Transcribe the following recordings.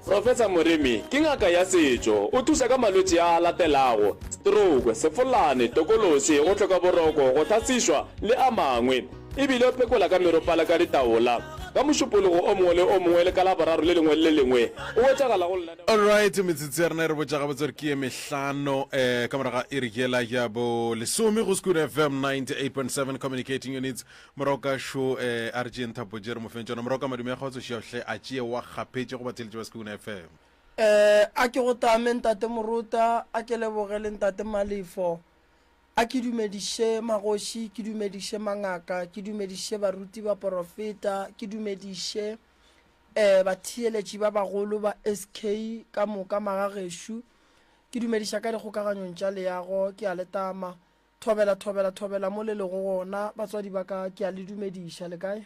Professor Moremi ke ngaka ya setšo, o thuša ka malwetši a a latelago, stroke, sefolane, tokološi, go hloka boroko, go hlasišwa le a mangwe. E bile o phekola ka meropa le ka ditaola. Ka Mošupologo o mongwe le o mongwe le ka Laboraro le lengwe le le lengwe o hwetšagala go lenaneo. Alright, metsotso ya rena e re botša gabotse gore ke ye mehlano eh, ka morago ga iri yela ya bo lesome go Skoon FM 98.7 Communicating Units. Moroka šo eh, a re tšeeng thapo tše re mo feng tšona. Moroka madume a kgotso šiahle a tšee wa kgaphetše go batheeletši ba Skoon FM. Eh, a ke go tame ntate Moruta, a ke leboge le ntate Malefo. A ke dumediše magoši, ke dumediše mangaka, ke dumediše baruti baporofeta, ke dumediše eh, batheeletši ba bagolo ba SK ka moka magagešo. Ke dumediša ka dikgokaganyong tša leago, ke a le tama. Thobela, thobela, thobela mo le lego gona, batswadi ba ka, ke a le dumediša. Le kae?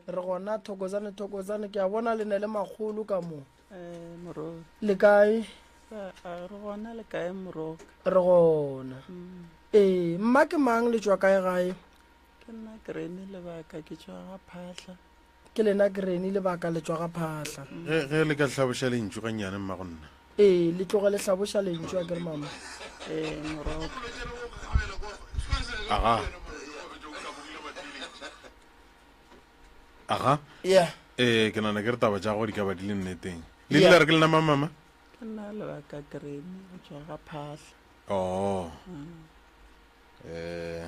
Re gona, thokozane, thokozane, ke a bona le ne le makgolo ka mo. Eh, moroka. Le kae? A re gona le kae moroka? Re gona. Mm. Ee, mma ke mang le tšwa kae gae? Ke nna Granny Lebaka, ke tšwa ga Phahla. Ke lena Granny Lebaka le tšwa ga Phahla. Ge, ge le ka hlaboša lentšu gannyane mma go nna. Ee, le tloge le hlaboša lentšu a ke re mama. Ee, moroka. Aga. Aga. Yeah. Ee, ke nana ke re taba tša gago di ka ba di le nneteng. Le Yeah. ile re ke lena mang mama? Ke nna Lebaka Granny go tšwa ga Phahla. Oh. Eh.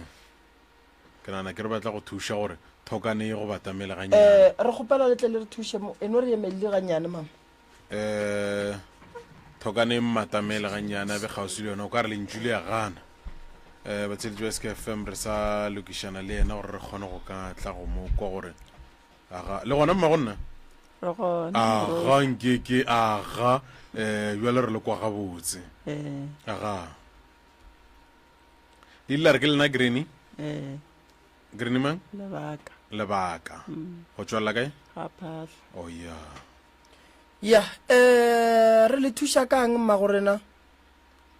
Ke nagana ke re batla go thuša gore thokane e go batamele gannyane. Eh, re kgopela le tle le re thuše mo, e no re emelele gannyane mama. Eh, thokane e mmatamele gannyane a be kgauswi le yona, o ka re lentšu le ya gana. Eh, batsheletši ba SKFM re sa lokišana le yena gore re kgone go ka tla go mo kwa gore aga le gona mma go nna Re gona. aga nke ke aga eh bjale re le kwa gabotse Eh, aga Le ile la re ke lena Granny? Ee. Granny mang? Lebaka. Lebaka. Go tšwelela kae? Ga Phahla. Oh ya. Ya, eh re le thuša kang mmago rena?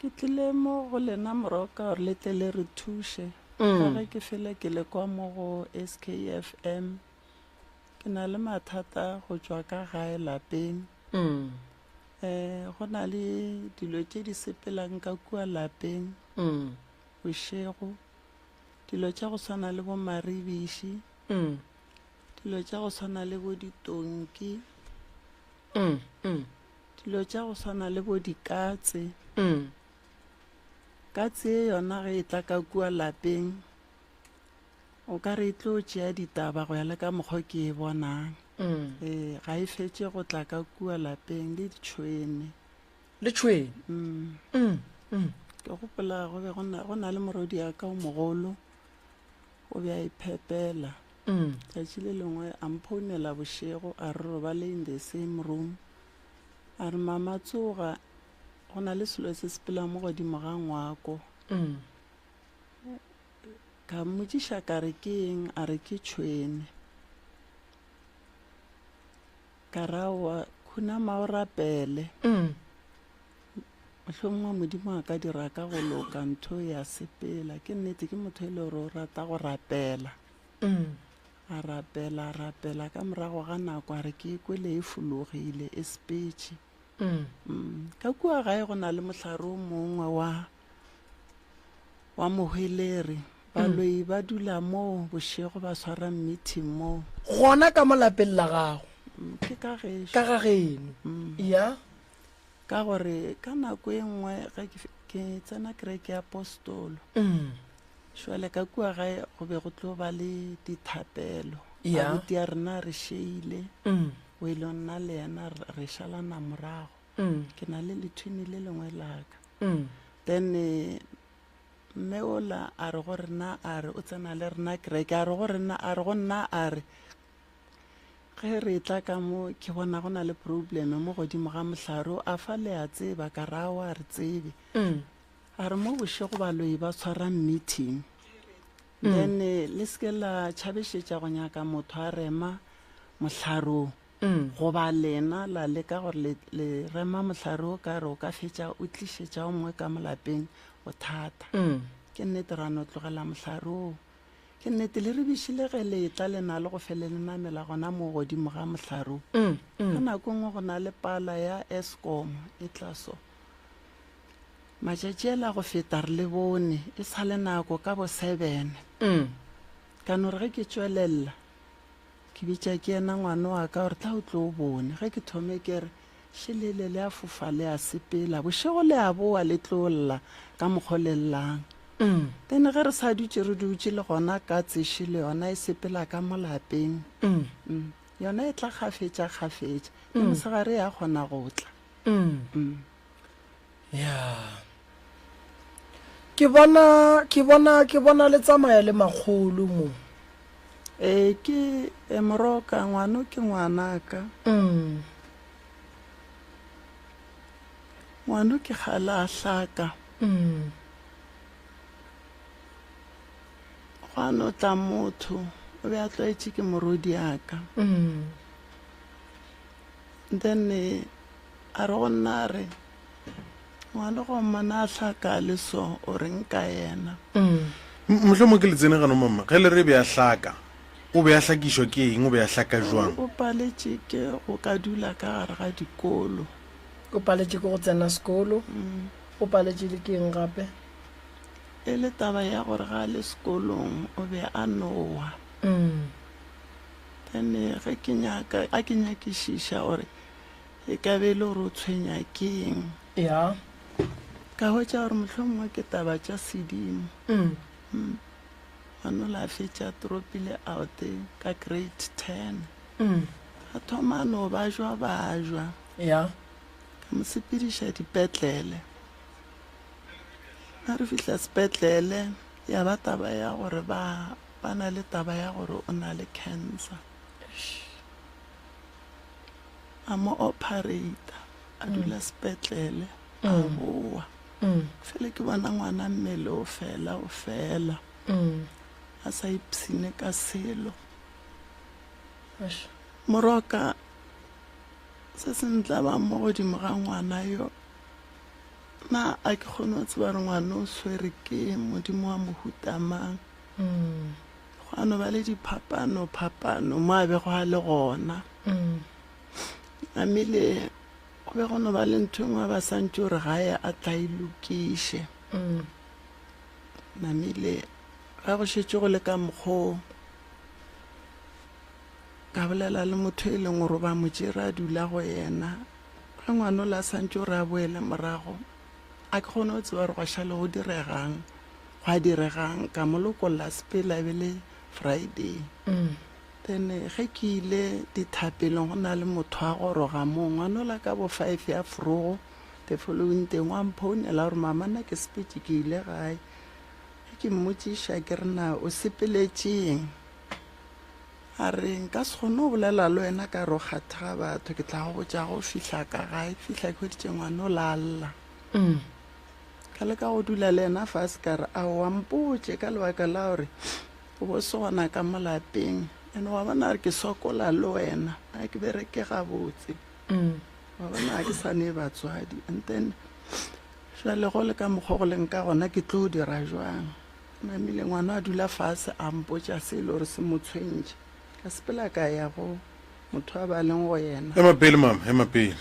Ke tlile mo go lena Moroka gore le tle le re thuše. Ka ge ke fele ke le kwa mo go SKFM. Ke na le mathata go tšwa ka gae lapeng. Eh, go na le dilo tše di sepelang ka kua lapeng bošego, dilo tša go swana le bo maribiši, dilo tša go swana le bo ditonki, dilo tša go swana le bo dikatse. Katse ye yona ge e tla ka kua lapeng, O ka re e tlo tšea ditaba go ya le ka mokgwa ke e bonang. Ee, ga e fetše go tla ka kua lapeng le ditšhwene. Le tšhwene? Ke gopola go be go na, go na le morwedi ya ka o mogolo, o be a iphepela. Tšatši le lengwe a mphounela bošego a re robale in the same room. A re mama tsoga, go na le selo se sepelang mo godimo ga ngwako. Ka mmotšiša ka re ke eng, a re ke tšhwene. Ka re aowa, khunama o rapele. Mohlomongwe Modimo a ka dira ka go loka ntho ya sepela. Ke nnete ke motho e le gore o rata go rapela. A rapela, a rapela, ka morago ga nako a re ke e kwele e fologile, e sepetše. Ka kua gae go na le mohlare o mongwe wa wa mohweleri. Baloi ba dula moo bošego ba swara meeting moo. Gona ka mo lapeng la gago? Ke ka gešo. Ka ga geno. Ya. Ka gore ka nako e nngwe ge ke tsena kereke ya Apostolo, šwale ka kua gae go be go tlo ba le dithapelo. Ya. Abuti ya rena re šeile, o ile nna le yena re šalana morago. Ke na le lethwini le lengwe la ka. Then mme ola a re go rena a re o tsena le rena kereke a re go rena a re go nna a re ge re tla ka mo ke bona go na le problem mo godimo ga mohlare a fa le a tseba ka ra wa re tsebe a re mo bošego baloi ba tshwara meeting then le se ke la tšhabešetša go nyaka motho a rema mohlarong Goba lena la leka gore le, le rema mohlare o ka re o ka fetša o tlišetša o mongwe ka mo lapeng bothata. Ke nnete ra no tlogela mohlare oo. Ke nnete le re bišile ge le etla le na le go fele le namela gona mo godimo ga mohlare wo. Ka nako e nngwe go na le pala ya Eskom e tla so. Matšatši a la go feta re le bone e sa le nako ka bo sebene. Ka no re ge ke tšwelelela ke bitša ke yena ngwana wa ka gore tla o tlo o bone. Ge ke thome ke re šelele le a fofa le a sepela, bošego le a boa le tlo lla ka mokgo le llang. Then ge re sa dutše re dutše le gona katse šele yona e sepela ka mo lapeng. Yona e tla kgafetša kgafetša le mosegare ya kgona go tla. Ya. Ke bona ke bona ke bona le tsamaya le makgolo mo. Ee ke e moroka ngwano ke ngwanaka. Ngwano ke kgale a hlaka. Gwa no tla motho o be a tlwaetše ke morwediaka. Then a re go nna a re ngwana go mmona a hlaka a le so o reng ka yena. Mohlomongwe ke le tsene gano mama ge le re be a hlaka o be a hlakišwa ke eng o be a hlaka jwang? O paletše ke go ka dula ka gare ga dikolo. O paletše ke go tsena sekolo. O paletše le ke eng gape? E le taba ya gore ga a le sekolong o be a nowa. Then ge ke nyaka a ke nyakišiša gore e ka be e le gore o tshwenya ke eng. Ya. Ka hwetša gore mohlomongwe ke taba tša sedimo. Ngwanola a fetša dropile out ka grade 10. A thoma a no bajwa bajwa. Ya. Ka mo sepediša dipetlele. Ga re fihla sepetlele ya ba taba ya gore ba ba na le taba ya gore o na le cancer. A mo operator a dula sepetlele a boa. Fele ke bona ngwana mmele o fela o fela. A sa ipshine ka selo. Moroka se se ntlabang mo godimo ga ngwana yo na a ke kgone go tseba gore ngwana o swere ke modimo wa mohuta mang. Gwa no ba le diphapano phapano mo a bego a le gona. Namile go be go no ba le ntho e nngwe ba santše gore gae a tla e lokiše. Namile ga go šetše go le ka mokgoo ka bolela le motho e leng gore ba mo tšere a dula go yena. Ge ngwana ola a santše gore a boele morago a ke kgone go tseba gore gwa šale go diregang. Gwa diregang ka mo lokolla sepela e be le Friday. Then ge ke ile dithapelong go na le motho a goroga moo ngwana ola ka bo 5 ya forogo the following day wa mphounela gore mama nna ke sepetše ke ile gae. Ge ke mmotšiša ke re na o sepeletšeng? A re nka se kgone go bolela le wena ka re o kgathega batho ke tla go botša go fihla ka gae. Fihla ke hweditše ngwana ola a lla. Ka leka go dula le yena fase ka re, Aowa, mpotše ka lebaka la gore o bo se gona ka mo lapeng. And wa bona gore ke sokola le wena, ga ke bereke gabotse. Wa bona ga ke sa ne batswadi. And then jwale go le ka mokgwa go leng ka gona ke tlo dira jwang? Namile ngwana a dula fase a mpotša se e le gore se mo tshwentše. Ka sepela ka ya go motho a ba leng go yena. Ema pele mama, ema pele.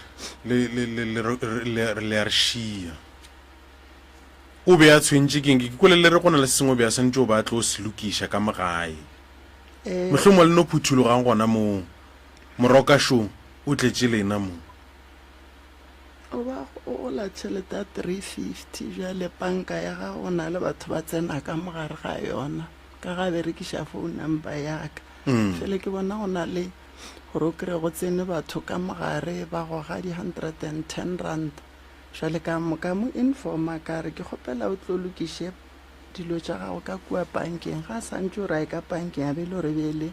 Le, le, le, le, le, le, le a re šia. O be a tshwentše keng? Ke kwele le re go na le se sengwe o be a swanetše o ba a tlo se lokiša ka mo gae. Eh. Mohlomongwe le no phuthulogang gona moo. Morokašo o tletše lena mo. O ba o gola tšhelete ya 350 bjale panka ya gago o na le batho ba tsena ka mogare ga yona ka ga berekiša phone number ya ka. Fele ke bona go na le gore o kry-e go tsene batho ka mogare ba goga di-110 rand. Jwale ka mo ka mo informa ka re ke kgopela o tlo lokiše dilo tša gago ka kua pankeng. Ga a santše o re a ye ka pankeng a be le gore be le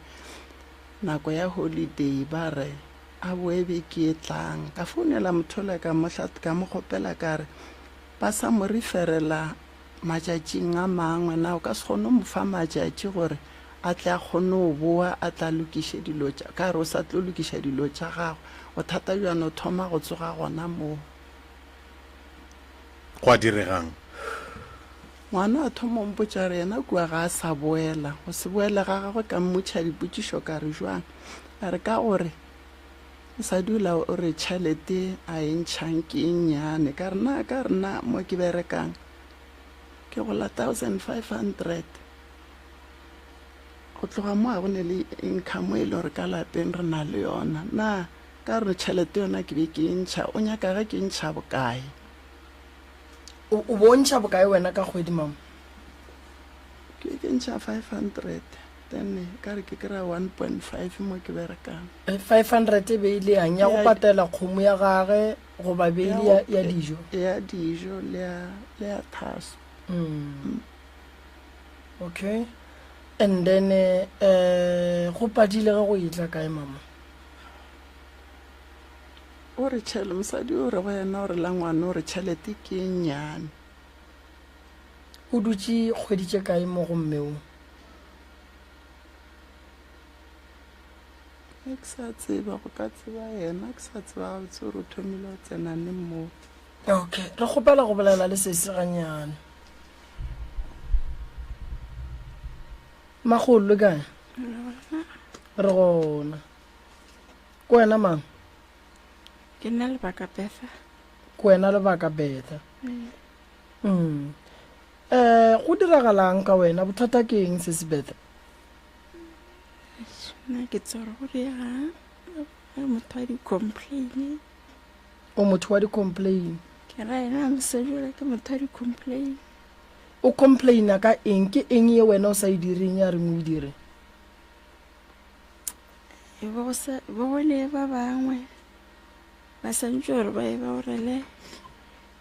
nako ya holiday ba re a boe beke e tlang. Ka founela motho ola ka mo ka mo kgopela ka re ba sa mo referela matšatšing a mangwe na o ka se kgone go mo fa matšatši gore a tle a kgone go boa a tla lokiše dilo tša ka re o sa tlo lokiša dilo tša gagwe bothata bja no thoma go tsoga gona moo. Gwa diregang? Ngwana a thoma o mpotša gore yena kua ga a sa boela. Go se boele ga gagwe ka mmotšha dipotšišo ka re jwang? A re ka gore mosadi ola o re tšhelete a e ntšhang ke e nnyane. Ka re na ka re na mo ke berekang ke gola 1500. Go tloga mo ga go ne le income e le gore ka lapeng re na le yona. Na ka re tšhelete yona ke be ke e ntšha, o nyaka ge ke ntšha bokae? O, o bo ntšha bokae wena ka kgwedi, mama? Ke ke ntšha 500 then ka re ke kry-a 1.5 mo ke berekang. 500 e be e le yang? Ya go patela kgomo ya gage goba be e le ya, ya dijo? Ya dijo le ya, le ya thaso. Mm. Okay. And then eh go padile ge go etla kae mama? O re tšhele, mosadi o re go yena o re la ngwana o re tšhelete ke e nnyane. O dutše kgwedi tše kae mo go mme o? Ge ke sa tseba, go ka tseba yena, ke sa tseba gabotse gore o thomile go tsena neng moo. Okay, re kgopela go bolela le sesi gannyane. Makgolo le kae? Re gona. Ke wena mang? Ke nna Lebaka Betha. Ke wena Lebaka Betha. Mm. Eh, go diragalang ka wena? Bothata ke eng sesi Betha? Nna ke tsore go dira motho wa di-complain. O motho wa di-complain? Ke ra yena mosadi ola ke motho wa di-complain. O complaina ka eng? Ke eng ye wena o sa e direng ya reng o e dire? E bo go sa bo go le ba bangwe ba santse gore ba ye ba orele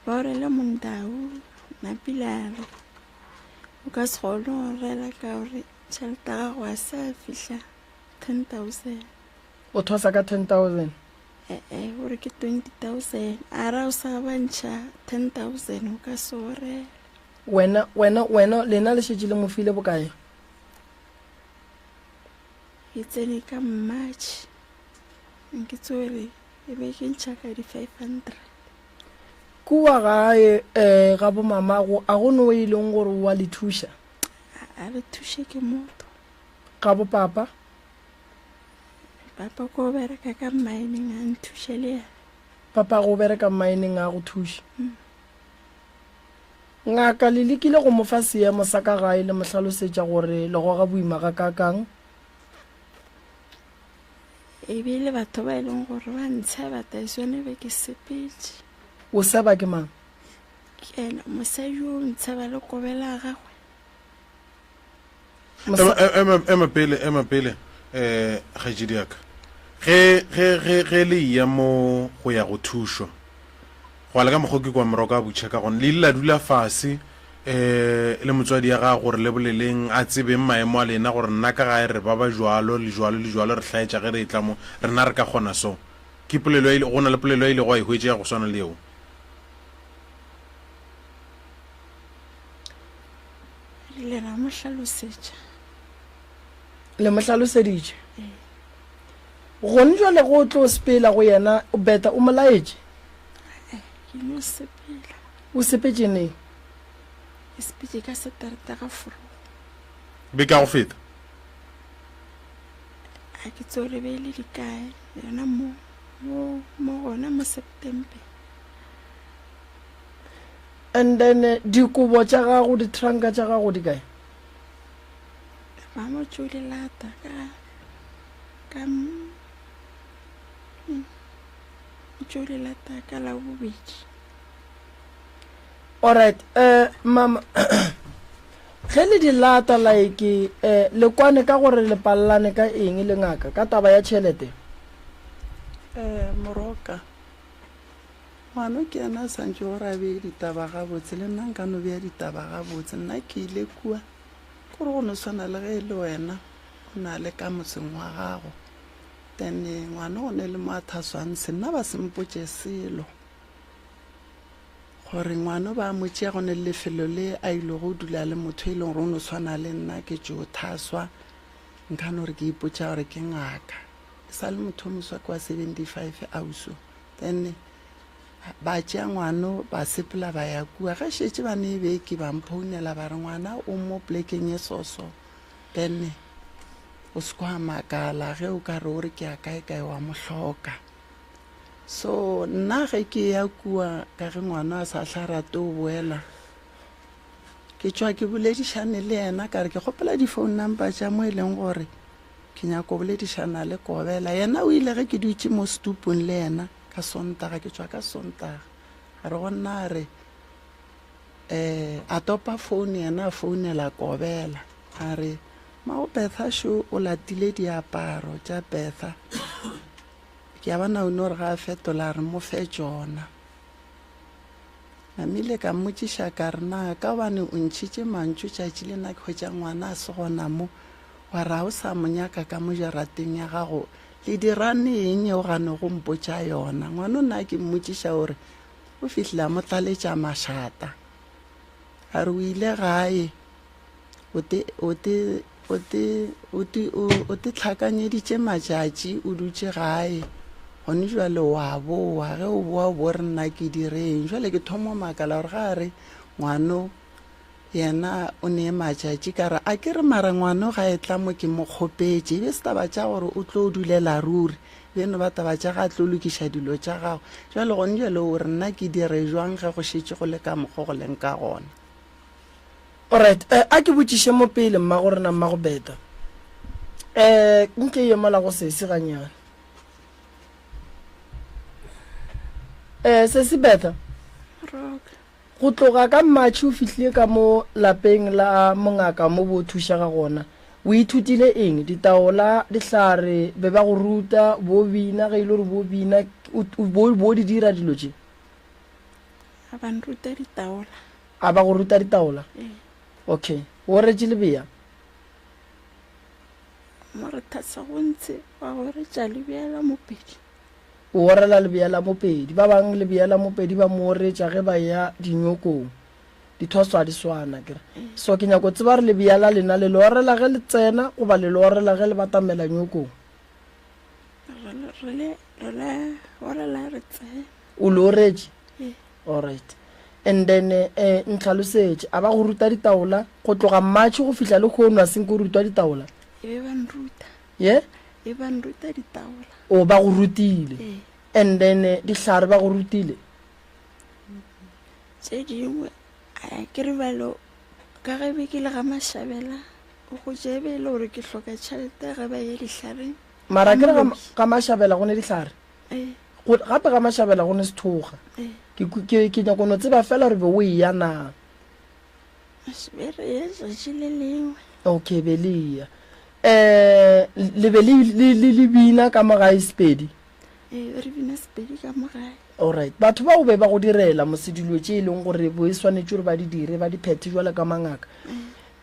ba orele mondau napilare o ka se kgone go orela ka gore tšhelete ya gago a sa fihla 10000. O thwasa ka 10000? Ee, gore ke 20000 a ra o sa ba ntšha 10000 o ka se orele. Wena wena wena lena le šetše le mo file bokae? Ke tsene ka March nke tsore e be ke ntšha ka di 500. Kua gae um ga bomamago a go no e leng gore o a le thuša? A re thuše ke motho. Ga bo papa? Papa ko bereka ka mining a nthuše le yena. Papa go bereka mining a go thuše? Mm. Ngaka le lekile go mo fa seemo sa ka gae le mo hlalosetša gore le goga boima gakaakang? E be e le batho ba e leng gore ba ntsheba taesone be ke sepetše. O seba ke mang? Ke ena mosadi o ntsheba le kobela ya gagwe. Ema, ema pele, ema pele, eh, kgaetšedi ya ka. Ge, ge, ge, ge le eya mo go ya go thušwa, go ya le ka mokgwa ke kwa Moroka a butšha ka gona, le ile la dula fase, eh, le motswadi ya gago gore le boleleng, a tsebeng maemo a lena, gore nna ka gae re ba ba jwalo, le jwalo, le jwalo, re hlaetša ge re etla mo, rena re ka kgona so. Ke polelo ya, go na le polelo ya ilego a e hwetša ya go swana le yeo? Re ile ra mo hlalosetša. Le mo hlaloseditše? Ee. Gone jwale go tlo sepela go yena, Beta o mo laetše? Ee, ke no sepela. O sepetše neng? Ke sepetše ka Sateretaga forogo. Beke ya go feta? A ke tsebe gore be e le dikae, yona mo, mo, mo gona mo September. And then dikobo tša gago, ditranka tša gago di kae? Mama tšo di lata ka ka tšo di lata ka la bobedi. Alright, eh mama ge le di lata like eh le kwane ka gore le palelane ka eng le ngaka ka taba ya tšhelete? Eh moroka Ngwano ke yena a swantše gore a bee ditaba gabotse, le nna nka no bea ditaba gabotse. Nna ke ile kua, ke gore go no swana le ge e le wena o na le ka motseng wa gago. Then ngwano go ne le mo a thaswang se, nna ba se mpotše selo gore ngwano ba mo tšea go ne le lefelo le a ilego dula le motho e leng gore o no swana le nna ke tšo thaswa, nka no re ke ipotša gore ke ngaka. E sa le motho o moswa ke wa 75 auso. Then. Ba tšea ngwano ba sepela ba ya kua. Ge šetše ba ne beke ba mphounela ba re ngwana o mo plekeng e soso. Then o se kwa makala ge o ka re o re ke ya kae kae wa mo hloka. So nna ge ke ya kua ka ge ngwana a sa hla rate o boela ke tšwa ke boledišane le yena ka re ke kgopela di-phone number tša mo e leng gore ke nyako boledišana le Kobela. Yena o ile ge ke dutše mo setupung le yena ka Sontaga, ke tšwa ka Sontaga, a re go nna a re um a topa phone yena a founela Kobela a re mago Bertha šo o latile diaparo tša Bertha. Ke a bona o no re ga a fetola a re mo fe tšona. Namile ka mmotšiša ka re, Na ka gobane o ntšhitše mantšu tšatši le na ke hwetša ngwana a se gona mo, wa re ga o sa mo nyaka ka mo jarateng ya gago? Le dirane eng ye o gane go mpotša yona? Ngwana o na ke mmotšiša o re o fihlile a mo tlaletša mašata. A re o ile gae o te, o te, o te, o te, o, o te hlakanyeditše matšatši o dutše gae, gone jwale wa boa, ge o boa o bo re nna ke direng. Jwale ke thoma makala gore ga a re ngwano yena o ne matšatši, ka re a ke re mara ngwano ga e tla mo ke mo kgopetše, e be se taba tša gore o tlo dulela ruri, beno ba taba tša ga a tlo lokiša dilo tša gago. Jwale gone jwale o re nna ke dire jwang ge go šetše go le ka mokgo go leng ka gona. Alright, eh, a ke botšiše mo pele mmago rena mmago Beta. Eh, nke ye mola go sesi ganyane. Eh, sesi Beta. Roka. Go tloga ka March o fihlile ka mo lapeng la mongaka mo bo thušega gona. O ithutile eng? Ditaola, dihlare, be ba go ruta, bo bina, ge e le gore bo bina, bo, bo di dira dilo tše. A ba nruta ditaola. A ba go ruta ditaola? Ee. Okay. O oretše lebea? Mo re thasa go ntse wa oretša lebea la mopedi. O orela lebea la mopedi. Ba bang lebea la mopedi ba mo oretša ge ba eya dinyokong. Dithoso a di swana akere. So ke nyako tseba re lebea la lena le le orela ge le tsena goba le le orela ge le batamela nyokong? Re le, re le, re le orela re tsena. O le oretše? Ee. Alright. And then eh, ntlhalosetše, a ba go ruta ditaola go tloga March go fihla le kgono a senke o rutwa ditaola? E be ba nruta. Ye? E ba nruta ditaola. O ba go rutile. Ee. And then eh, dihlare ba go rutile? Tše dingwe a ke re bjalo ka ge be ke le ga Mashabela go tše be e le gore ke hloka tšhelete ge ba ye dihlareng. Mara ke re ga Mashabela go ne dihlare? Ee. Go, gape ga Mashabela go ne sethoga. Ee. Ke, ke, ke nyako no tseba fela gore be o eya na. Be re ye tšatši le lengwe. Okay, be le eya. Eh, le be le, le, le, le bina ka mo gae Sepedi? Ee, be re bina Sepedi ka mo gae. Alright. Batho bao be ba go direla mose dilo tše e leng gore bo e swanetše gore ba di dire, ba di phethe jwalo ka mangaka.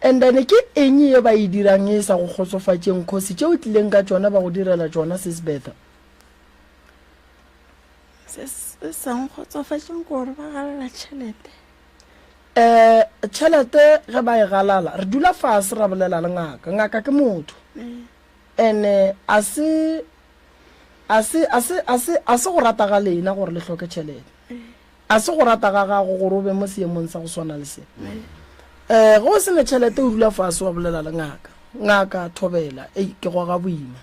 And then ke eng ye ba e dirang e sa go kgotsofatšeng, khosi tše o tlileng ka tšona ba go direla tšona, Sis Bertha? Se se sa nkgotsofatšeng ke gore ba galala tšhelete. Um tšhelete ge ba e galala, re dula fase ra bolela le ngaka. Ngaka ke motho. And-e a se, a se, a se, a se, a se go rata ga lena gore le hloke tšhelete. A se go rata ga gago gore o be mo seemong sa go swana le se. Um ge o se ne tšhelete o dula fase wa bolela le ngaka. Ngaka, thobela, ei, ke goga boima.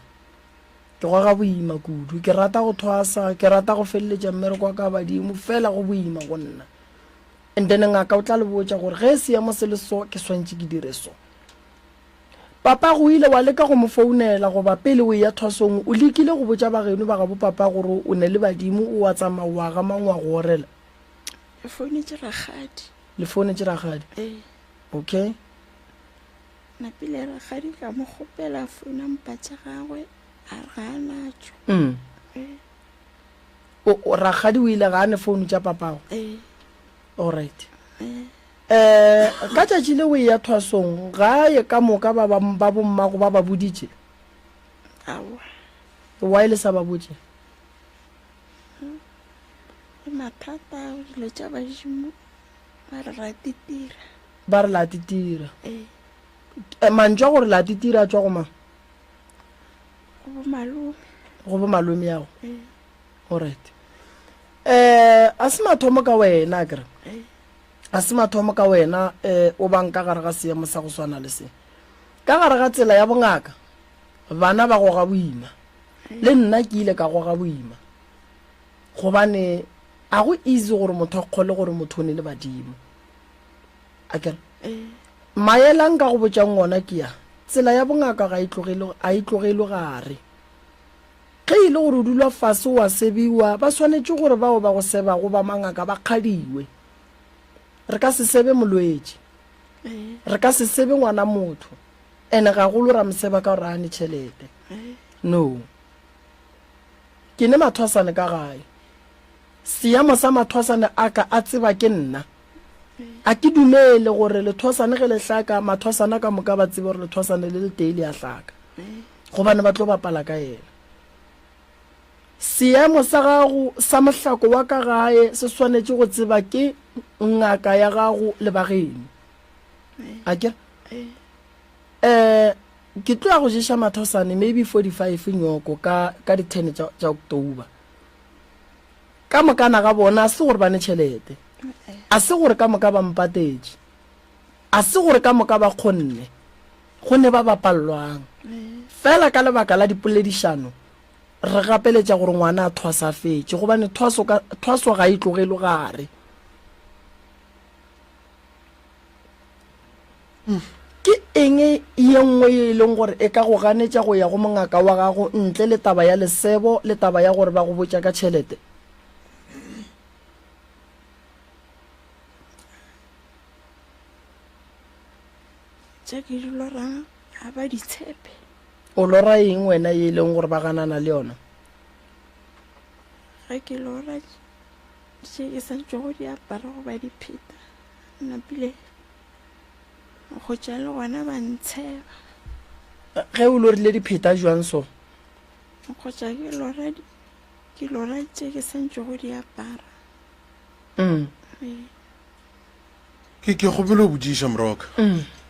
Ke goga boima kudu. Ke rata go thwasa, ke rata go feleletša mmereko wa ka badimo, fela go boima go nna. And then ngaka o tla le botša gore ge seemo se le so, ke swantše ke dire so. Papa go ile wa leka go mo founela goba pele o eya thwasong o lekile go botša bageno ba gabo papa gore o ne le badimo o a tsamaya o a ga mang wa go orela? Le founetše rakgadi. Le founetše rakgadi? Ee. Okay. Napile rakgadi ka mo kgopela phone number tša gagwe a re ga a natšo. Mm. Ee. O, o rakgadi o ile ga a ne phone tša papago? Ee. Alright. Ee. Eh, ka tšatši le o eya thwasong, gae ka moka ba ba, ba bommago ba ba boditše? Aowa. Why le sa ba botše? Ke mathata ao, dilo tša badimo ba re ra titira. Ba re la titira. Ee. Eh, mantšu a gore la titira a tšwa go mang? Go bo malome. Go bo malome yago? Ee. Alright. Um a se mathomo ka wena akere a se mathomo ka wena um o bang ka gare ga seemo sa go swana le se. Ka gare ga tsela ya bongaka bana ba goga boima. Le nna ke ile ka goga boima gobane a go easy gore motho a kgole gore motho o ne le badimo. Akere maele a nka go botšang ona ke a, tsela ya bongaka ga e tlogele a e tlogelwe gare. Ge e le gore o dula fase o a sebiwa, ba swanetše gore bao ba go sebago ba mangaka ba kgadiwe. Re ka se sebe molwetši. Re ka se sebe ngwana motho. Ene gagolo ra mo seba ka gore a ne tšhelete. No. Ke ne mathwasane ka gae. Seemo sa mathwasane a ka a tseba ke nna. A ke dumele gore lethwasane ge le hlaka, mathwasana ka moka ba tsebe gore lethwasane le letee le a hlaka. Gobane ba tlo bapala ka yena. Seemo sa gago sa mohlako wa ka gae se swanetše go tseba ke ngaka ya gago le ba geno. A ke re? Eh, ke tlo ya go ješa mathosane maybe 45 nyoko ka ka di 10 tša tša October. Ka mokana ga bona a se gore ba ne tšhelete. A se gore ka moka ba mpatetše. A se gore ka moka ba kgonne. Go ne ba bapallwang. Fela ka lebaka la dipoledišano re gapeletša gore ngwana a thwasa a fetše gobane thwaso ka thwaso ga e tlogelwe gare. Ke eng ye nngwe ye e leng gore e ka go ganetša go ya go mongaka wa gago ntle le taba ya lesebo le taba ya gore ba go botša ka tšhelete? Tše ke di lorang ga ba di tshepe. O lora eng wena ye e leng gore ba ganana le yona? Ge ke lora tše ke sa tšwago di apara goba dipheta, napile go tša le gona ba ntsheba. Ge o lorile dipheta jwang so? Go tša ke lora ke lora tše ke sa ntšego di apara. Mm. Ee. Ke ke kgopela go botšiša Moroka.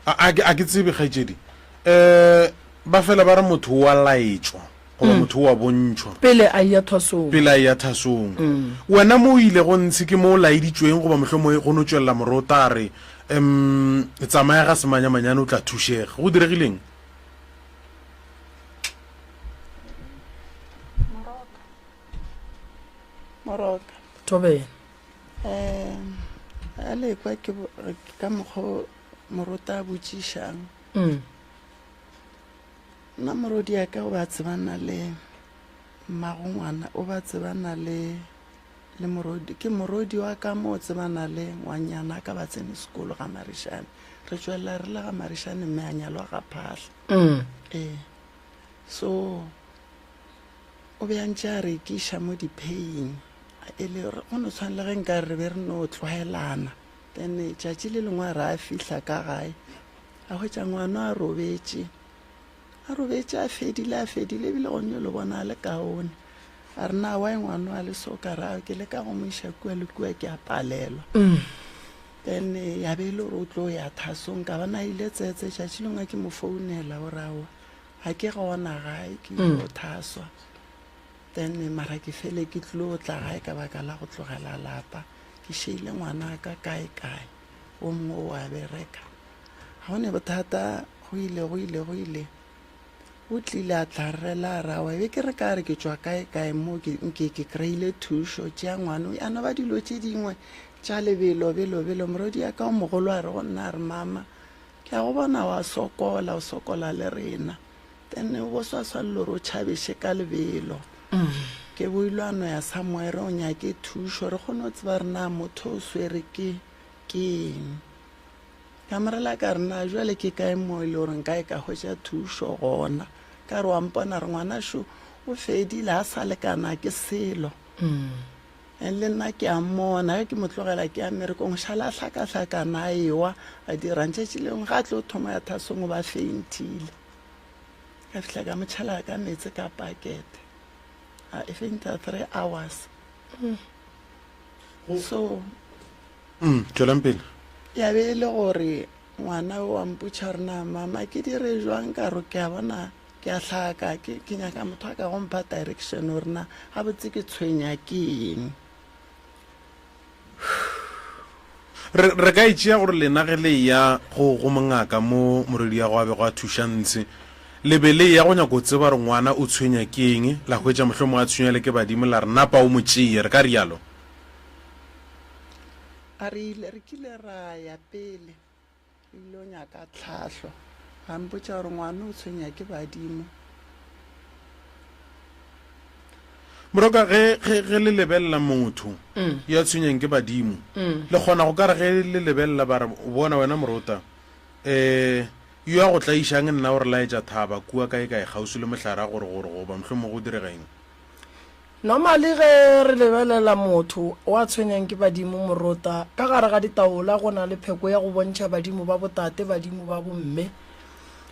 A a ke a ke tsebe kgaetšedi. Eh ba fela ba re motho o a laetšwa goba motho o a bontšhwa Pele a eya thwasong. pele a eya thasong. Wena mo o ilego ntshe ke mo o laeditšweng goba mohlomongwe go no tšwelela morota a re em tsamaya ga semanyamanyane o tla thušega. Go diregileng? Moroka. Moroka. Thobela. Um a le kwa ke ka mokgwa morota a botšišang. Nna morodi ya ka o ba tsebana le mmago ngwana, o ba tsebana le le morodi, ke morodi wa ka mo o tsebana le ngwanyana ka ba tsene sekolo ga Marišane. Re tšwelela re le ga Marišane mme a nyalwa ga Phahla. Ee. So o be a ntše a rekiša mo dipheying. E le gore go no tshwana le ge nka re be re no tlwaelana. Then tšatši le lengwe a re a fihla ka gae, a hwetša ngwana a robetše, a robetše a fedile, a fedile ebile go nyo le bona a le kaone. A re na why ngwana a le so ka re ke leka go mo iša kua le kua ke a palelwa. Then ya be e le gore o tlo ya thasong ka bona ile tsetse tšatši lengwe ke mo founela o re aowa ga ke gona gae ke ile go thaswa. Then mara ke fele ke tlilo tla gae ka baka la go tlogela lapa, ke šeile ngwanaka kae kae, o mongwe o a bereka. Ga go ne bothata, go ile go ile go ile. O tlile a tla rrela a re aowa be ke re ka re ke tšwa kae kae mo ke nke ke kry-ile thušo, tšea ngwana o. Ya no ba dilo tše dingwe tša lebelo belo belo. Morwedi ya ka o mogolo a re go nna a re mama ke a go bona wa sokola, o sokola le rena. Then o bo swa swanelo gore o tšhabeše ka lebelo. Ke bo ile wa no ya somewhere o nyake thušo re kgone go tseba re na motho o swere ke ke eng. Ka morela ka re na jwale ke kae mo e le gore nka e ka hwetša thušo gona. Ka re wa mpona re ngwana šo o fedile a sa lekana ke selo. And le nna ke a mmona ge ke mo tlogela ke ya mmerekong šala a hlakahlakana a ewa a dirang tšatši lengwe ga a tlo thoma ya thasong o ba faintile. Ka fihla ka mo tšhela ka meetse ka pakete a e fainta 3 hours. So Tšwelang pele. Ya be e le gore ngwana o a mpotša gore na mama ke dire jwang ka re ke a bona ke a hlaka ke ke nyaka motho a ka go mpha direction gore na gabotse ke tshwenya ke eng. Re, re ka e tšea gore lena ge le eya go, go mongaka mo morwediago a bego a thuša ntshe, le be le eya go nyaka go tseba gore ngwana o tshwenya ke eng, la hwetša mohlomongwe a tshwenywa le ke badimo, la re napa o mo tšee, re ka rialo? A re ile, re kile ra ya pele. Re ile go nyaka tlhahlo. Ba mpotša gore ngwana o tshwenya ke badimo. Moroka, ge, ge, ge le lebelela motho yo a tshwenyang ke badimo, le kgona go ka re ge le lebelela ba re, Bona wena morota, um yo a go tlaišang nna o re laetša thaba kua kaekae kgauswi le mohlare a gore, gore goba mohlomongwe go direga eng? Normally ge re lebelela motho wa tshwenyang ke badimo morota, ka gare ga ditaola go na le pheko ya go bontšha badimo ba botate, badimo ba bomme.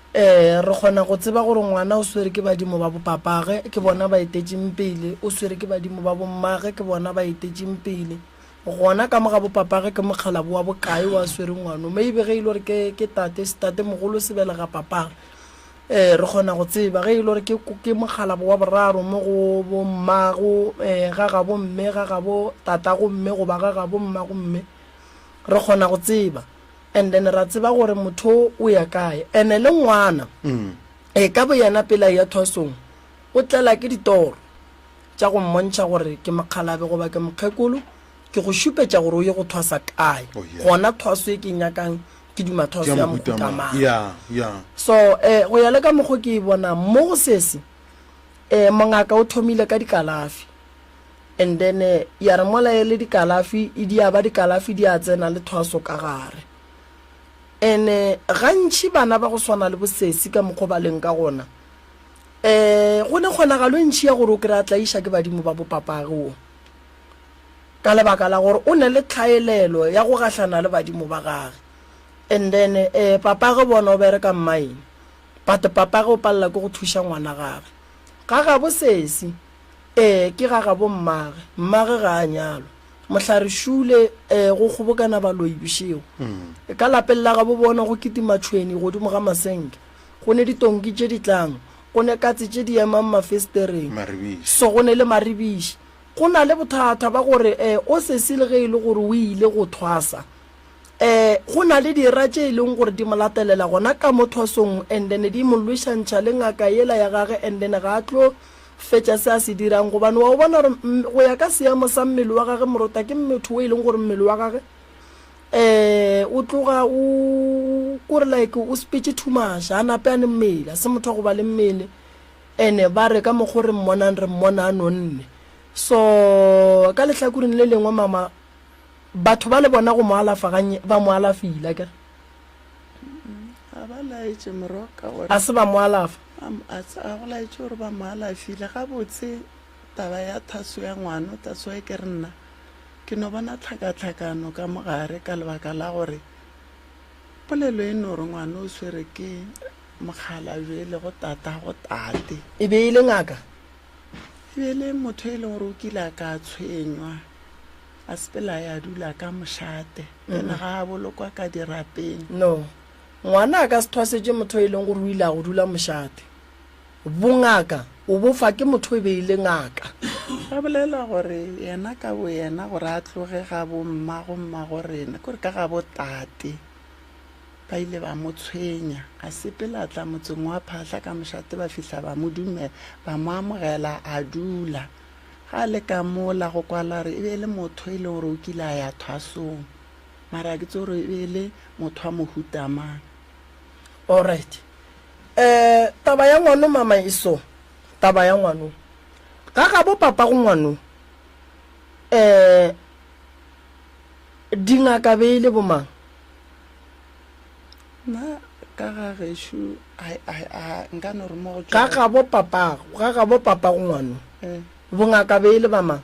Um re kgona go tseba gore ngwana o swere ke badimo ba bopapage, ke bona ba etetšeng pele, o swere ke badimo ba bommage, ke bona ba etetšeng pele. Gona ka mo ga bopapage ke mokgalabo wa bokae wa swere ngwano, maybe ge e le gore ke, ke tate, setate mogolo se belega papage. Ee, re kgona go tseba ge e le gore ke, ke mokgalabo wa boraro mo go bo mmago, eh, ga gabo mme, ga gabo tatago mme goba ga gabo mmago mme. Re kgona go tseba. And then ra tseba gore motho o o ya kae. And le ngwana, e ka boyena pele a eya thwasong, o tlela ke ditoro tša go mmontšha gore ke mokgalabe goba ke mokgekolo, ke go šupetša gore o ye go thwasa kae. Oh, yeah. Gona thwaso e ke e nyakang ke duma thwaso ya ya mohuta mohuta mang mang. ya ya So eh, go ya le ka mokgo ke e bonang mo go sese eh, mongaka o thomile ka dikalafi and then eh, ya re mola e le dikalafi e di a ba dikalafi di a tsena le thwaso ka gare. And eh, gantši bana ba go swana le bosesi ka mokgo ba leng ka gona eh, go ne kgonagalo e ntši ya gore o kry-a tlaiša ke badimo ba bopapage wo. ka lebaka la gore o ne le tlhaelelo ya go gahlana le badimo ba gage. And then eh, papage bona o bereka mmaene, but papage o palela ke go thuša ngwana gage. Ga gabo sesi, eh, ke ga gabo mmage, mmage ga a nyalwa. Mohlare šule, eh, go kgobokana baloi bošego. Ka lapeng la gabo bona go kitima tšhweni godimo ga masenke. Go ne ditonki tše di tlang, go ne katse tše di emang mafestereng. Maribiši. So go ne le maribiši. Go na le bothata ba gore o sesi le ge e le gore o ile go thwasa, go na le dira tše e leng gore di mo latelela gona ka mo thwasong and then di mo lwešantšha le ngaka yela ya gage and then ga a tlo fetša se a se dirang gobane wa o bona gore go ya ka seemo sa mmele wa gage morota ke motho o e leng gore mmele wa gage um o tloga o kore like o sepetse too much a nape a ne mmele a se motho wa go ba le mmele. Ene ba re ka mokgo re mmonang re mmona a nonne. So ka lehlakoreng le lengwe mama batho ba le bona go mo alafa ganye ba mo alafile akere. Ga ba laetše moroka gore A se ba mo alafa. A a go laetše gore ba mo alafile gabotse. Taba ya thaso ya ngwano that's why ke re nna ke no bona tlhakatlhakano ka mogare ka lebaka la gore polelo e no re ngwana o swere ke Mokgalabje e lego tatago tate. E be e le ngaka? E be e le motho e leng gore o kile a ka tshwenywa, a sepela a ya dula ka mošate, ene ga a bolokwa ka dirapeng. No. Ngwana a ka se thwasetše motho e leng gore o ile a go dula mošate. Bongaka o bo fa ke motho e be e le ngaka. Ba bolela gore yena ka boyena gore a tloge ga bo mmago mmago rena, ke gore ka ga bo tate. Ba ile ba mo tshwenya. A sepela a tla motseng wa Phahla ka mošate ba fihla ba mo dumela, ba mo amogela a dula. Ga a le ka mola go kwala gore e be e le motho e leng gore o kile a ya thwasong. Mara ga ke tsebe gore e be e le motho wa mohuta mang. Alright. Eh, taba ya ngwano mama e so. Taba ya ngwano. Ga gabo papago ngwano. Eh, dingaka be e le bomang? Nna ka ga gešo nka no re mo go Ga gabo papago, ga gabo papago ngwano. Eh. Bongaka be e le ba mang?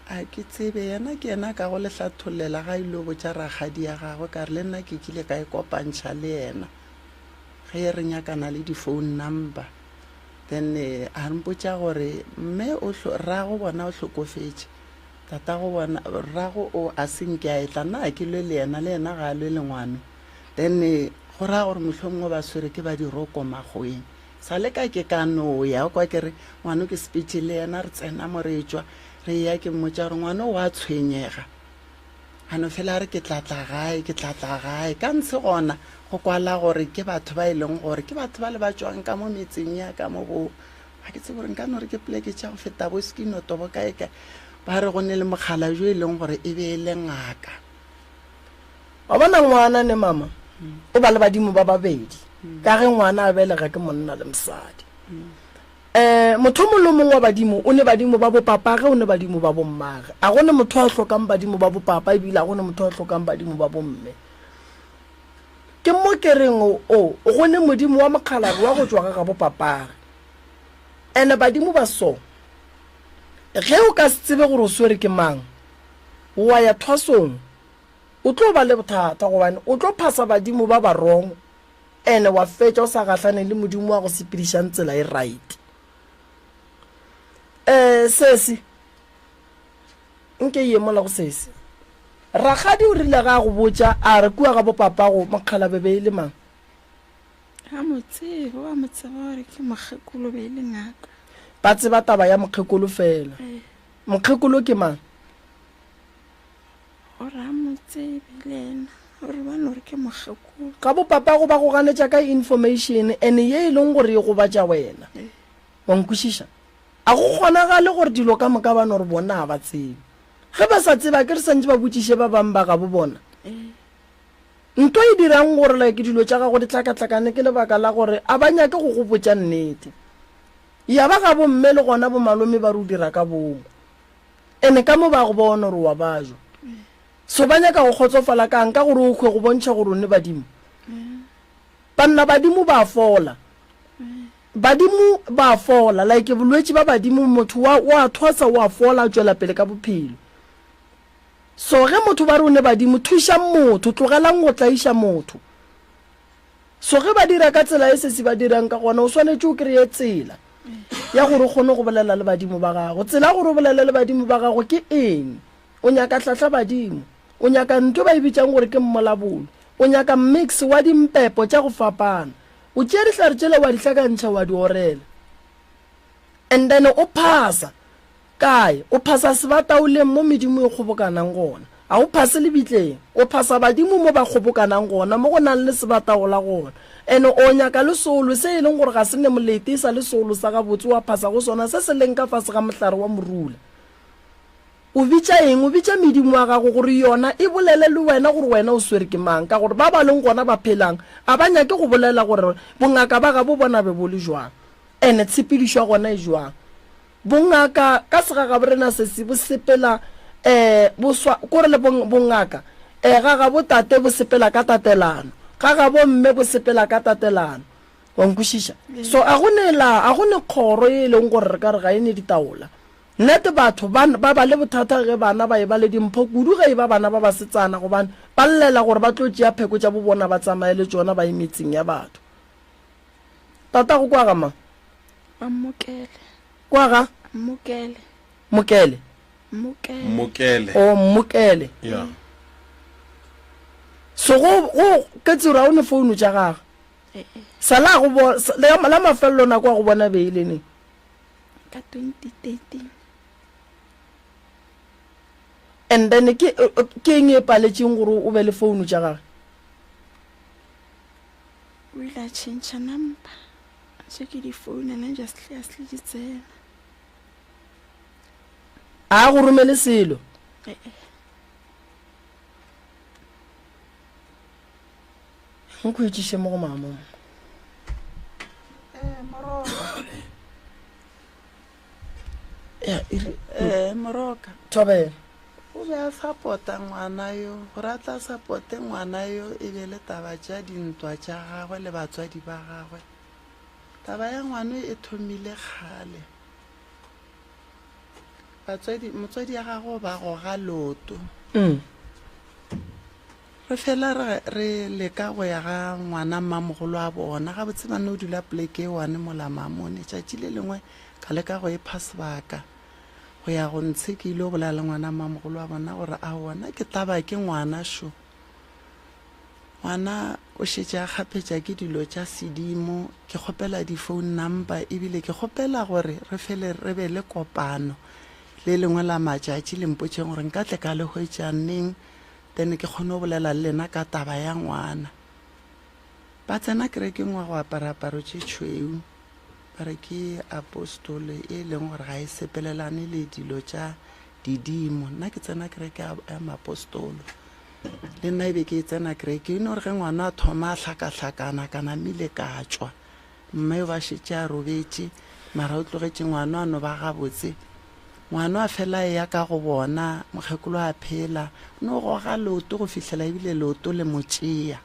A ke tsebe, yena ke yena a ka go le hlathollela ga ile botša rakgadi ya gagwe ka re le nna ke kile ka e kopantšha le yena ge re nyakana le di-phone number. Then eh, a mpotša gore mme o rrago bona o hlokofetše. Tatago bona, rrago o a se nke a etla, nna ga ke lwe le yena, le yena ga a lwe le ngwano. Then go raya gore mohlomongwe ba swere ke ba diroko makgoweng. Sa le ka ke ka no ya, o kwa ke re ngwano ke sepetše le yena, re tsena mo re etšwa, re eya ke mmotša gore ngwano o a tshwenyega. A no fela a re ke tla tla gae, ke tla tla gae. Ka ntshe gona go kwala gore ke batho ba e leng gore ke batho ba le ba tšwang ka mo metseng ya ka mo bo, ga ke tsebe gore nka no re ke poleke tša go feta bo Skinoto bo kae kae. Ba re go ne le mokgala jo e leng gore e be e le ngaka. Wa bona ngwana ne mama o ba le badimo ba babedi ka ge ngwana a belega ke monna le mosadi. Um motho o mongwe le o mongwe wa badimo o ne badimo ba bopapage o ne badimo ba bommage. A go ne motho a hlokang badimo ba bopapa ebile a go ne motho a hlokang badimo ba bomme. Ke mo ke reng o go ne modimo wa mokgalabje wa go tšwa ga gabo papage. Ene badimo ba so ge o ka se tsebe gore o swere ke mang wa ya thwasong o tlo ba le bothata gobane o tlo phasa badimo ba ba wrong ene wa fetša o sa gahlane le modimo wa go sepedišang tsela e right. Eh sesi nke ye mola go sesi. Rakgadi o rile ga a go botša a re kua ga bo papago mokgalabje be e le mang? Ga mo tsebe, wa mo tseba gore ke mokgekolo be e le ngaka. Ba tseba taba ya mokgekolo fela. Ee. Mokgekolo ke mang? Gore a mo tsebe le yena, gore ba no re ke mokgekolo. Ga bo papago ba go ganetša ka information and ye e leng gore e gobatša wena. Ee. Wa nkwešiša? A go kgonagale gore dilo ka moka ba no re bona ga ba tsebe. Ge ba sa tsebe, akere santše ba botšiše ba bang ba gabo bona? Ee. Nto e dirang gore like dilo tša gago di hlakahlakane ke lebaka la gore a ba nyake go go botša nnete. Ya ba ga bo mme le gona bo malome ba re o dira ka boomo. Ene ka mo ba go bona gore wa ba jwa. So ba nyaka go kgotsofala kang ka gore o hwe go bontšha gore o ne badimo? Banna badimo ba fola. Badimo ba fola like bolwetši ba badimo motho wa wa thwasa wa fola a tšwela pele ka bophelo. So ge motho ba re o ne badimo, thušang motho, tlogelang go tlaiša motho. So ge ba dira ka tsela e sesi ba dirang ka gona, o swanetše o kreye tsela ya gore o kgone go bolela le badimo ba gago. Tsela ya gore o bolele le badimo ba gago ke eng? O nyaka hlahla badimo, o nyaka ntho ba e bitšang gore ke mmolabolo, o nyaka mix wa dimpepo tša go fapana. O tšea dihlare tšela wa di hlakantšha wa di orela. And then o phasa. Kae? O phasa sebataoleng mo medimo e kgobokanang gona. A o phase lebitleng. O phasa badimo mo ba kgobokanang gona, mo go nang le sebataola gona. And o nyaka le seolo se e leng gore ga se ne molete, e sa le seolo sa gabotse, wa phasa go sona se se leng ka fase ga mohlare wa morula. O bitša eng? O bitša medimo ya gago gore yona e bolele le wena gore wena o swere ke mang, ka gore ba ba leng gona ba phelang a ba nyake go bolela gore bongaka ba gabo bona be bo le jwang, and tshepedišo ya gona e jwang. Bongaka ka segagaborena sesi bo sepela eh bo swa kore le bong bongaka eh ga gabo tate bo sepela ka tatelano ga gabo mme bo sepela ka tatelano wa nkwešiša so a go ne la a go ne kgoro ye e leng gore re ka re ga e ne ditaola nnete batho ba ba ba le bothata ge bana ba e ba le dimpho kudu ge e ba bana ba basetsana gobane ba llela gore ba tlo tšea pheko tša bo bona ba tsamaye le tšona ba ye metseng ya batho tatago kwa ga mang Wa Mmokele. Kwa ga? Mmokele. Mokele. Mmokele. Mmokele. Oh, Mmokele. Yeah. So go go ke tsira o ne founu tša gagwe. Eh, eh. Sa la go bo la la mafelelo nako a go bona be ile neng? Ka 2013. And then ke ke eng e paletšeng gore o be le founu tša gagwe? O ile a change number. Tše ke di founela just a se di tsena. A go romele selo. Eh, eh. Nkhwetšiše mo go mama. Eh, moroka. Ya, iri. Eh, moroka. Thobela. O be a sapota ngwana yo, gore a tla sapote ngwana yo e be le taba tša dintwa tša gagwe le batswadi ba gagwe. Taba ya ngwano e thomile kgale. Batswadi, motswadi ya gagwe ba goga loto. Mm. Re fela re, re leka go ya ga ngwana mmamogolo wa bona. Gabotse ba no dula poleke e one mola mamone. Tšatši le lengwe ka leka go ipha sebaka go ya go ntshe ke ile go bolela le ngwana mmamogolo wa bona gore aowa nna ke taba ke ngwana šo. Ngwana o šetše a kgaphetša ke dilo tša sedimo, ke kgopela di-phone number ebile ke kgopela gore re fele re be le kopano le lengwe la matšatši le mpotšeng gore nka tle ka le hwetša neng. Then ke kgone go bolela le lena ka taba ya ngwana. Ba tsena kerekeng wa go apara aparo tše tšhweu, ba re ke apostole e leng gore ga e sepelelane le dilo tša didimo. Nna ke tsena kereke ya maapostolo, le nna e be ke e tsena kereke. E no re ge ngwana a thoma a hlakahlakana, ka namile ka tšwa. Mme o ba šetše a robetše, mara o tlogetše ngwano a no ba gabotse. Ngwano a fela a eya ka go bona, mokgekolo a phela, no goga leoto go fihlela ebile leoto le mo tšea.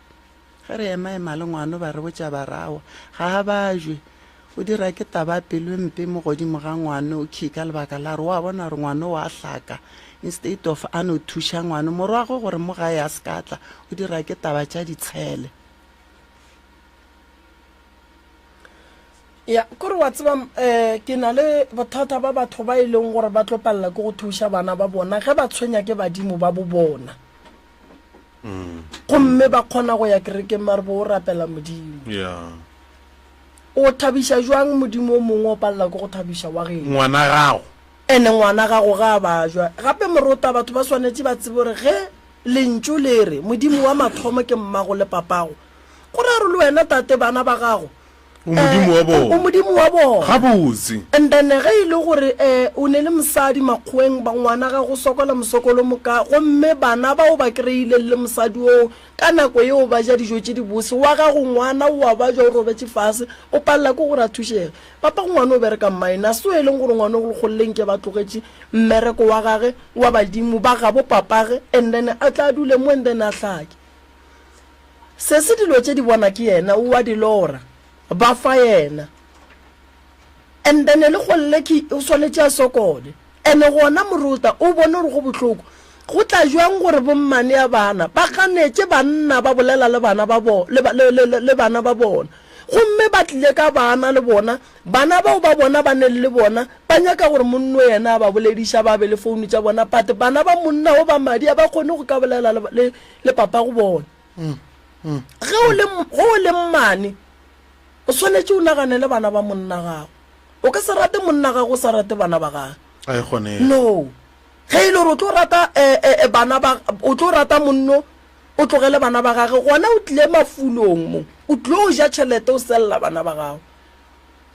Ge re ema-ema le ngwano ba re botša ba re aowa, ga a bajwe, o dira ke taba ya pelo e mpe mo godimo ga ngwano khii ka lebaka la gore wa bona gore ngwano wa hlaka instead of a no thuša ngwano morwagwe gore mo gae a se ka tla, o dira ke taba tša ditshele. Ya, kore wa tseba um ke na le bothata ba batho ba e leng gore ba tlo palela ke go thuša bana ba bona ge ba tshwenya ke badimo ba bo bona. Gomme ba kgona go ya kerekeng mare bo o rapela Modimo. Yeah. O thabiša jwang Modimo o mongwe o palela ke go thabiša wa geno? Ngwana gago. Ene ngwana gago ga a bajwa. Gape morota batho ba swanetše ba tsebe gore ge Lentšu le re Modimo wa mathomo ke mmago le papago, Go ra gore le wena tate bana ba gago O Modimo wa bona. O Modimo wa bona. Gabotse. And then ge e le gore o ne le mosadi makgoweng ba ngwana ga go sokola mosokolo moka gomme bana ba o ba kry-ileng le mosadi oo ka nako yeo ba ja dijo tše di bose wa gago ngwana o a ba ja o robetše fase o palela ke gore a thušege. Papa go ngwana o bereka mine a se o e leng gore ngwana o lekgolleng ke ba tlogetše mmereko wa gage wa badimo ba gabo papage and then a tla dule mo and then a hlake. Sesi dilo tše di bona ke yena o wa di lora ba fa yena and then le golle ke o swanetše a sokole and gona moruta o bone gore go bohloko go tla jwang gore bommane ya bana ba ganetše banna ba bolela le bana ba bo le, le, le, le bana ba bona gomme ba tlile ka bana le bona bana bao ba bona ba neng le bona ba nyaka gore monno yena a ba bolediša ba be le founu tša bona but bana ba monna o ba madi a ba kgone go ka bolela le, le, le papa go bona. Ge o le, ge o le mmane, o swanetše o naganele bana ba monna gago. O ka se rate monna gago o sa rate bana ba gage. Ga e kgonege. No. Ge e le gore o tlo rata eh, eh, eh, bana ba, o tlo rata monno, o tlogele bana ba gage, gona o tlile mafulong mo. O tlo ja tšhelete o sella bana ba gago.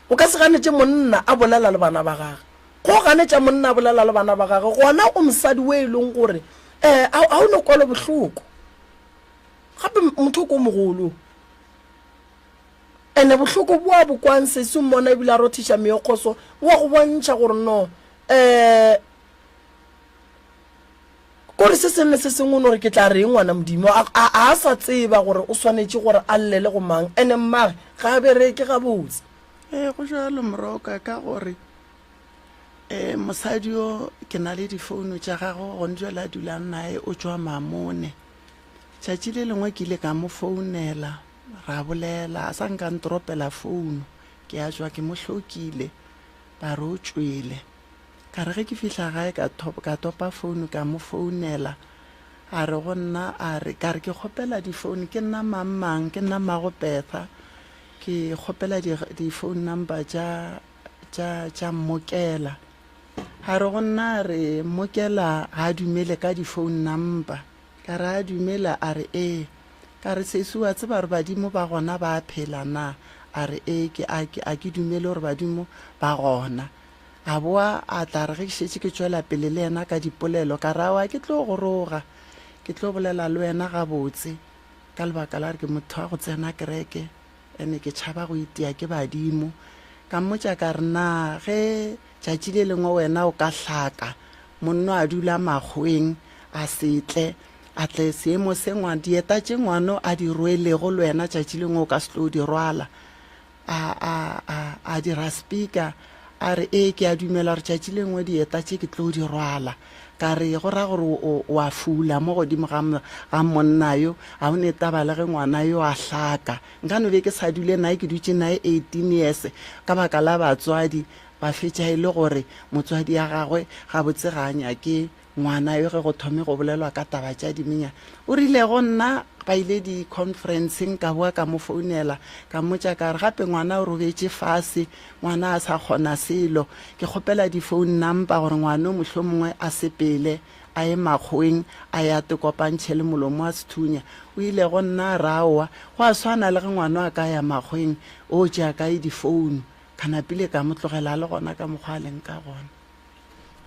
O ka se ganetše monna a bolela le bana ba gage. Go ganetša monna a bolela le bana ba gagwe, gona o mosadi o e leng gore um ga o no kwelo bohloko. Gape motho o ko mogolo. Ene bohloko bo a bo kwang sesi o mmona ebile a rothiša meokgo so, o a go bontšha gore no um kore se sengwe le se sengwe o no re ke tla reng ngwana Modimo. A, a, a sa tseba gore o swanetše gore a llele go mang. Ene mmage ga a bereke gabotse. Ee, go jalo Moroka ka gore um mosadi yo ke na le difounu tša gagwe gone jale a dulang naye o tšwa Mamone. Tšatši le lengwe ke ile ka mo founela ra bolela a sa nka ntoropela founu ke a tšwa ke mo hlokile ba re o tšwele. Ka re ge ke fihla gae ka ka topa founu ka mo founela a re go nna a re ka re ke kgopela difounu ke nna mang mang ke nna mmago Bertha ke kgopela di-phone number tša tša tša Mmokela. A re go nna a re Mmokela ga a dumele ka di-phone number. Ka re a dumela a re ee. Ka re sesi wa tseba gore badimo ba gona ba a phela na? A re ee ke a ke a ke dumele gore badimo ba gona. A boa a tla re ge ke šetše ke tšwela pele le yena ka dipolelo ka re aowa ke tlo go roga ke tlo bolela le wena gabotse ka lebaka la gore ke motho wa go tsena kereke. Ene ke tšhaba go itia ke badimo. Ka mmotša ka re, Na ge tšatši le lengwe wena o ka hlaka, monno a dula makgoweng, a se tle, a tle seemo se ngwa, dieta tše ngwano a di rwelego le wena tšatši lengwe o ka se tlo di rwala? A, a, a, a dira speaker, a re, Ee, ke a dumela gore tšatši lengwe dieta tše ke tlo di rwala. Ka re, Go ra gore o, o a fula mo godimo ga, ga monna yo, ga o ne taba le ge ngwana yo a hlaka. Nka no be ke sa dule naye, ke dutše naye 18 years, ka baka la batswadi, ba fetša e le gore motswadi ya gagwe gabotse ga a nyake Ngwana yo ge go thome go bolelwa ka taba tša dimenya, o rile go nna ba ile di-conferenceng, ka boa ka mo founela, ka mmotša ka re gape ngwana o robetše fase, ngwana a sa kgona selo, ke kgopela di-phone number gore ngwano mohlomongwe a sepele a ye makgoweng a ye a tekopantšhe le molomo wa sethunya. O ile go nna a re aowa, go a swana le ge ngwano a ka ya makgoweng o tšea kae difounu. Ka napile ka mo tlogela a le gona ka mokgwa a leng ka gona.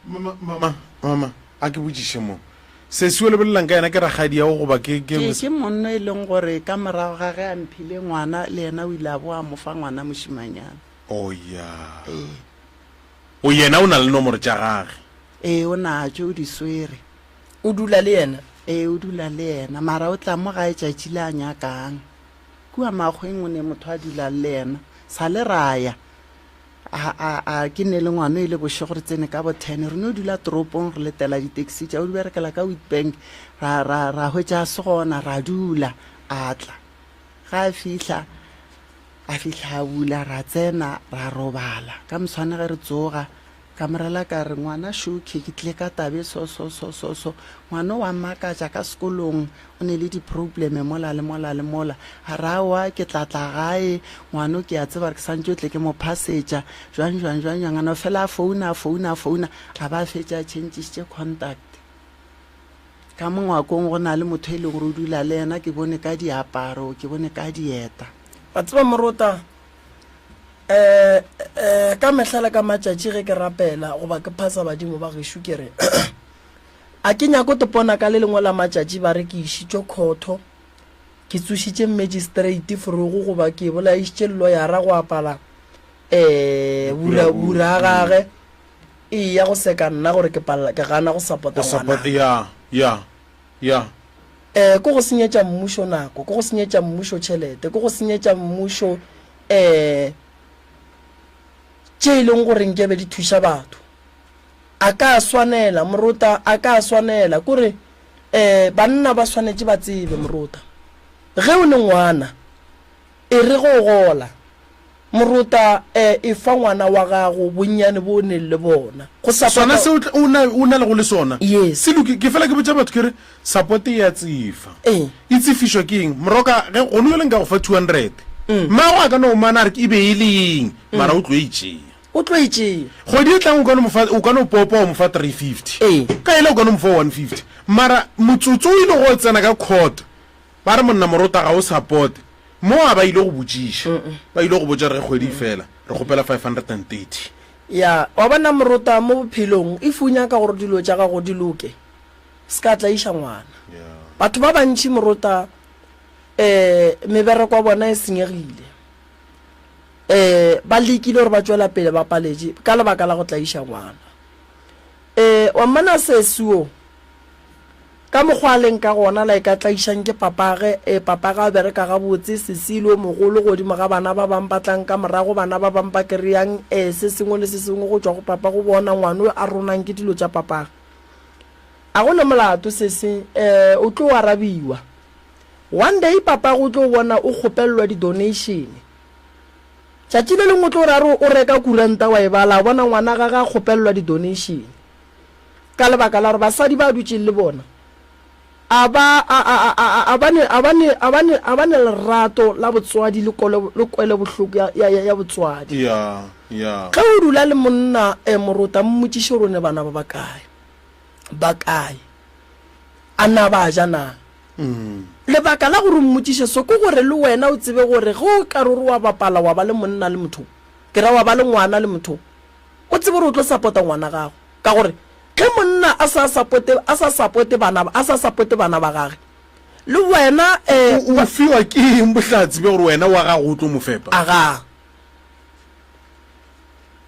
Mama, mama, mama, a ke botšiše mo. Sesi o lebelelang ka yena ke rakgadiago goba ke, ke. Ke, ke monna e leng gore ka morago ga ge a mphile ngwana, le yena o ile a boa a mo fa ngwana mošimanyana. Oh ya. Ee. O yena o na le nomoro tša gage? Ee, o natšo, o di swere. O dula le yena? Ee, o dula le yena, mara o tla mo gae tšatši le a nyakang. Kua makgweng o ne motho a dulang le yena. Sa le ra ya. A, a, a, ke ne le ngwano e le bošego re tsene ka bo ten. Re no dula toropong re letela di-taxi tša o di berekela ka Witbank. Ra, ra, ra hwetša a se gona, ra dula. A tla. Ga a fihla, a fihla a bula, ra tsena, ra robala. Ka moswane ge re tsoga, Ka mo rela ka re, Ngwana Shuki, ke tlile ka taba e so, so, so, so, so. Ngwana o a makatša ka sekolong, o ne le diprobleme mola le mola le mola. A re, Aowa, ke tla tla gae, ngwano ke a tseba gore ke santše o tle ke mo phasetša, jwang, jwang, jwang, jwang. A no fela a founa, a founa, a founa, a ba a fetša a tšhentšišitše contact. Ka mo ngwakong go na le motho e leng gore o dula le yena, ke bone ka diaparo, ke bone ka dieta. Wa tseba Morota, um um ka mehla le ka matšatši ge ke rapela goba ke phasa badimo ba gešo ke re a ke nyako tepona ka le lengwe la matšatši ba re ke išitšwe khotho ke tsošitše magistrate forogo goba ke bolaišitše loyara go apala um bura bura gage e ya go seka nna gore ke palela ke gana go support-a ngwana ya ya ya Eh, ke go senyetša mmušo nako, ke go senyetša mmušo tšhelete, ke go senyetša mmušo eh tše e leng gore nkebe di thuša batho. A ka swanela, morota, a ka swanela, kore eh banna ba swanetše ba tsebe, morota, ge o le ngwana, e re ge o gola, Morota, e, efa ngwana wa gago bonnyane bo o neng le bona. Go Sona sapota. se o tla, o na, o na lego le sona, Yes. se loki. Ke fela ke botša batho ke re, support e a tsefa. Ee. E tsefišwa ke eng? Moroka, ge gone bjale nka go fa 200, mmago a ka no mana a re ke e be e le eng, mara o tlo e tšea. O tlo e tšea. Kgwedi e tlang o ka no mo fa, o ka no popa wa mo fa 350. Ee. Ka ele o ka no mo fa 150. Mara motsotso o ile go tsena ka court, Ba re monna Morota ga o supporte mo a ba ile go botšiša. Ba ile go botša re ge kgwedi e fela re kgopela 530. Ya, wa bona Morota mo bophelong if o nyaka gore dilo tša gago di loke se ka tlaiša ngwana. Batho ba bantši Morota um mebereko ya bona e senyegile. Um ba lekile gore ba tšwela pele ba paletše ka lebaka la go tlaiša ngwana. Um wa mmona sesi wo Ka mokgwa a leng ka gona, like a tlaišang ke papage, ee, papage a bereka gabotse, sesi le o mogolo godimo ga bana ba bang ba tlang ka morago, bana ba bang ba kereyang, ee, se sengwe le se sengwe go tšwa go papa go bona, ngwano a ronang ke dilo tša papage. A go ne molato, sesi, ee, o tlo arabiwa. One day papage o tlo bona o kgopellwa di-donation. Tšatši le lengwe o tlo re a re o reka kuranta wa e bala, a bona ngwana gage a kgopellwa di-donation. Ka lebaka la gore basadi ba dutšeng le bona a ba, a, a, a, a, a ba ne, a ba ne, a ba ne, a ba ne lerato la botswadi le kolo, le kwelobohloko ya, ya, ya, ya botswadi. Ya, ya. Ge o dula le monna, eh, morota, mmotšiše gore o ne bana ba bakae. Ba kae? A na ba ja na? Lebaka la gore o mmotšiše so ke gore le wena o tsebe gore ge o ka re o re wa bapala wa ba le monna le motho, ke ra wa ba le ngwana le motho, O tsebe gore o tlo sapota ngwana gago ka gore ge monna a sa sapote a sa sapote bana a sa sapote bana ba gage le wena eh, O, o fiwa ke eng bohlatse bja gore wena wa gago o tlo mo fepa? Aga.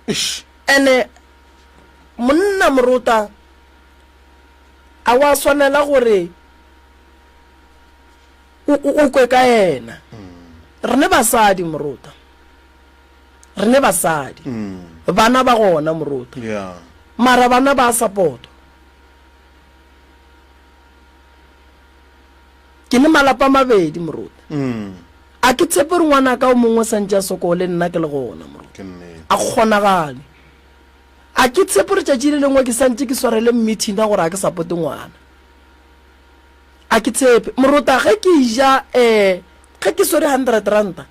Eish. Ene monna morota a wa swanela gore o, o, o kwe ka yena. Rene basadi morota. Re ne basadi. Bana ba gona morota. Yeah. Mara bana ba support. Ke ne malapa mabedi morota. A ke tshepe gore ngwanaka o mongwe o santše a sokole nna ke le gona morota. Ke nnete. A kgonagale. A ke tshepe gore tšatši le lengwe ke santše ke swarele meeting ya gore a ke supporte ngwana. A ke tshepe. Morota ge ke ja eh ge ke swere 100 ranta.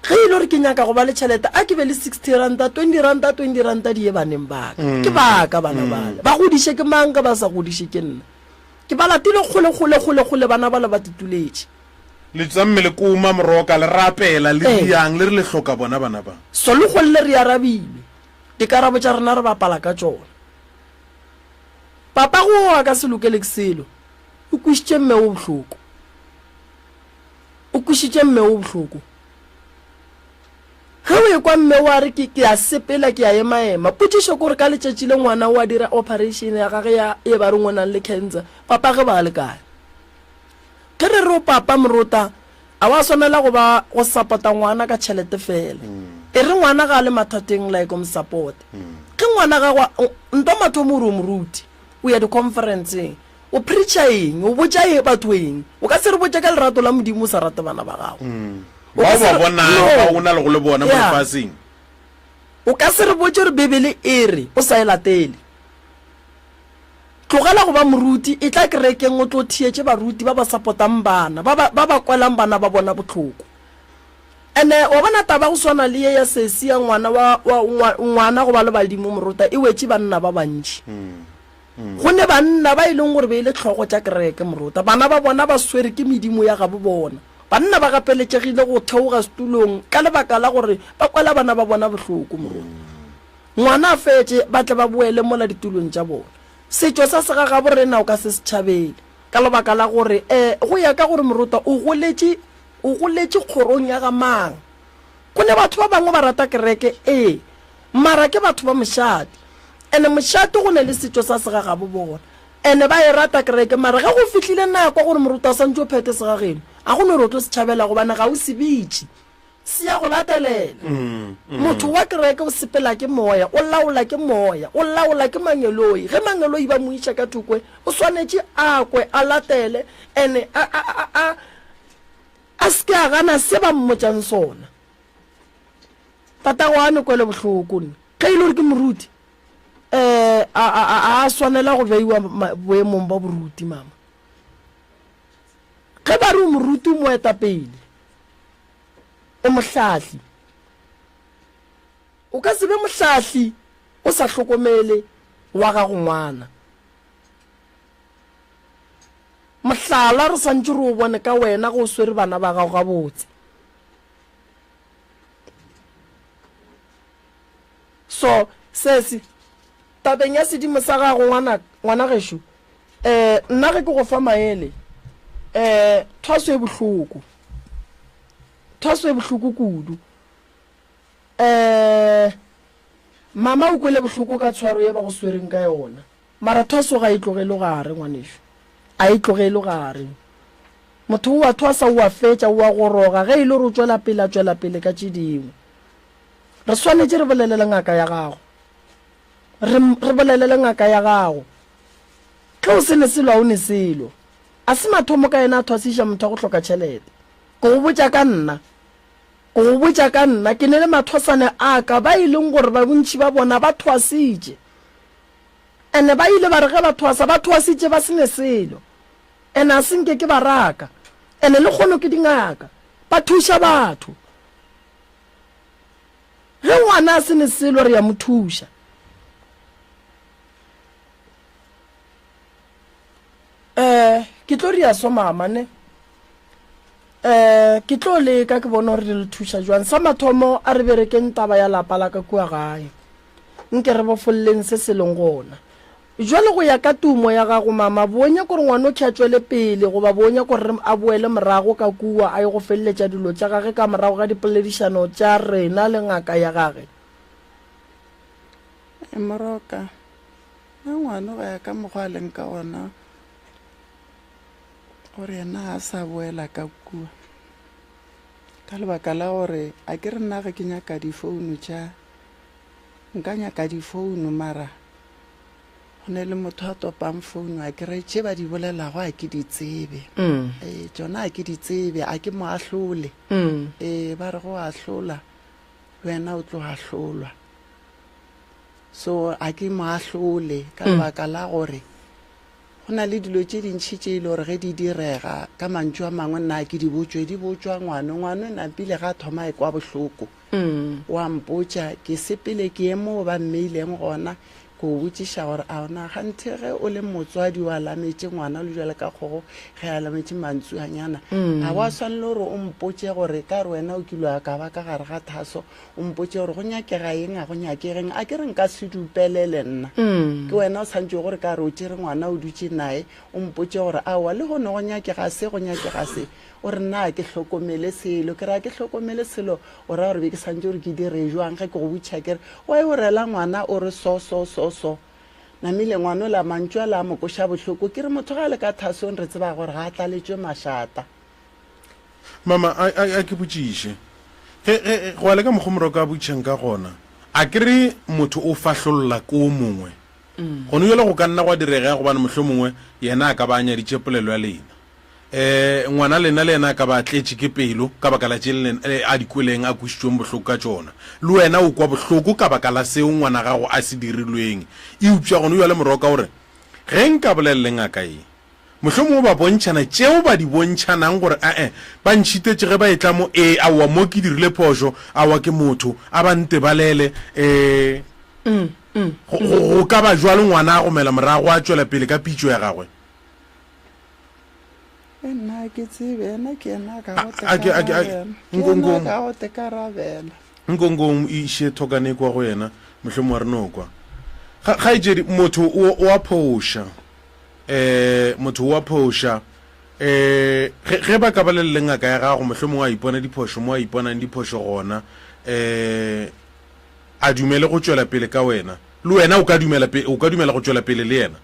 Ge e le gore ke nyaka go ba le tšhelete, a ke be le 60 ranta, 20 ranta, 20 ranta di ye baneng ba ka. Ke ba ka bana bale. Ba godiše ke mang ge ba sa godiše ke nna? Ke ba latile kgole, kgole, kgole, kgole, bana bale ba tituletše. Le tsamme le koma moroka, le rapela, le riang, le re le hloka bona bana ba. So le golle re arabilwe. Dikarabo tša rena re bapala ka tšona. Papago o a ka se lokele ke selo. O kwešitše mme o bohloko. O kwešitše mme o bohloko. Ge o ekwa mme o a re ke, ke a sepela, ke a emaema. Potšišo ke gore ka letšatši le ngwana o a dira operation ya gage ya e ba reng o nang le cancer, papa ge ba le kae? Ge re re o papa morota, a wa swanela go ba go sapota ngwana ka tšhelete fela. E re ngwana ga a le mathateng like o mo sapote. Ge ngwana gago, ntwa mathomo o re o moruti, o ya di-conference-eng, O preacher eng? O botša e, batho eng? O ka se re botše ka lerato la Modimo o sa rate bana ba gago. O Ba ka o se ba re, bonang, no. ba o na lego le bona mo Yeah. lefaseng. O ka se re botše gore Bibele e re o sa e latele. Tlogela go ba moruti, etla kerekeng o tlo theetše baruti ba ba sapotang bana, ba ba, ba ba kwelang bana ba bona bohloko. Ene wa bona taba ya go swana le ye ya sesi ya ngwana wa, wa, ngwa, ngwana go ba le badimo morota e wetše banna ba bantši. Go ne banna ba e leng gore be e le hlogo tša kereke, morota. Bana ba bona ba swere ke medimo ya gabo bona. Banna ba gapeletšegile go theoga setulong ka lebaka la gore ba kwela bana ba bona bohloko, morota. Ngwana a fetše, ba tle ba boele mola ditulong tša bona. Setšo sa segagabo rena o ka se se tšhabele, ka lebaka la gore, e, go ya ka gore morota o goletše, o goletše kgorong ya ga mang. Go ne batho ba bangwe ba rata kereke, ee, mara ke batho ba mošate. Ene mošate go ne le setšo sa segagabo bona. Ene ba e rata kereke, mara ge go fihlile nako gore moruti a swantše o phethe segageno, a go no re o tlo se tšhabela gobane ga o se bitše. Se ya go latelela. Motho wa kereke o sepela ke moya, o laola ke moya, o laola ke mangeloi. Ge mangeloi ba mo iša ka thokwe, o swanetše a kwe, a latele, ene a, a, a, a, A se ke a gana se ba mmotšang sona. Tatago a ne kwelobohloko nna. Ge e le gore ke moruti, um a, a, a, a swanela go beiwa boemong ba boruti, mama. Ge ba re o moruti, o moetapele, o mohlahli. O ka se be mohlahli o sa hlokomele wa gago ngwana. Mohlala re swantše re o bone ka wena ge o swere bana ba gago gabotse. So, sesi, tabeng ya sedimo sa gago, ngwana, ngwana gešo, eh, nna ge ke go fa maele, eh, thwaso e bohloko. Thwaso e bohloko kudu. Eh, mama o kwele bohloko ka tshwaro ye ba go swereng ka yona. Mara thwaso ga e tlogelwe gare, ngwanešu. A e tlogelwe gare. Motho o a thwasa, o a fetša, o a goroga, ge e le gore o tšwela pele, a tšwela pele ka tše dingwe. Re swanetše re bolele le ngaka ya gago. Re, re bolele le ngaka ya gago. Ge o se ne selo, ga o ne selo. A se mathomo ka yena a thwasiša motho wa go hloka tšhelete. Ke go botša ka nna. Ke go botša ka nna. Ke ne le mathwasane a ka, ba e leng gore ba bontši ba bona ba thwasitše. Ene ba ile ba re ge ba thwasa, ba thwasitše ba se ne selo. Ene a se nke ke ba raka. Ene lekgono ke dingaka. Ba thuša batho. Ge ngwana a se ne selo re ya mo thuša. Eh, ke tlo ria so mama ne. Eh, ke tlo leka ke bone gore re le thuša jwang. Sa mathomo a re berekeng taba ya lapa la ka kua gae. Nke re bofolleng se se leng gona. Jwale go ya ka tumo ya gago mama, bo nyaka gore ngwanokhi a tšwele pele goba bo nyaka gore a boele morago ka kua a ye go feleletša dilo tša gage ka morago ga dipoledišano tša rena le ngaka ya gage? Moroka, Nna ngwano go ya ka mokgwa a leng ka gona, gore yena ga a sa boela ka kua. Ka lebaka la gore a ke re nna ge ke nyaka difounu tša, nka nyaka difounu mara go ne le motho a topang founu a ke re tše ba di bolelago a ke di tsebe. Ee, tšona a ke di tsebe, a ke mo ahlole. Ee, ba re go ahlola le wena o tlo ahlolwa. So a ke mo ahlole ka lebaka la gore. Go na le dilo tše dintši tše e le gore ge di direga, ka mantšu a mangwe nna ke di botšwe, di botšwa ngwano. Ngwano napile ga a thoma a ekwa bohloko, o a mpotša. Ke sepele ke ye moo ba mmeileng gona, ke o botšiša gore a ona ganthe ge o le motswadi o alametše ngwana o le jwale ka kgogo ge a alametše mantsuanyana, a wa swanele gore o mpotše gore ka re wena o kile wa ka ba ka gare ga thaso, o mpotše gore go nyakega eng a go nyakegeng. A ke re nka se dupelele nna, ke wena o swantšego gore ka re o tšere ngwana o dutše naye, o mpotše gore aowa le gono go nyakega se, go nyakega se. O re nna a ke hlokomele selo. Ke re a ke hlokomele selo, o ra gore be ke swantše gore ke dire jwang ge ke go botšiša ke re wa e o rela ngwana o re so so so so. Namile ngwana ola mantšu ala a mo koša bohloko. Ke re motho ge a le ka thasong re tseba gore ga a tlaletšwe mašata. Mama, a, a, a ke botšiše. Ge, ge, go ya le ka mokgwa Moroka a botšišang ka gona, a ke re motho o fahlolla ko o mongwe? Gone bjale go ka nna gwa direga gobane mohlomongwe yena a ka ba a nyaditše polelo ya lena. E, ngwana lena le yena a ka ba a tletše ke pelo ka baka la tše le, a di kweleng, a kwešitšweng bohloko ka tšona. Le wena o kwa bohloko ka baka la seo ngwana gago a se dirilweng. Eupša gone bjale Moroka o re, Ge nka bolela le ngaka ye, Mohlomongwe ba bontšhana tšeo ba di bontšhanang gore, A-e, ba ntšhitetše ge ba etla mo, ee, aowa, mo ke dirile phošo, aowa, ke motho, a ba ntebalele. Ee, go, go, go ka ba bjalo ngwana a gomela morago a tšwela pele ka pitšo ya gagwe. E nna ga ke tsebe, yena ke yena a ka go A, a ke, a ke, a ke, tekarabela. Ke nko, yena nko, a ka go tekarabela. nko, nko o iše thokane kwa go yena, mohlomongwe re no kwa. Ga, kgaetšedi, motho o, o a phoša. um motho o a phoša um ge, ge ba ka bolele le ngaka ya gago mohlomongwe a ipona diphošo mo a iponang diphošo gona um a dumele go tšwela pele ka wena le wena o ka dumela o ka dumela go tšwela pele le yena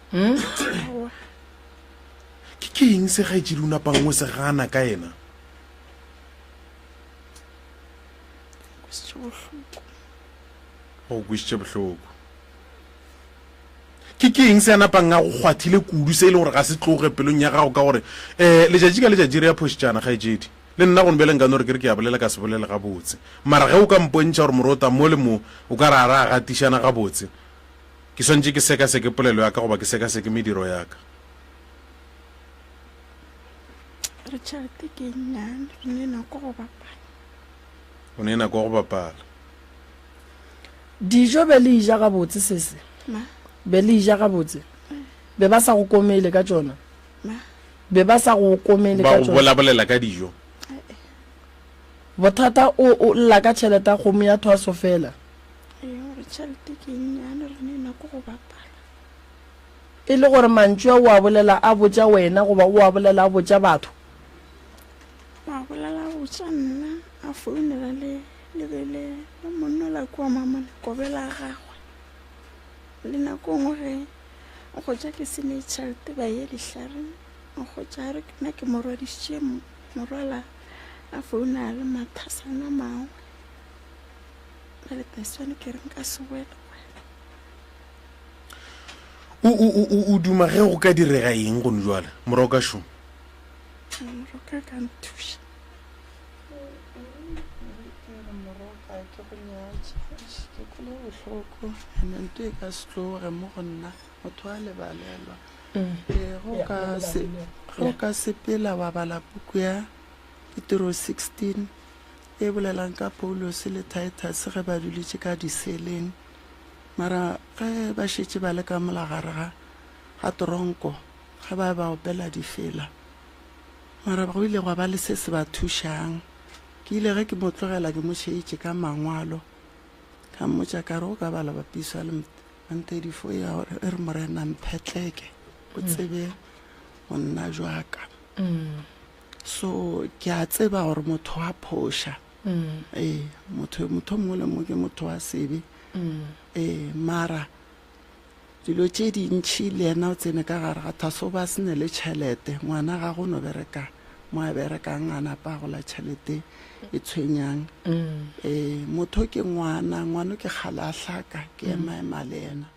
hmm? ke ke eng se gaetšedi o napang o se gana ka yena go kwešitše bohloko Ke ke eng se a napang a go kgwathile kudu se e le gore ga se tloge pelong ya gago ka gore um letšatši ka letšatši re ya phošetšana kgaetšedi? Le nna gone bjale nka no re ke re ke a bolela ka se bolele gabotse. Mara ge o ka mpontšha gore morota mo le mo o ka re a re a gatišana gabotse, ke swanetše ke sekaseke polelo ya ka goba ke sekaseke mediro ya ka. Re tšhelete ke e nnyane, re ne nako go bapala. O ne nako go bapala. Dijo be le ja gabotse sese? Ma. Be le ja gabotse? Be ba sa go komele ka tšona? Ma. Be ba sa go komele Ba ka go tšona? bolabolela ka dijo? Bothata o o lla ka tšhelete ya kgomo ya thwaso fela. Ee, gore tšhelete ke e nnyane re ne nako go bapala. E le gore mantšu a o a bolela a botša wena goba o a bolela a botša batho? O a bolela a botša nna, a founela le le be le le monna la kua mamane kobe la gagwe. Le nako nngwe ge nkgotša ke se ne tšhelete ba ye dihlareng, nkgotša a re nna ke mo rwadišitše morwala a founa le mathasana mangwe. Bjale taswane ke re nka se boele go wena. O, o, o, o duma ge go ka direga eng gone jwale, moroka šo? Moroka ka nthuša. Moroka ke go nyatša. Ke kwele bohloko ene nto e ka se tloge mo go nna. Motho a lebalelwa. Ee, ge o ka se, ge o ka sepela wa bala puku ya Ditiro 16 e bolelang ka Paulose le Titus ge ba dulitše ka diseleng. Mara ge ba šetše ba le ka mola gare ga, ga tronko, ge ba be ba opela difela, mara go ile gwa ba le se se ba thušang. Ke ile ge ke mo tlogela ke mo šetše ka mangwalo, ka mmotša ka re o ka bala bapiswa le 134 ya gore e re Morena mphetleke o tsebe go nna jwaka. So ke a tseba gore motho wa phoša. Ee, motho motho mongwe le mongwe ke motho wa sebe. Ee, mara dilo tše dintšhi le yena o tsene ka gare ga thaso ba se ne le tšhelete ngwana ga go no bereka mo a berekang a napa a gola tšhelete e tshwenyang ee motho ke ngwana ngwana ke kgale a hlaka ke ema ema le yena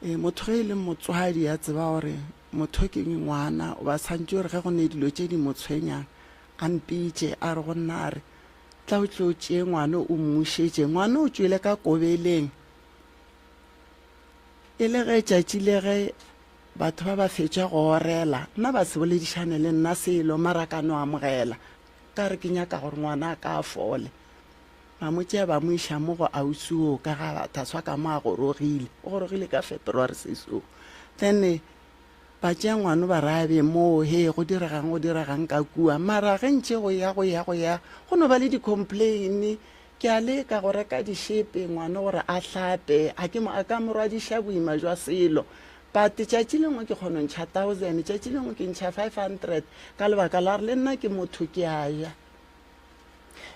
ee motho ge e le motswadi a tseba gore motho ke ngwana o ba santse gore ge go ne dilo tše di mo tshwenyang a mpitše a re go nna a re tla o tle o tšee ngwana o mmušetše ngwana o tšwele ka kobeleng. E le ge tšatši le ge batho ba ba fetša go orela, nna ba se boledišane le nna selo, mara ka no amogela. Ka re ke nyaka gore ngwana a ka a fole. Ba mo tšea ba mo iša mo go ausi oo ka ga Thaswa ka mo a gorogile. O gorogile ka February sesi oo. Then ba tšea ngwano ba re a be moo, he go diregang go diregang ka kua. Mara ge ntše go ya go ya go ya go no ba le di-complain. Ke a leka go reka dišepe ngwano gore a hlape, a ke mo a ka mo rwadiša boima jwa selo. But tšatši lengwe ke kgono ntšha thousand, tšatši lengwe ke ntšha 500 ka lebaka la gore le nna ke motho ke a ja.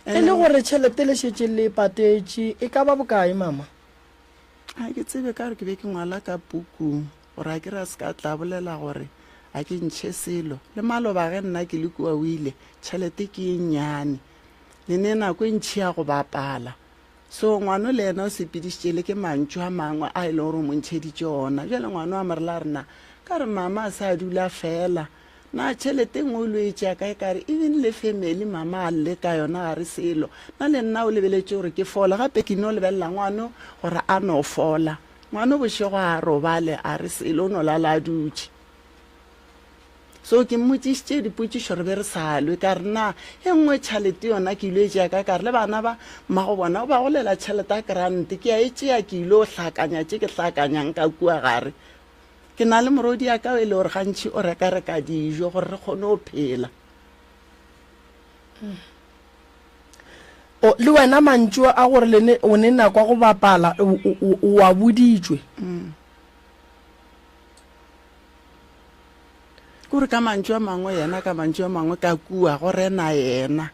E le gore tšhelete le šetše le patetše e ka ba bokae mama? Ga ke tsebe ka gore ke be ke ngwala ka pukung gore a ke re a se ka tla bolela gore a ke ntšhe selo. Le maloba ge nna ke le kua o ile tšhelete ke e nnyane le ne nako e ntšhi ya go bapala. So ngwano le yena o sepedišitše le ke mantšu a mangwe a e leng gore o mo ntšheditše ona. Bjale ngwano a mo rela re na ka re mama a sa dula fela Na tšhelete nngwe o lo e tšea kae? Ka re, Even le family mama a lle ka yona ga re selo. Na le nna o lebeletše gore ke fole? Gape ke no lebelela ngwano gore a no fola. Ngwano bošego a robale a re selo, o no lala a dutše. So ke mmotšišitše dipotšišo re be re sa lwe. Ka re, Na e nngwe tšhalete yona ke ilo e tšea kae? Ka re, Le bana ba mmago bona o ba golela tšhelete ya grant, ke a e tšea ke ilo hlakanya tše ke hlakanyang ka kua gare. Ke na le morwediaka e le gore gantši o reka-reka dijo gore re kgone go phela. O, le wena mantšu a gore le ne, o ne nako ya go bapala, o, o, o, o a boditšwe. Kore ka mantšu a mangwe yena, ka mantšu a mangwe ka kua go rena yena.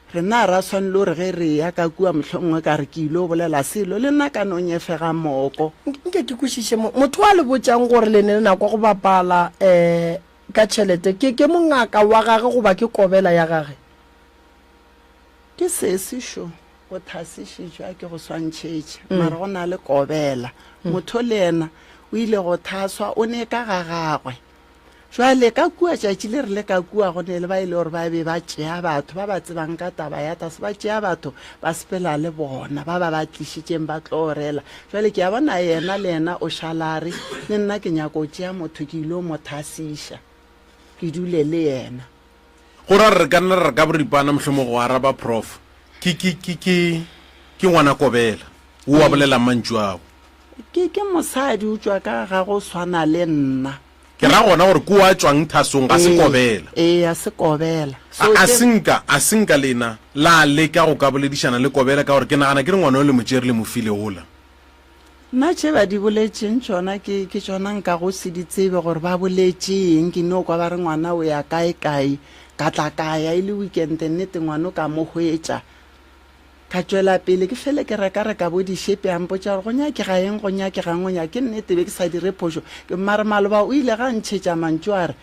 Rena ra swanelo gore ge re eya ka kua mohlomongwe ka re ke ilo bolela selo, le nna ka no nyefega moko. Nke ke kwešiše, mo, motho a le botšang gore le ne le nako ya go bapala um ka tšhelete, ke, ke mongaka wa gage goba ke kobela ya gage? Ke sesi šo, o thasišitšwe, a ke go swantšhetše, mara go na le kobela. Motho le yena o ile go thaswa, o ne ka ga gagwe. Jwale ka kua tšatši le re le ka kua go ne le ba e le gore ba be ba tšea batho ba ba tsebang ka taba ya tase, ba tšea batho ba sepela le bona ba ba ba tlišitšeng ba tlo orela. Jwale ke a bona yena le yena o šalare le nna ke nyako tšea motho ke ilo mo thasiša ke dule le yena. Go ra re ka nna ra re ka boripana mohlomong go araba Prof. Ke, ke, ke, ke, ke ngwana Kobela wo a bolelang mantšu ao. Ke, ke mosadi o tšwa ka ga go swana le nna. Ke ra gona gore ke o a tšwang thasong, ga se Kobela. Ee, ga se Kobela. So A, a se nka, a se nka lena la leka go ka boledišana le Kobela ka gore ke nagana ke re ngwana yo le mo tšere le mo file wola. Nna tše ba di boletšeng tšona ke, ke tšona nkago se di tsebe gore ba boletše eng. Ke no kwa ba re ngwana o ya kae kae. Ka tla ka ya e le weekend, nnete ngwano ka mo hwetša. Ka tšwela pele ke fele ke reka-reka bo dišepe, a mpotša gore go nyakega eng, go nyakegang, go nyake. Ke nnete be ke sa dire phošo. Ke mare maloba o ile ga ntšhetša mantšu a re,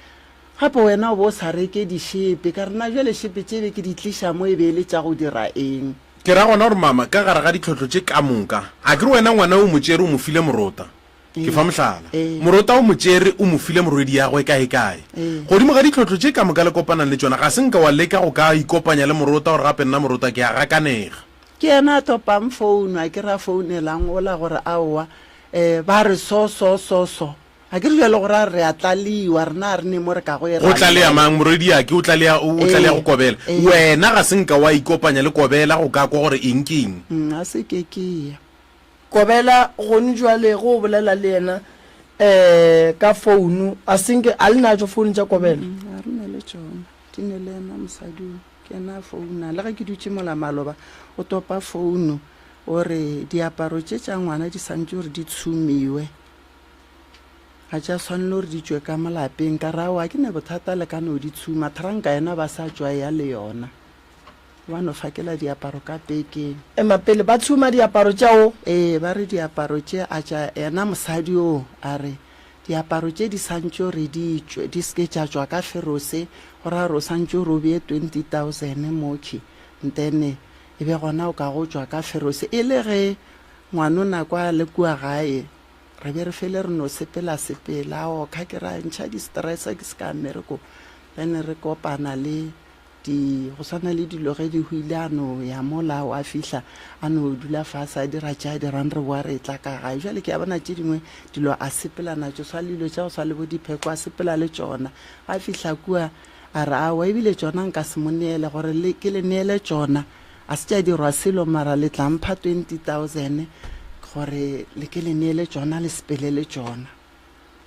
Gape wena o be o sa reke dišepe. Ka re, Na bjale šepe tše be ke di tliša mo e be e le tša go dira eng? Ke ra gona gore mama, ka gare ga ditlhohlo tše ka moka, a ke re wena ngwana o mo tšere o mo file morota? Ke fa mohlala. Morota o mo tšere o mo file morwediagwe kaekae. Godimo ga ditlhohlo tše ka moka le kopanang le tšona, ga se nka wa leka go ka ikopanya le Morota gore gape nna Morota ke a gakanega. Ke yena a topang founu, a ke re a founelang ola gore aowa um ba re so so so so. A ke re bjale gore a re re a tlaliwa, rena a re ne mo re kago e Go tlalea mang? Morwediake o tlalea, o tlalea go Kobela. Wena ga se nka wa ikopanya le Kobela go ka kwa gore eng ke eng? Ga se ke ke ya. Kobela, Gone jwale ge o bolela le yena um ka founu, a se nke a le natšo founu tša Kobela? Ga re ne le tšona, di ne le yena mosadi o, ke yena a founang. Le ge ke dutše mola maloba, o topa founu o re diaparo tše tša ngwana di santše gore di tshumiwe, ga tša swanelo gore di tšwe ka mo lapeng. Ka re aowa, ke ne bothata le ka no di tshuma, thranka yena ba sa tšwa ya le yona. Ba no fakela diaparo ka pekeng. Ema pele ba tshuma diaparo tša o. Ee, ba re diaparo tše a tša yena mosadi o, a re, Diaparo tše di santšo re di tšwe, di se ke tša tšwa ka ferose, go ra gore o santše o re o bee 20,000 mokhwi, ntene e be gona o ka go tšwa ka ferose. E le ge ngwanona kwa le kua gae, re be re fele re no sepela sepela, okha ke ra ntšha di-stress ke se ka mmerekong, then re kopana le. Di, go swana le dilo ge di hwile a no ya mola wa fihla a no dula fase a dira tše a dirang re boa re etla ka gae. Jwale ke a bona tše dingwe dilo a sepela natšo swa le dilo tša go swa le bo dipheko a sepela le tšona. Ga fihla kua a re aowa ebile tšona nka se mo neele gore le ke le neele tšona a se tša dirwa selo mara le tla mpha 20000 gore le ke le neele tšona le sepele le tšona.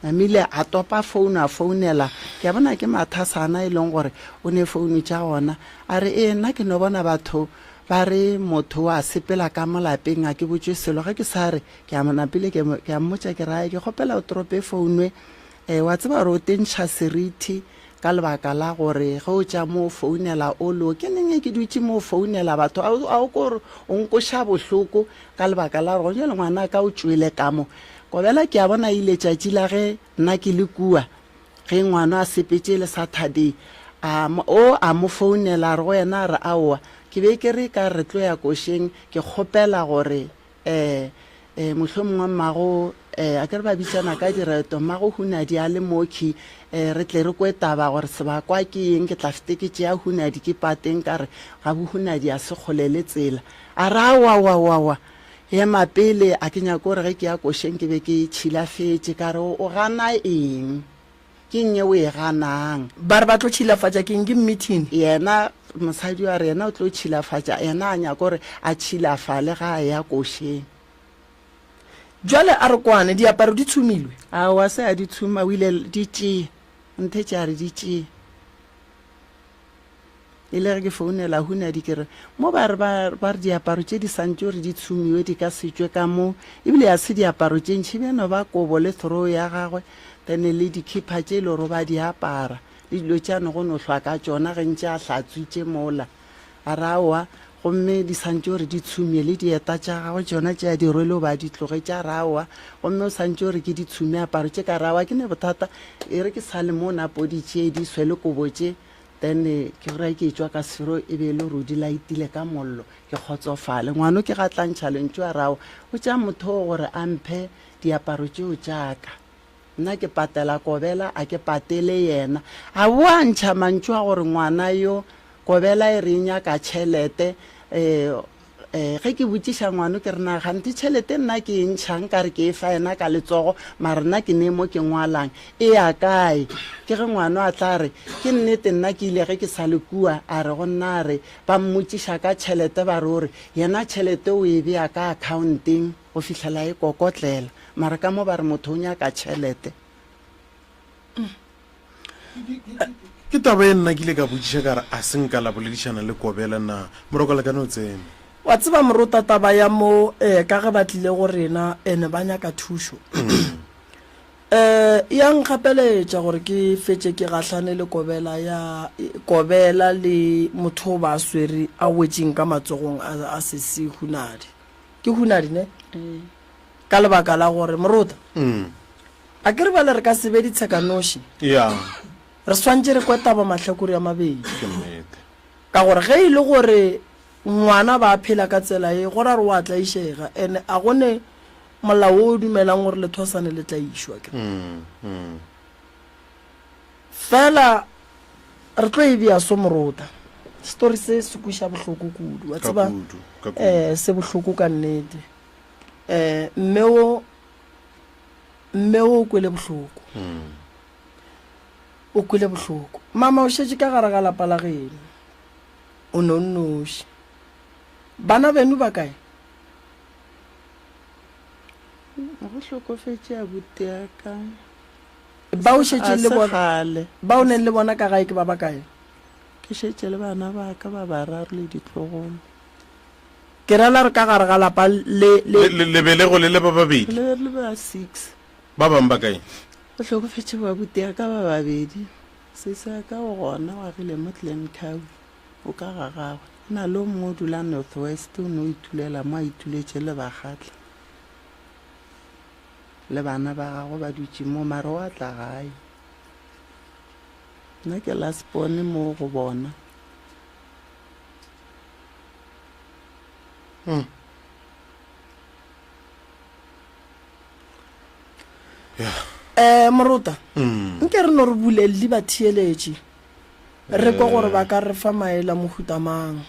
Namile a topa founu a founela, ke a bona ke Mathasana e leng gore o ne founu tša gona. A re, Ee, nna ke no bona batho ba re motho o a sepela ka mo lapeng a ke botšwe selo. Ge ke sa re, ke a mo napile ke, ke a mmotša ke re, Ai, ke kgopela o trope founu e. Eh, wa tseba gore o tentšha seriti ka lebaka la gore ge o tša mo o founela o lo, ke neng e ke dutše mo o founela batho, a o, a o ko gore o nkoša bohloko ka lebaka la gore gona bjale ngwanaka o tšwele ka mo. Kobela ke a bona ile tšatši la ge nna ke le kua, ge ngwano a sepetše e le Saturday, a mo, o a mo founela a re go yena a re aowa, ke be ke re ka re tlo ya košeng, ke kgopela gore eh, eh, mohlomongwe mmago, eh, a ke re ba bitšana ka direto, mmago Hunadi a le mokhwi, eh, re tle re kwe taba gore sebakwa ke eng, ke tla fete ke tšea Hunadi ke pateng ka re ga bo Hunadi a se kgole le tsela. A re aowaowaowa, Ema pele, a ke nyake gore ge ke ya košeng ke be ke tšhilafetše. Ka re, O gana eng? Ke eng ye o e ganang? Ba re ba tlo tšhilafatša ke eng? Ke mmithini. Yena, mosadi yo a re yena o tlo tšhilafatša, yena a nyaka gore a tšhilafale ga a eya košeng. Bjale a re kwane, diaparo di tshumilwe? Aowa, se a di tshuma, o ile, di tšee. O nthetše a re di tšee. E le ge ke founela Hunadi ke re, Mo ba re ba, ba re diaparo tše di santše gore di tshumiwe di ka se tšwe ka mo, ebile ya se diaparo tše ntši, bjano ba kobo le throw ya gagwe, then le dikhipha tše e le gore ba di apara, le dilo tše a no go no hlwa ka tšona ge ntše a hlatswitše mola. A re aowa, gomme di santše gore di tshumye, le dieta tša gagwe tšona tše a di rwele o ba di tlogetše, a re aowa, gomme o santše gore ke di tshume aparo tše, ka re aowa ke ne bothata, e re ke sale mo napo di tšee di swe le kobo tše, Then ke gore ke etšwa ka sefero e be e le gore o di laetile ka mollo, ke kgotsofale. Ngwano ke ga tla ntšha lentšu a rago, o tša motho o gore a mphe diaparo tšeo tša ka. Nna ke patela Kobela, a ke patele yena. A boa a ntšha mantšu a gore ngwana yo Kobela e re e nyaka tšhelete, um Eh, ge ke botšiša ngwano ke re na gante tšhelete nna ke e ntšhang ka re ke e fa yena ka letsogo mara nna ke ne mo ke ngwalang e ya kae? Ke ge ngwano a tla re ke nnete nna ke ile ge ke sa le kua a re go nna a re ba mmotšiša ka tšhelete ba re o re yena tšhelete o e bea ka akhaonteng go fihlela e kokotlela mara ka mo ba re motho o nyaka tšhelete. Ke taba ye nna ke ile ka botšiša ka re, A se nka la boledišana le Kobela na? Moroko le ka no tsena. Wa tseba Morota taba ya mo eh, ka ge ba tlile go rena ene ba nyaka thušo eh, ya nkgapeletša gore ke fetše ke gahlane le Kobela ya Kobela le motho o ba swere a wetšeng ka matsogong a, a sesi Hunadi. Ke Hunadi ne? Ka lebaka la gore Morota A ke re bjale re ka se be ditshekanoši? Ya. Re swantše re kwe taba mahlakore a mabedi. Ke nnete. Ka gore ge e le gore ngwana ba phela ka tsela ye, go ra gore o a tlaišega, ene a go ne molao wo o dumelang gore lethwasane le tlaišwa. Ke Fela re tlo e bea so morota. Story se se kweša bohloko kudu. Wa tseba, eh, se bohloko ka nnete. Eh, mme wo Mme o kwele bohloko. O kwele bohloko. Mama o šetše ka gare ga lapa la geno. O no nnoši. Bana beno ba kae? Go hlokofetše abuti ya ka. Ba o šetšeng le bona, ba o neng le bona ka gae ke ba bakae? Ke šetše le bana ba ka ba bararo le ditlogolo. Ke ra la re ka gare ga lapa le, le. Le, le belego le le ba babedi. Le be le ba six. Ba bangwe ba kae? Go hlokofetše babuti ya ka ba babedi. Sesi wa ka o gona, o agile mo Glencoe, o ka ga gagwe. Go na le o mongwe o dula North West, o no itulela mo a ituletše le Bakgatla. Le bana ba gagwe ba dutše mo, mara o a tla gae. Nna ke last born mo go bona. Mm. Yeah. Eh, morota Mm. nke re no re bulelele batheeletši. Re kwe gore ba ka re fa maele a mohuta mang.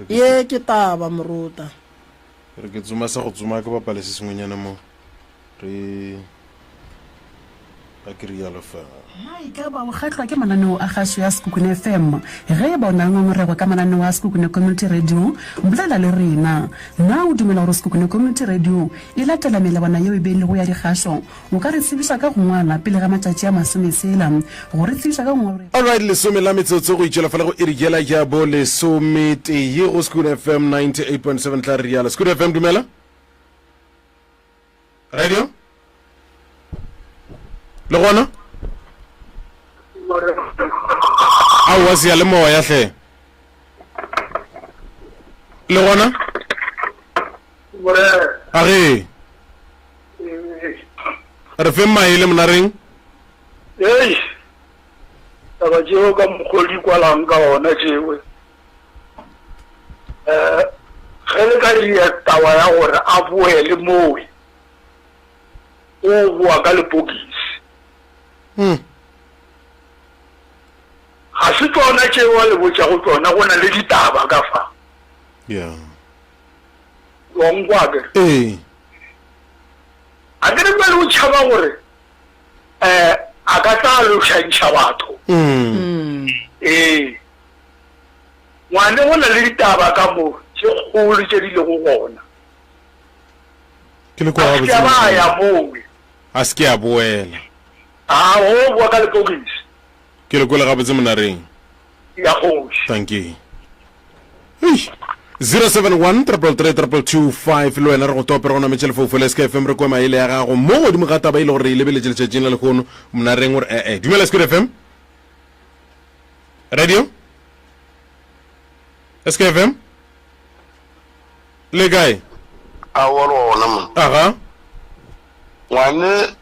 Ye ke taba, Morota. Ke re ke tsoma sa go tsoma ke bapale se sengwenyana mo. Re ga ke rialo fa. Na e ka ba o kgahlwa ke mananeo a kgašo ya Sekhukhune FM? Ge e ba o na le ngongorego ka mananeo a Sekhukhune Community Radio, bolela le rena. Na o dumela gore Sekhukhune Community Radio e latela melawana yeo e beilwego ya dikgašo? O ka re tsebiša ka go ngwala pele ga matšatši a masometshela go re tsebiša ka ngongorego. Alright, lesome la metsotso go itšwela fela go iri yela ya bo lesometee go Sekhukhune FM 98.7 tla re rialo. Sekhukhune FM dumela. Radio? Le gona? Aowa seyalemoya hle. Le gona? A ge. Re feng maele monareng? Ei, taba tšeo ka mokgwa di kwalang ka ona tšewe. Um ge le ka ria taba ya gore a boele mowe, o boa ka lepokisi. Hmm. Ga se tšona tšeo a le botšago tšona, go na le ditaba ka fa. Yeah. Wa nkwa ke? Ee. A ke re bjale o tšhaba gore um a ka tla lošantšha batho. Mm. Ee. Ngwane go na le ditaba ka mo tše kgolo tše di lego gona. Ke le kwa A se gabotse. ke a ba ya mowe. A se ke a boela. A go boa ka lepokisi. Ke le kwele gabotse monareng. Ya kgoši. Dankie. Eish. 071 333 225 le wena re go tope re go nametše lefoufo le SKFM re kwe maele ya gago mo godimo ga taba e le gore re e lebeletše letšatšing la lehono monareng gore ee dumela SKFM Radio SKFM le kae Aowa le gona man. Aga. Ngwane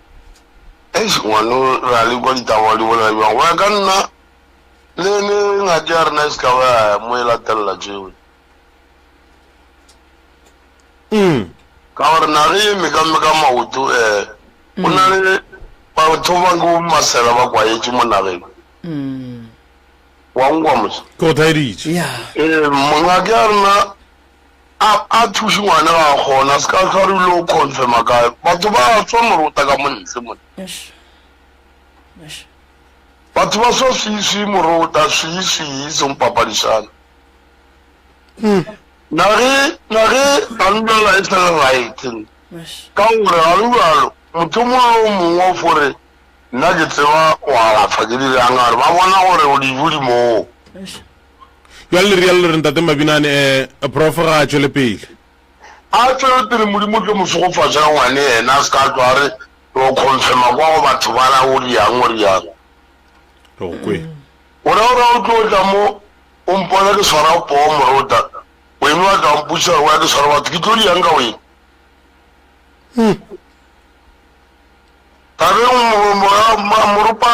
eish ngwane re a le kwa ditaba di bolela bjang go ya ka nna le le ngaka ya rena e se ka ba ya mo e latelela tšeo. Mm. Ka gore naga e meka-meka maoto um go na le batho ba ke bo masela ba kwaetše mo nageng. Wa nkwa mos? Ke go thaeditše. Ya. Ee, ngaka ya rena a a thuše ngwana ga a kgona, a se ka hlwa re ile go confirma kae. Batho ba tswa morota ka mo ntle mone. Eish. Eish. Batho ba swa swi swi morota swi swi e seng papadišana. Nage nage ga le bjala e sa le right. Eish. Ka gore ga le bjalo motho mongwe le o mongwe o fo re Nna ke tseba go alafa ke dirang ka gore ba bona gore o dijo di moo. Bjale le rialo le re Ntate Mabinane um Prof ga a tšwele pele. A tšwele pele Modimo o tlo mo šegofatša ka ngwane yena a se ka tlo a re re o confirma kwa go batho bala o riang o riang. Re go kwele. O ra gore o tlo tla mo o mpona ke swara poo morota wene wa tla mpotšiša gore wa ke swara batho ke tlo diang ka wene. Tabeng moropa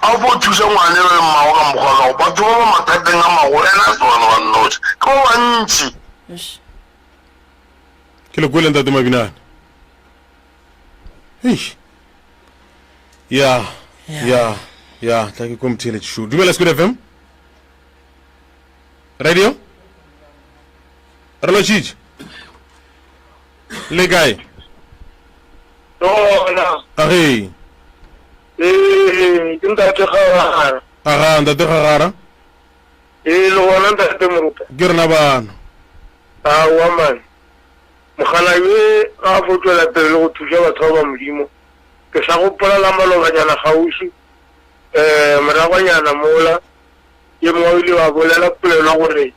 a fo thuša ngwane le mmago ka mokgwa ka go batho ba ba mathateng a magolo ena a se bona ba nnoši ke ba bantši. Ke le kwele ntate Mabinane. Eish. Ya, ya, ya, tla ke ko motheeletši šo. Dumela Squid FM. Radio? Re lotšhitše. Le kae? Gona. Age. Ee, ke ntate Gagara. Aga, ntate Gagara. Ee, le gona ntate Moruta. Ke rena bano. Aowa man. Mokgalabje ga a fo tšwela pele le go thuša batho ba ba Modimo. Ke sa gopola la malobanyana kgauswi, um moragonyana mola, ye mongwe o ile wa bolela polelo ya gore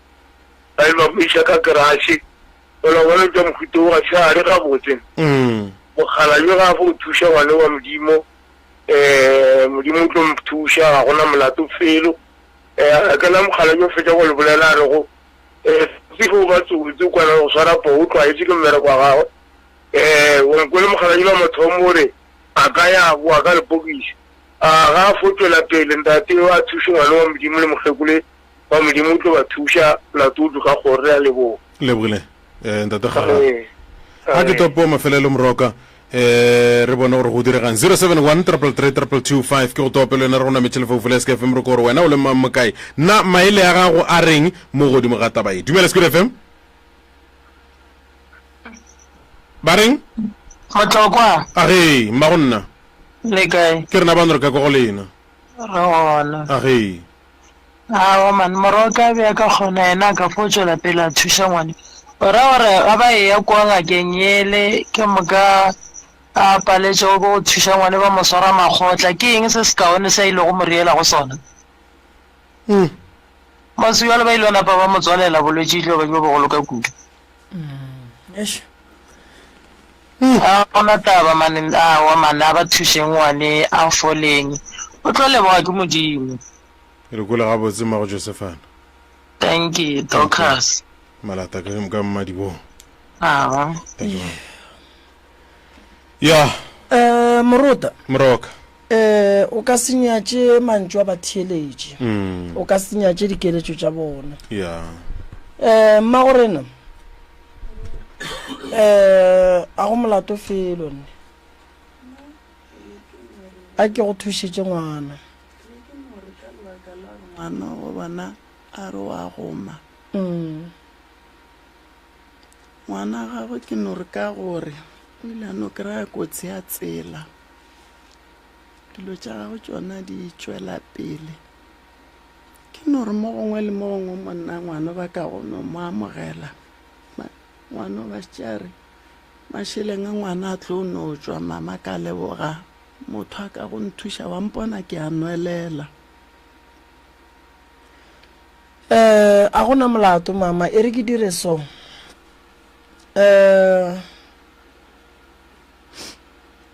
ba ile ba mo iša ka keratšhe Gola bona tša mohuta wo ga se a re gabotse. Mokgalabje ga a fo thuša ngwane wa Modimo, um Modimo o tlo mo thuša, ga gona molato felo. Um ke la mokgalabje o fetša go le bolela a rego, um tsotsi ge o ba tsotsi o kwana go swara poo o tlwaetše ke mmereko wa gagwe. Um o nkwele mokgalabje la mathomo o re a ka ya boa ka lepokisi. A ga a fo tšwela pele ntate a thuše ngwane wa Modimo le mokgekole wa Modimo o tlo ba thuša molato o tloga kgoro re a leboga. Lebogile eh, ntate Gagara. Ga ke topo mafelelo moroka. Eh, re bone gore go diregang 071 333 2225 ke go tope le wena re go nametše lefaufo le SKFM re ko gore wena o le mang mokae na maele a gago a reng mo godimo ga taba ye dumela Sekhudu FM ba reng Motlokwa. Age mma go nna Le kae? Ke rena bano re ka kwa go lena. Re gona. Age. Aowa man, Moroka a be a ka kgona yena a ka fo tšwela pele a thuša ngwane. O ra gore ga ba eya kua ngakeng yele ke moka a paletšego ke go thuša ngwane ba mo swara makgotla, ke eng se sekaone se a ilego mo riela go sona? Mose bjalo ba ile napa ba mo tswalela, bolwetši e tlo ba bjo bogolo ka kudu. Ga go na taba man, aowa man, a ba thušeng ngwane a foleng, o tlo leboga ke Modimo. Re kwele gabotse mmago Josephana. Thank you, Dorcas. Malata ka ka mmadibong. Awa. Thank you. mama. Ya, Eh, Morota, Moroka. eh, o ka se nyatše mantšu a batheeletši. Mm. O ka se nyatše dikeletšo tša bona. Ya. Eh, mmagorena, eh, a go molato felo nne. A ke go thušetše ngwana. Ge ke no re ka lebaka la gore ngwana wa bona a re wa goma, ngwana wa gagwe ke no re ka gore o ile a no kry-a kotsi ya tsela, dilo tša gagwe tšona di tšwela pele. Ke no re mo gongwe le mo gongwe monna ngwana ba ka go no mo amogela, ngwana o ba šetše a re mašeleng a ngwana a tlo no tšwa mama ka leboga. Motho a ka go nthuša wa mpona ke a nwelela. Eh, a gona molato mama, e re ke dire so. Eh,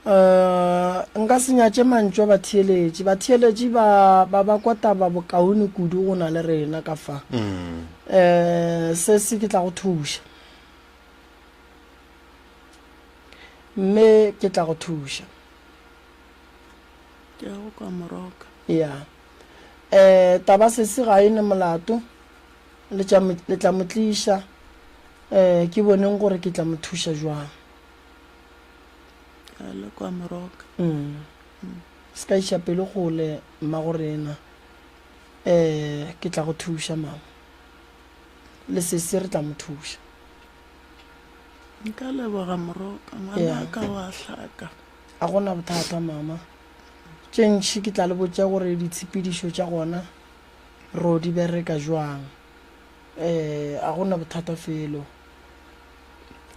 eh, nka se nyatše mantšu a batheeletši. Batheeletši ba, ba ba kwa taba bokaone kudu go na le rena ka fa. Eh, se se ke tla go thuša. Mme ke tla go thuša. Ke ya go kwa moroka. Ya. Eh, taba sesi ga e ne molato. Le tša mo, le tla mo tliša. Eh, ke boneng gore ke tla mo thuša jwang. Ka le kwa moroka. Mm. Se ka iša pelo kgole, mmagorena. Eh, ke tla go thuša, mama. Le sesi re tla mo thuša. Nka leboga Moroka, ngwana ka wa hlaka. A gona bothata mama. Tše ntši ke tla le botša gore ditshepedišo tša gona ro di bereka jwang. Eh, a gona bothata felo.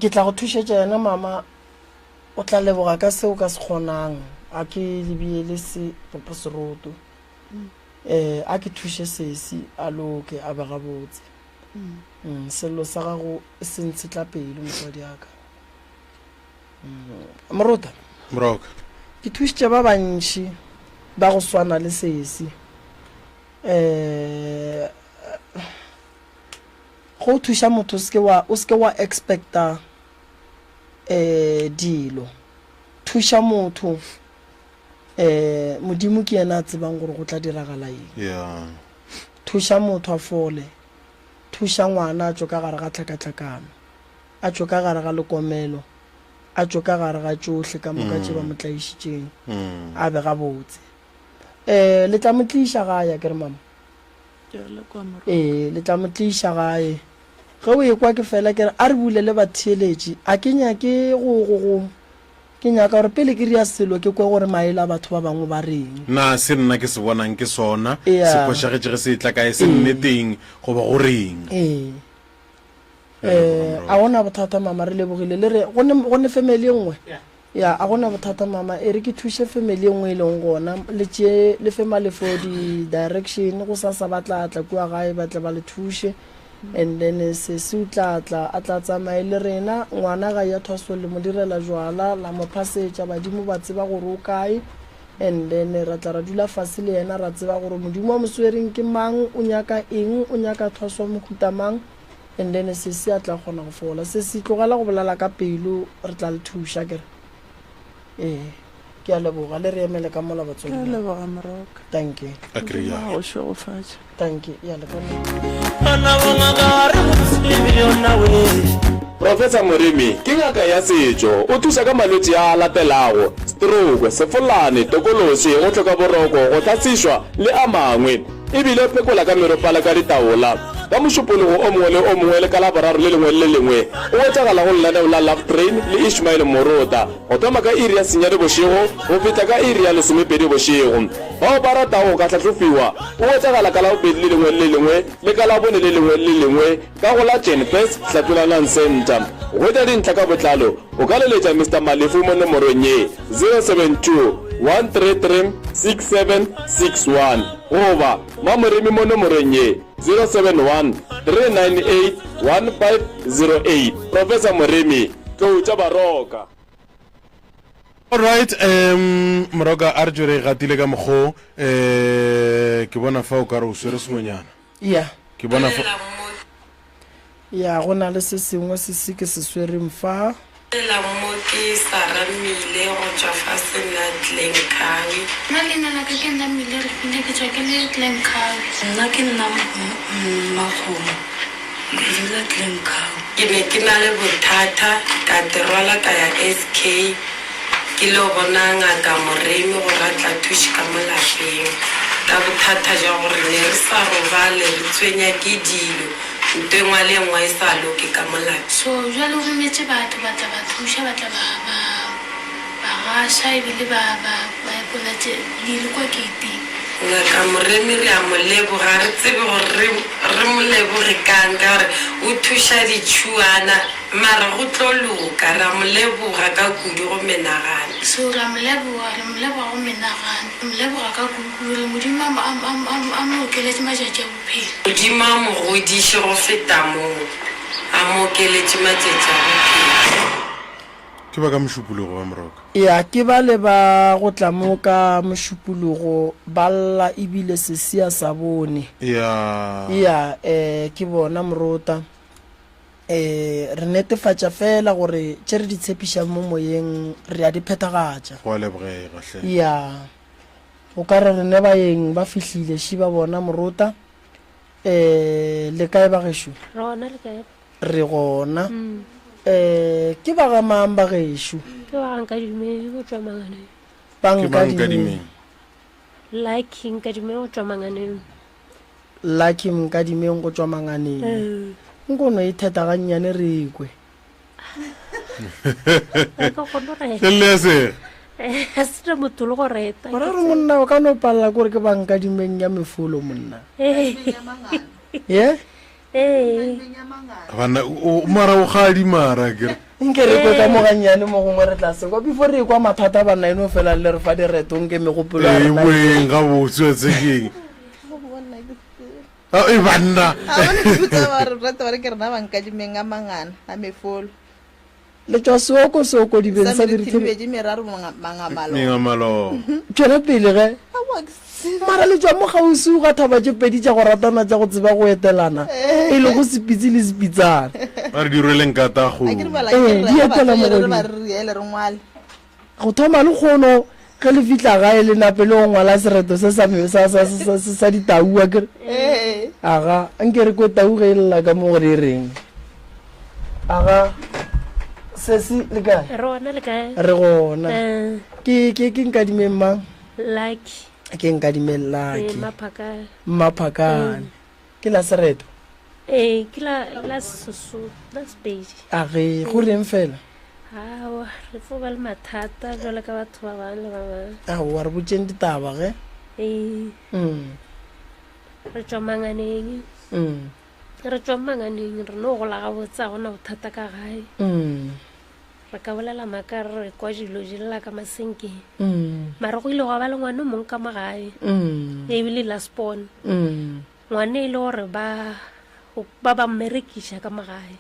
Ke tla go thušetša yena mama, o tla leboga ka se o ka se kgonang. A ke le beele se seroto. Eh, a ke thuše sesi a loke a be gabotse. Mm, sello sa gago se ntshetla pelo motswadi aka. Mm, Morota. Moroka. Ke thušitše ba bantši ba go swana le sesi. Eh go thuša motho o seke wa o seke wa expecta eh dilo. Thuša motho eh Modimo ke yena a tsebang gore go tla diragala eng. Yeah. Thuša motho a fole. Thuša ngwana a tšwe ka gare ga tlhakatlhakano, a tšwe ka gare ga lekomelo, a tšwe ka gare ga tšohle ka moka tše ba mo tlaišitšeng, a be gabotse. Ee, le tla mo tliša gae, akere mama? Ee, le tla mo tliša gae. Ge o ekwa ke fela ke re a re bulele batheeletši, a ke nyake go, go, go, Ke nyaka gore pele ke ria selo ke kwe gore maele a batho ba bangwe ba reng. Na se nna ke se bonang ke sona se fošagetše ge se etla kae, se nneteng goba go reng? Ee. Eh, a gona bothata mama, re lebogile. Le re go ne go ne family e nngwe? Ya, a gona bothata mama, e re ke thuše family e nngwe e leng gona, le tšee le fe Malefo di direction, go sasa ba tla tla kua gae ba tle ba le thuše. And then sesi o tla tla, a tla tsamaye le rena. Ngwana ga ya thwasong le mo direla jwala, la mo phasetša, badimo ba tseba gore o kae. And then ra tla ra dula fase le yena, ra tseba gore modimo wa mo swereng ke mang, o nyaka eng, o nyaka thwaso ya mohuta mang. And then sesi a tla kgona go fola. Sesi, tlogela go bolela ka pelo, re tla le thuša akere. Ee, ke a leboga. Le re emele ka mola batswadi. Ke a leboga Moroka. Thank you. A ke Modimo a go šegofatše. Thank you. Ya le ka Bana ba ngaka re go tsebe yona we. Professor Moremi ke ngaka ya setšo, o thuša ka malwetši a a latelago, stroke, sefolane, tokološi, go hloka boroko, go hlatsišwa le a mangwe. E bile o phekola ka meropala ka ditaola. Ka Mošupologo o mongwe le o mongwe le ka Laboraro le lengwe le le lengwe o hwetšagala go lenaneo la Love Train le Ishmael Morota go thoma ka iri ya senyane bošego go fihla ka iri ya lesomepedi bošego. Bao ba ratago go ka hlahlofiwa o hwetšagala ka Labobedi le lengwe le le lengwe le ka Labone le lengwe le le lengwe ka go la Genfest Hlatlolanang Centre. Go hwetša dintlha ka botlalo o ka leletša Mister Malefu mo nomorong ye, 072 133 6761 goba Mamoremi mo nomorong ye, 071 398 1508. Professor Moremi, Tlou tša Baroka. Alright, um Moroka a re tšwe re e gatile ka mokgo um ke bona fa o ka re o swere sengwenyana. Ya. Ke bona fa. Ya, go na le se sengwe se se ke se swereng fa. Lela mo ke Sarah Mile go tšwa fa Sena Glencoe. Nna leina la ka ke nna Mile Refile ke tšwa ke le Glencoe. Nna ke nna Mmakgomo ke dula Glencoe. Ke ne ke na le bothata ka te rwala ka ya SK Ke lo bona Ngaka Moremi gore a tla thuše ka mo lapeng ka bothata bja gore ne re sa robale re tshwenya ke dilo nto engwa le engwa e sa loke ka mo lapeng. So bjale o rometše batho ba tla ba thuša ba tla ba ba ba gaša ebile ba ba ba epolla tše dilo kwa keiting. Ngaka Moremi re a mo leboga ga re tsebe gore re re mo leboge kang ka gore o thuša ditšhuana Mara go tlo loka. Re a mo leboga ka kudu go menagano. So re a mo leboga, re mo leboga go menagano. Re mo leboga ka kudu kudu, re Modimo a mo, a mo, a mo, a mo okeletše matšatši a bophelo. Modimo a mo godiše go feta moo, a mo okeletše matšatši a bophelo. Ke ba ka Mošupologo ba Moroka. Ya, ke bale ba go tla mo ka Mošupologo ba lla ebile sesia sa bone. Ya. Ya, eh, ke bona Morota. Ee, re netefatša feela gore tše re di tshepišang mo moyeng re a di phethagatša. Go a lebogega hle. Ya, o ka re rene baeng ba fihlile ši ba bona morota. Ee, le kae bagešo? Re gona le kae? Re gona. Ee, ke ba ga mang bagešo? Ke ba ga Nkadimeng go tšwa Manganeng. Ba Ke ba Nkadimeng. Lucky Nkadimeng go tšwa Manganeng. Lucky Nkadimeng go tšwa Manganeng. Nko no itheta gannyane re kwe. Se motho le go reta. Gora re monna o ka no palela kore ke ba Nkadimeng ya mefolo monna. Ye? Banna o mara o gadi mara ke re. Nke re kwe ka mo gannyane mo gongwe re tla se kwa before re ekwa mathata banna e no fela le re fa direto nke megopolo ya rena. Ee boeng gabotse wa tse keng. E banna. A bone ke botsa ba re rata ba re ke rena ba nkadimeng a mangana a mefolo. Le tšwa seoko seoko dibeng sa dirithebedi meraro mangamalo. Mengamalo. Tšwela pele ge. Mara le tšwa mo kgauswi ga thaba tše pedi tša go ratana tša go tseba go etelana e lego Sepitsi le Sepitsana. Ba re di rweleng ka ta kgomo. Ee, di etela mogodimo. Go thoma lekgono ge le fihla gae le nape le go ngwala sereto se sa, sa, sa, sa, sa, sa ditau a kere. Aga, nke re kwe tau ge e lla ka mo gore e reng. Aga, sesi le kae? Re gona le kae? Re gona. Ke, ke, ke Nkadimeng mang? Lucky. Ke Nkadimeng Lucky. Ee, Mmaphakane. Mmaphakane. Ke la sereto? Ee, ke la, la Sesotho, la Sepedi. A ge, go reng fela? Aowa, re tlo ba le mathata jwalo ka batho ba bangwe le ba bangwe. Aowa, re botšeng ditaba ge. Ee. Re tšwa Manganeng. Re tšwa Manganeng, re no gola gabotse, ga gona bothata ka gae. Re ka bolela maaka re re kwa dilo di lla ka masenkeng. Mara go ile gwa ba le ngwana o mongwe ka mo gae, ebile last born. Ngwana e le gore ba ba ba mmerekiša ka mo gae.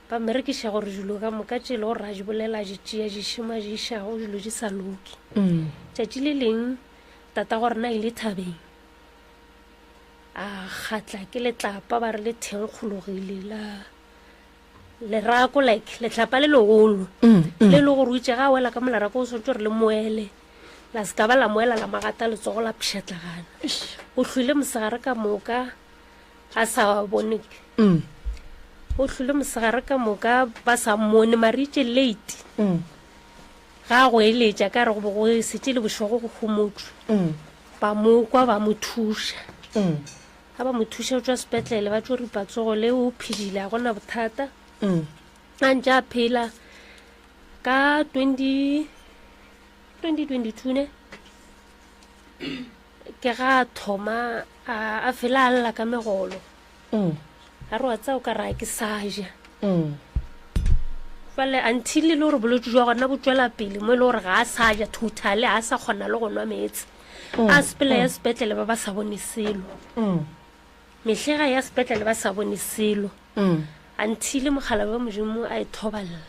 Ba mmerekiša gore dilo ka moka tše e le gore a di bolela a di tšea di šoma di išago dilo di sa loke. Tšatši le leng tata go rena ile thabeng a kgatla ke letlapa ba re le thenkgologile la lerako like letlapa le legolo mm, mm. le le gore o itse ga a wela ka molerako o tshwanetse gore le moele la se ka ba la moela la magata letsogo la pšhatlagana o hlwile mosegare ka moka a sa bone mm. O hlwile mosegare ka moka ba sa mmone mare itše late. Ga a goeletša ka re go be go setše le bošego go homotšwe. Ba mo kwa ba mo thuša. Ga ba mo thuša o tšwa sepetlele ba tšo ripa tsogo le o phedile ga gona bothata. A ntše a phela ka 20 2022 ne ke ga a thoma a fela a lla ka megolo. A re wa tsaya o ka re a ke sa ja. Fale until e le gore bolwetse jwa gona bo tswela pele mo e le gore ga a sa ja totally, ga a sa kgona le go nwa meetse. A sepela ya sepetlele ba ba sa bone selo. Mehlega ya sepetlele ba sa bone selo. Until mogala wa Modimo a e thoballa.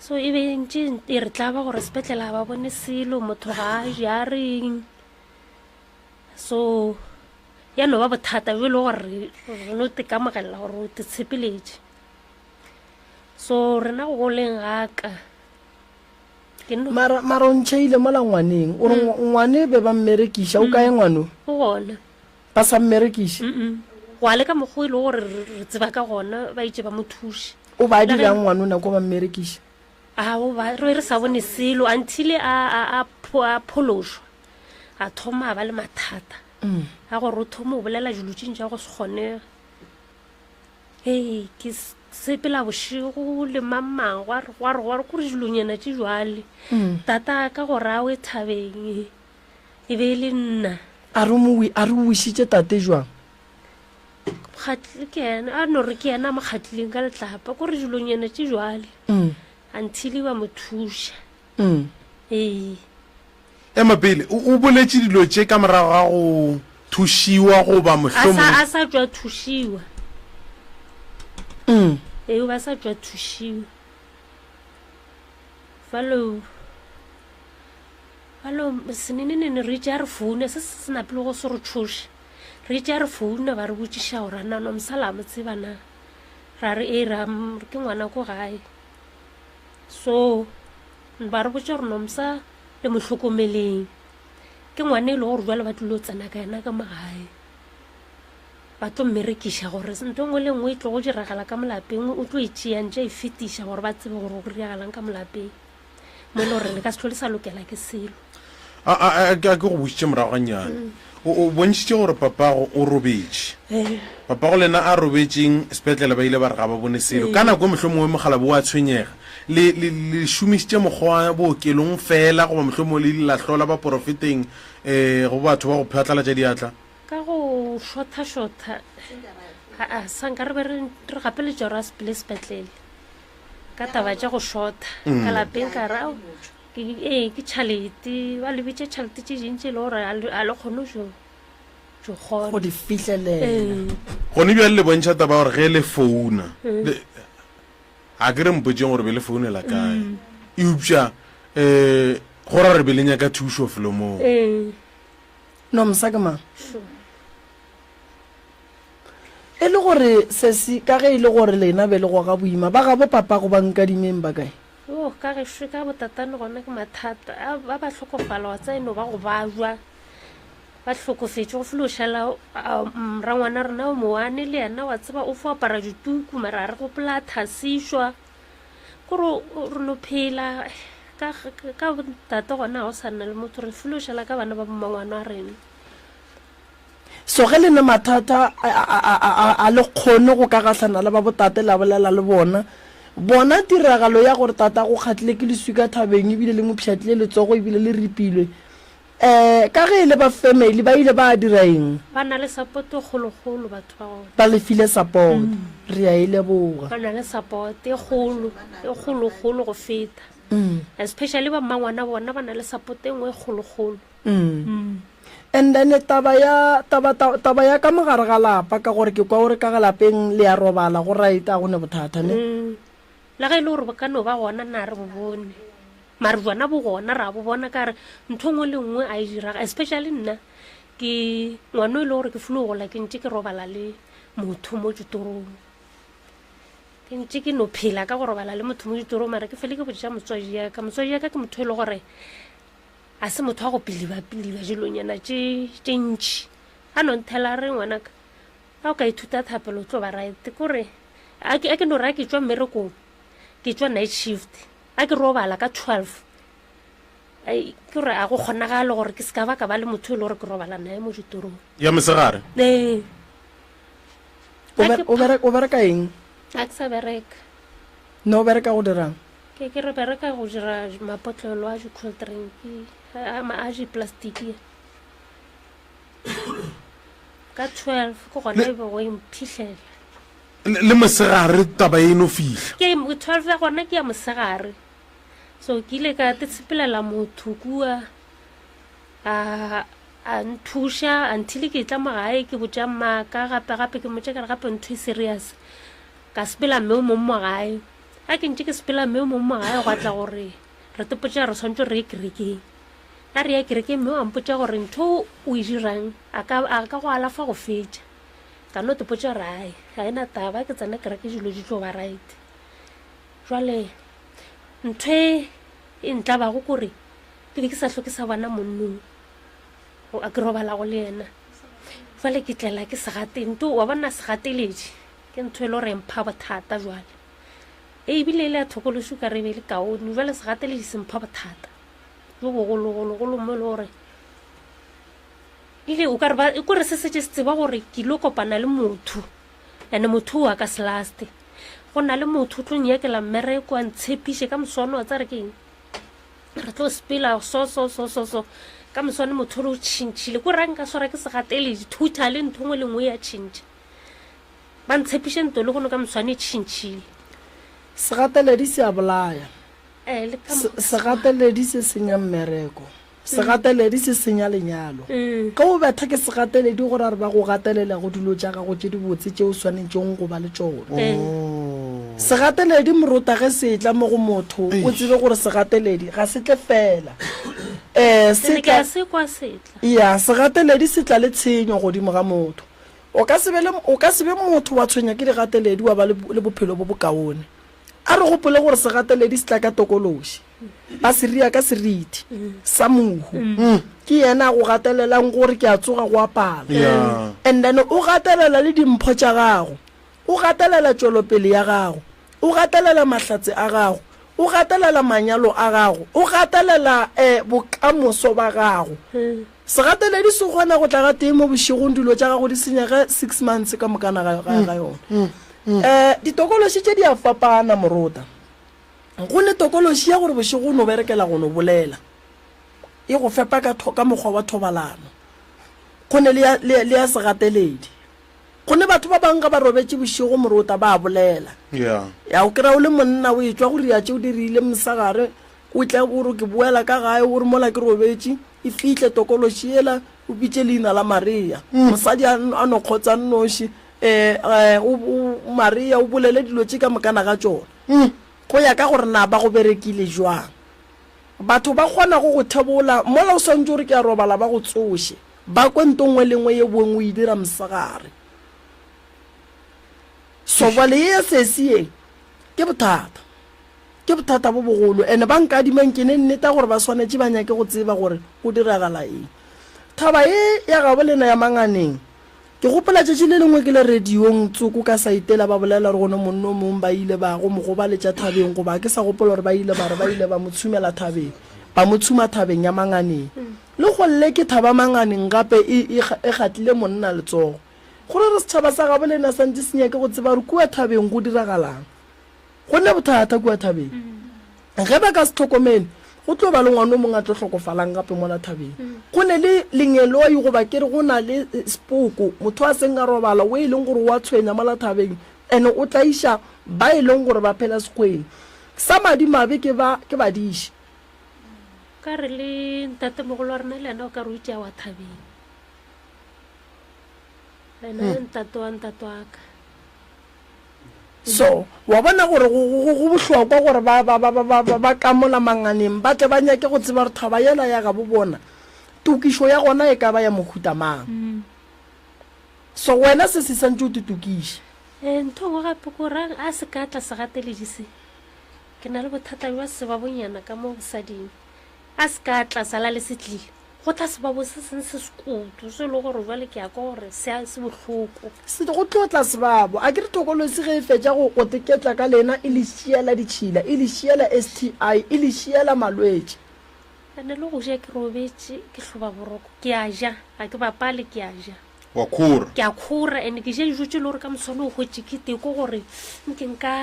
So e be ntše e re tlaba gore sepetlele ga ba bone selo, motho ga a je a reng. So ya no ba bothata bjo e le gore re no tekamogelela gore o te tshepeletše. So rena go goleng ga ka ke no Mara mara o ntšheile mola ngwaneng o re ngwane be ba mmerekiša o kae ngwano? O gona. Ba sa mmerekiše? Go a le ka mokgwa o e le gore re tseba ka gona ba itše ba mo thuše. O ba dirang ngwano nako ba mmerekiša? A o ba re re sa bone selo until a a a a phološwa a thoma a ba le mathata a gore o thoma o bolela dilo tše tša go se kgonege. Ee, ke sepela bošego le mamang gwa re gwa re gwa re kore dilonyana tše jwale. Tata ka gore a we thabeng e be e le nna. A re mo a re o wišitše tate jwang? Mokgatli ke yena a no re ke yena a mo kgatlileng ka letlapa kore dilonyana tše jwale. Until ba mo thuša. Ee. Ema pele, o, o boletše dilo tše ka morago ga go thušiwa goba A sa, mohlomongwe? a sa tšwa thušiwa. Ee, o ba sa tšwa thušiwa. Falo, falo senenenene re itše a re founa, se se se napile go se re tšhoše. Re itše a re founa ba re botšiša gore a na Nomsa la mo tseba na. Ra re ee, ra ke ngwana ko gae. So, ba re botša gore Nomsa le mo hlokomeleng. Ke ngwana e le gore jwale ba tlilo tsena ka yena ka mo gae. Ba tlo mmerekiša gore ntho e nngwe le nngwe e tlo go diragala ka molapeng o tlo e tšea ntše a e fetiša gore ba tsebe gore go diragalang ka molapeng. Mo e le gore le ka se hlole sa lokela ke selo. A, a, a, a ke go bošitše morago gannyane. O, o bontšhitše gore papago o robetše. Papago le yena a robetšeng sepetlele ba ile ba re ga ba bone selo. Ka nako e mohlomongwe mokgalabje o a tshwenyega. Le, le, le šomišitše mokgwa wa bookelong feela goba mohlomongwe le ile la hlola baporofeteng, um go batho ba go phatlalatša diatla? Ka go šotha-šotha, aa, sa nka re be re, re gapeletša gore a sepele sepetlele ka taba tša go šotha ka lapeng ka re, ao, Ke, ee, ke tšhalete, ba le bitša tšhalete tše dintši e le gore a le, a le kgone go jo kgona. Go di fihlelela. Ee. Gone bjale le bontšha taba ya gore ge le founa, le, ga ke re mpotšeng gore be le founela kae, eupša um go ra gore be le nyaka thušo felo moo. Ee. Nomsa ke mang? E le gore sesi, ka ge e le gore lena be le goga boima, ba gabo papago ba nkadimeng ba kae? Yo, ka gešo ka botatane gona ke mathata. A ba ba hlokofala wa tsaya no ba go bajwa. Ba hlokofetše go felo šala rangwana rena o mowane le yena wa tseba o fo apara dituku mara a re gopola a thasišwa. Kore re no phela ka ka tate gona ga o sa nna le motho re felo šala ka bana ba bommangwana a rena. So ge le ne mathata a, a, a, a, a le kgone go ka gahlana le ba botate la bolela le bona. Bona tiragalo ya gore tata go kgatlile ke leswika thabeng ebile le mo pšhatlile letsogo ebile le ripilwe. Um ka ge e le ba family ba ile ba dira eng? Ba na le support e kgolokgolo batho ba gona. Ba le file support. Re a e leboga. Ba na le support e kgolo, e kgolokgolo go feta. Especially ba mmangwana bona ba na le support e nngwe e kgolokgolo. And then taba ya taba taba ya ka mogare ga lapa ka gore ke kwa o re ka ga lapeng le ya robala go right a go ne bothata ne. Le ge e le gore bo ka no ba gona na re bo bone. Mare bjona bo gona ra bo bona ka re ntho nngwe le nngwe a e diraga especially nna ke ngwana o e le gore ke filo gola ke ntše ke robala le motho mo ditorong. Ke ntše ke no phela ka go robala le motho mo ditorong mara ke fele ke botša motswadi ya ka. Motswadi ya ka ke motho e le gore A se motho wa go piliba-piliba dilonyana tše tše ntši. A no nthela a re, Ngwanaka, ga o ka ithuta thapelo o tlo ba right. Kore. A ke, a ke no re a ke tšwa mmerekong, ke tšwa night shift, a ke robala ka 12. Ai, ke gore a go kgonagale gore ke se ka ba ka ba le motho e le gore ke robala naye mo ditorong. Ya mosegare? Ee. O ber- o bereka, o bereka eng? A ke sa bereka. Ne o bereka go dirang? Ke ke re bereka go dira mapotlelo a di-cold drink, a, a di-plastic. Ka 12 ke gona e bego e mphihlela. Le mosegare taba e no fihla. Ke 12 ya gona ke ya mosegare. So ke ile ka te tshepelela motho kua a a nthuša until ke tla mo gae ke botša mmaka gape gape ke mmotša ke re gape ntho e serious. Ka sepela mme o mong mo gae. Ga ke ntše ke sepela mme o mong mo gae gwa tla gore re tepotša re swantse re ye kerekeng. A re ya kerekeng mme wa mpotša gore ntho o e dirang a ka a ka go alafa go fetša. Ka no tepotša gore ai ga e na taba ke tsena kereke dilo di tlo ba right. Jwale ntho e e ntlabago kore ke be ke sa hloke sa bona monnong a ke robalago le yena. Jwale ke tlela ke segate nto wa bona segateledi ke ntho e le gore e mpha bothata jwale. E ebile e le ya thokološi o ka re e be e le kaone jwale segateledi se mpha bothata. Jo bogologologolo mo e le gore ile o ka re ba e kore se setse se tseba gore ke ilo kopana le motho and motho o a ka se laste. Go na le motho o tlo nyakela mmereko a ntshepiše ka moswane wa tsare ke eng re tlo sepela so so so so so ka moswane motho o le o tšhintšhile ko rang ka swara ke segateledi totally ntho ngwe le nngwe ya tšhintšha ba ntshepiše nto le gono ka moswane e tšhintšhile. Segateledi se a bolaya. Segateledi se senya mmereko. Segateledi se senya lenyalo. Ge o betha ke segateledi go ra re ba go gatelela go dilo tša gago tše dibotse tše o swanetšego go ba le tšona. Segateledi morota ge se etla mo go motho o tsebe gore segateledi ga se tle fela. Se tla, ya, segateledi se tla le tshenyo godimo ga motho. O ka se be le, o ka se be motho wa tshwenya ke digateledi wa ba le, le bophelo bo bokaone. A re gopole gore segateledi se tla ka tokološi, ba se ria ka seriti sa mohu. Ke yena a go gatelelang gore ke a tsoga go apala. And then o gatelela le dimpho tša gago, o gatelela tšwelopele ya gago, o gatelela mahlatse a gago, o gatelela manyalo a gago, o gatelela bokamoso ba gago. Segateledi se kgona go tla gatee mo bošegong dilo tša gago di senyege six months ka mokana ga yona. Um ditokološi tše di a fapana morota. Go ne tokološi ya gore bošego o no berekela go no bolela, e go fepa ka ka mokgwa wa thobalano. Go ne le ya, le, le ya segateledi. Go ne batho ba bangwe ga ba robetše bošego morota ba a bolela. Yeah. Ya o kry-a o le monna o etšwa go ria tše o di riile mosegare, o tle o re ke boela ka gae o re mola ke robetše, e fihle tokološi yela o bitše leina la Maria. Mosadi a, a no kgotsa nnoši. E, o, o, Maria, o bolele dilo tše ka mokana ga tšona. Go ya ka gore na ba go berekile jwang. Batho ba kgona go go thebola, mola o swantše o re ke a robala ba go tsoše, ba kwe nto nngwe le nngwe ye bong o e dira mosegare. So bjale ye ya sesi ye, ke bothata. Ke bothata bo bogolo. And ba nkadimang ke ne nneta gore ba swanetše ba nyake go tseba gore go diragala eng. Thaba ye ya gabo lena ya Manganeng, Ke gopola tšatši le lengwe ke le radiong tsoko ka saitela ba bolela gore gone monna o mongwe ba ile ba go mo gobaletša thabeng goba ke sa gopola gore ba ile ba re ba ile ba mo tshumela thabeng ba mo tshuma thabeng ya Manganeng. Le golle ke thaba Manganeng gape e, e, e gatlile monna letsogo. Gore re setšhaba sa gabo lena santše se nyake go tseba gore kua thabeng go diragalang. Go ne bothata kua thabeng. Ge ba ka se hlokomele, go tlo ba le ngwana o mongwe a tlo hlokofalang gape mola thabeng. Go ne le lengeloi goba ke re go na le sepoko, motho a seng a robala, o e leng gore o a tshwenya mola thabeng and o tlaiša ba e leng gore ba phela sekgweng. Sa madimabe ke ba, ke badiši. Ka re le ntatemogolo wa rena le yena o ka re o itše a wa thabeng. Ena ntate wa ntate wa ka. So, wa bona gore go, go, go bohlokwa gore ba, ba, ba, ba, ba, ba, ba ka mola manganeng ba tle ba nyake go tseba gore thaba yela ya gabo bona, tokišo ya gona e ka ba ya mohuta mang. So, wena se se santše o te tokiše. Ee, ntho nngwe gape ko ra a se ka tla segateledi se. Ke na le bothata bja seba bonyana ka mo bosading. A se ka tla sala le se tlile. Go tla sebabo se seng se sekutu se e le gore jwale ke ya kwa gore se a se bohloko. Se, go tlo tla sebabo. A ke re thokolosi ge e fetša go, go teketla ka lena e le šiela ditšhila, e le šiela STI, e le šiela malwetši. Ene le go ja ke robetše ke hloba boroko. Ke a ja, ga ke bapale ke a ja. Wa khora. Ke a khora and ke ja dijo tše e le gore ka moswane o hwetše ke teko gore nke nka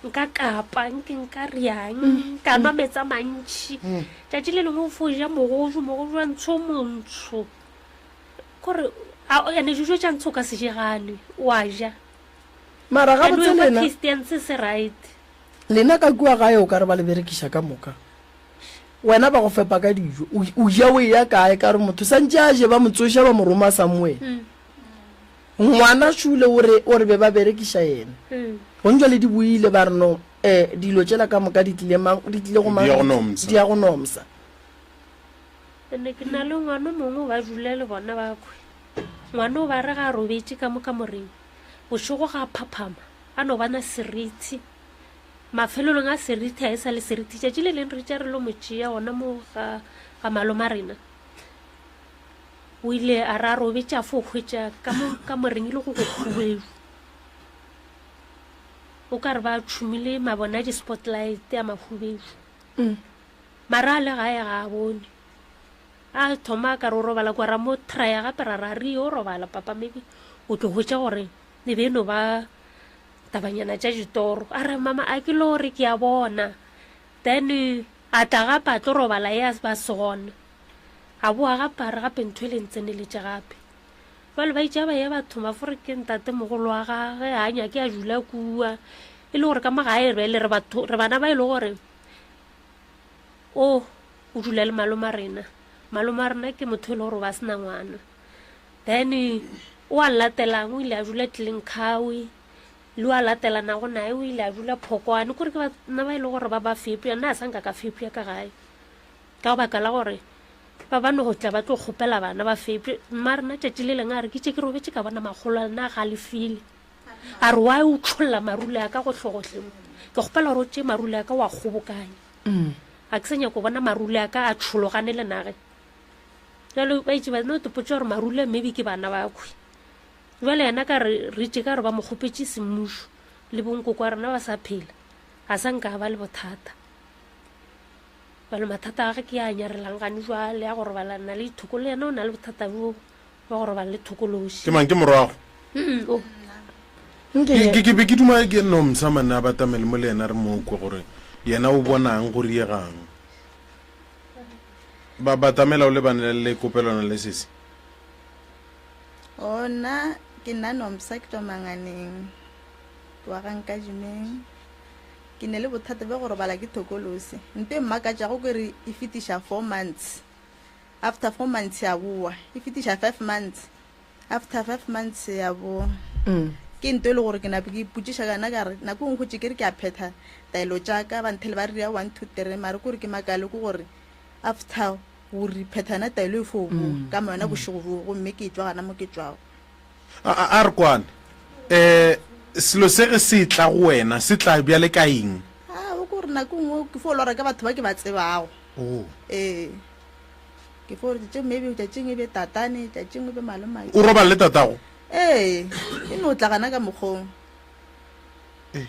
nka kapa nke nka riang mm. ka nwa metsi a mantšhi mm. tšatši le lengwe o fo ja mogojo mogojo wa ntsho montsho kore ene dijo tša ntsho o ka se jegane wa ja mara gabotse lena christian se se right lena ka kua gae o ka re ba le berekiša ka moka wena ba go fepa ka dijo o ja o eya kae ka re motho santše a je ba mo tsoša ba mo roma somewhere mm. Ngwana šule o re, o re be ba berekiša yena. Gong jwale di boile ba re no, eh, dilo tšela ka moka di tlile mang, di tlile go mang? Di ya go Nomsa. Di ya go Nomsa. Ene ke na le ngwana o mongwe ba dula le bona ba kwe. Ngwana o ba re ga a robetše ka mo kamoreng, bošego ga a phaphama, a no bana serithi. Mafelelong a serithi a e sa le serithi, tšatši le leng re tša re lo mo tšea gona mo ga, ga maloma rena. O ile a re a robetše a fo hwetša ka mo kamoreng e le go go khubedu. O ka re ba tšhumile mabone a di-spotlight a mahubedu. Mm. Mara a le gae ga a bone. A thoma a ka re o robala kwa ra mo trya gape ra ra re yo robala papa maybe o tlo hwetša gore e be e no ba tabanyana tša ditoro. A re mama a ke lo re ke a bona. Then a tla gape a tlo robala ye a ba se gona. A boa gape a re gape ntho e le ntseneletše gape. Bjale ba itše ba ye ba thoma fo re ke ntatemogolo wa gage a nyake a dula kua. E le gore ka mo gae bjale re batho re bana ba e le gore o o dula le malome a rena. Malome a rena ke motho e le gore o ba sena ngwana. Then o a latelang o ile a dula Tlenkhawi le o a latelanago naye o ile a dula Phokwane. Kore ke bana ba e le gore ba ba fepša nna a sa nka ka fepša ka gae. Ka baka la gore ba ba no tla ba tlo kgopela bana ba fepše. Mma rena tšatši le lengwe a re ke tše ke robetše ka bona makgolo a lena a galefile. A re wa o tšholla marule a ka gohlegohle mo. Ke kgopela gore o tšee marule a ka wa kgobokanya. Ga ke sa nyaka go bona marule a ka a tšhologane le nage. Jalo ba itše ba no topotša gore marule maybe ke bana ba khwe. Jale yena ka re re itše ka re ba mo kgopetše semmušo le bonkoko wa rena ba sa phela. Ga sa nka ba le bothata. Bjale mathata a gage ke a nyarelang gane jwale a go robalana le dithoko le yena o na le bothata bjo bja go robala le thokološi. Ke mang ke morwago? Mm, o. Ke ke be ke duma ke Nomsa mane a batamele mo le yena re mo kwe gore yena o bonang go riegang. Ba batamela o lebane le kopelwana le sesi. O nna ke nna Nomsa ke tswa Manganeng ke wa ga Nkadimeng. Ke ne le bothata bja go robala ke thokolosi. Nto e mmakatšago ke re e fetiša four months. After four months ya boa. E fetiša five months. After five months ya boa. Ke nto e le gore ke nape ke ipotšiša ka yona ka re nako e nngwe hwetše ke re ke a phetha taelo tša ka ba nthele ba re dira one two three mare kore ke makale ke gore after go re phetha yona taelo e fo boa ka yona bošego bjoo gomme ke tšwa gana mo ke tšwago. A, a, a re kwane. Um selo se ge se tla go wena, se tla bjale ka eng? A, o ko re nako nngwe ke fo lora ka batho ba ke ba tsebago. Oh. Ee. Ke fo re tšatšing maybe tšatšing e be tatane, tšatšing e be malomake. O robala le tatago? Ee, e no tla gana ka mokgong. Ee.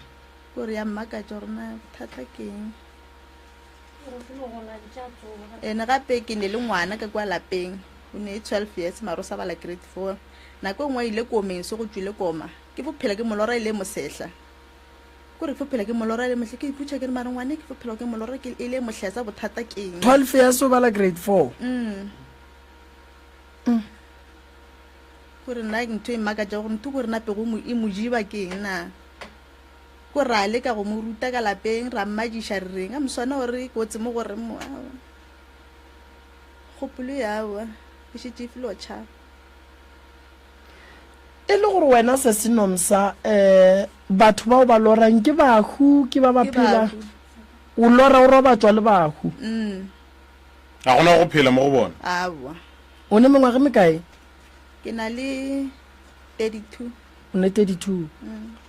Ko re ya mmakatša gore na bothata ke eng. Ene gape ke ne le ngwana ka kwa lapeng, o ne 12 years mara o sa bala grade 4. Nako e nngwe a ile komeng so go tšwile koma. Ke fo phela ke molora e le mosehla. Ko re ke fo phela ke molora e le mohle ke ipotša ke re mara ngwane ke fo phela ke molora ke e le mohlesa bothata ke eng? 12 years o bala grade 4. Mm. Ko re nna ntho e mmakatša gore ntho ko re nape go mo e mo jiba ke eng na? Ko ra leka go mo ruta ka lapeng, ra mmadiša re reng, a moswana o re kotsi mo go reng mo, aowa. Kgopolo ye aowa, e šetše e file go tšhaba. E le gore wena Sesi Nomsa, um batho bao ba lorang ke bahu, ke ba ba Ke phela? bahu. O lora o robatšwa le bahu? Mm. Ga gona go phela mo go bona. Aowa. O ne mengwaga e mekae? Ke na le 32. O ne 32. Mm.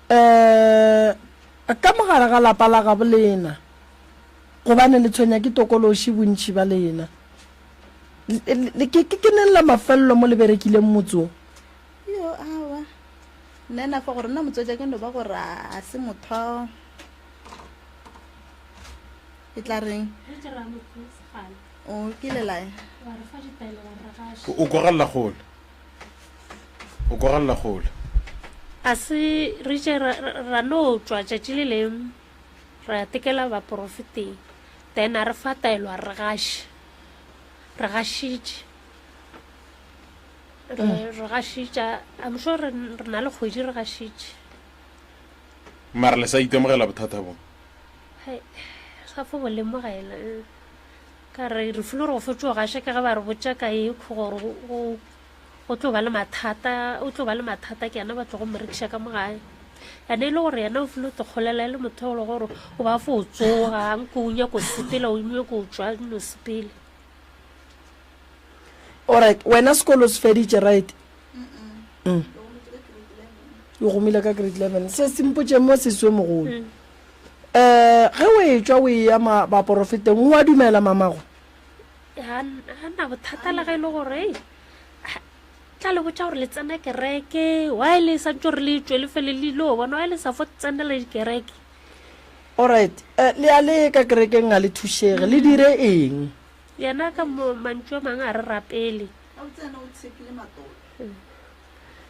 Um ka mogare ga lapa la gabo lena, gobane le tshwenya ke tokološi bontši ba lena. Ke ke neng la mafelelo mo le berekileng motse wo? Yo, aowa. Nna ena fa gore nna motswadi ke no ba gore a se motho e tla reng? O kile la ya. O kwagalela kgole. O kwagalela kgole. A se re tše ra no tšwa tšatši le leng ra ya tekela baporofeteng then a re fa taelo a re gaše. Re gašitše. Re re gašitše. I'm sure re re na le kgwedi re gašitše. Mara le sa itemogela bothata bo? Hai, sa fo bo lemogela. Eh. Ka re re file gore go fetše go gaša ke ge ba re botša ka e gore go go tlo ba le mathata, o tlo ba le mathata ke yena ba tlo go mo rekiša ka mo gae. Ene e le gore yena o file o tekgolela e le motho o le gore o ba fo tsoga, nko o nyako sepela, o nyako tšwa no sepele. Alright, wena sekolo se feditše right? Mm. O gomile ka grade 11. Se se mpotše mo sesi o mogolo. Um ge o etšwa o eya baporofeteng o a dumela mamago? Ga na bothata le ge e le gore ei tla le botša gore le tsena kereke why le sa ntse gore le tšwe le fele le ile o bona why le sa fo tsenela dikereke. Alright, eh, le a le ka kerekeng ga le thušege, le dire eng? Yena ka mantšu a mangwe a re rapele.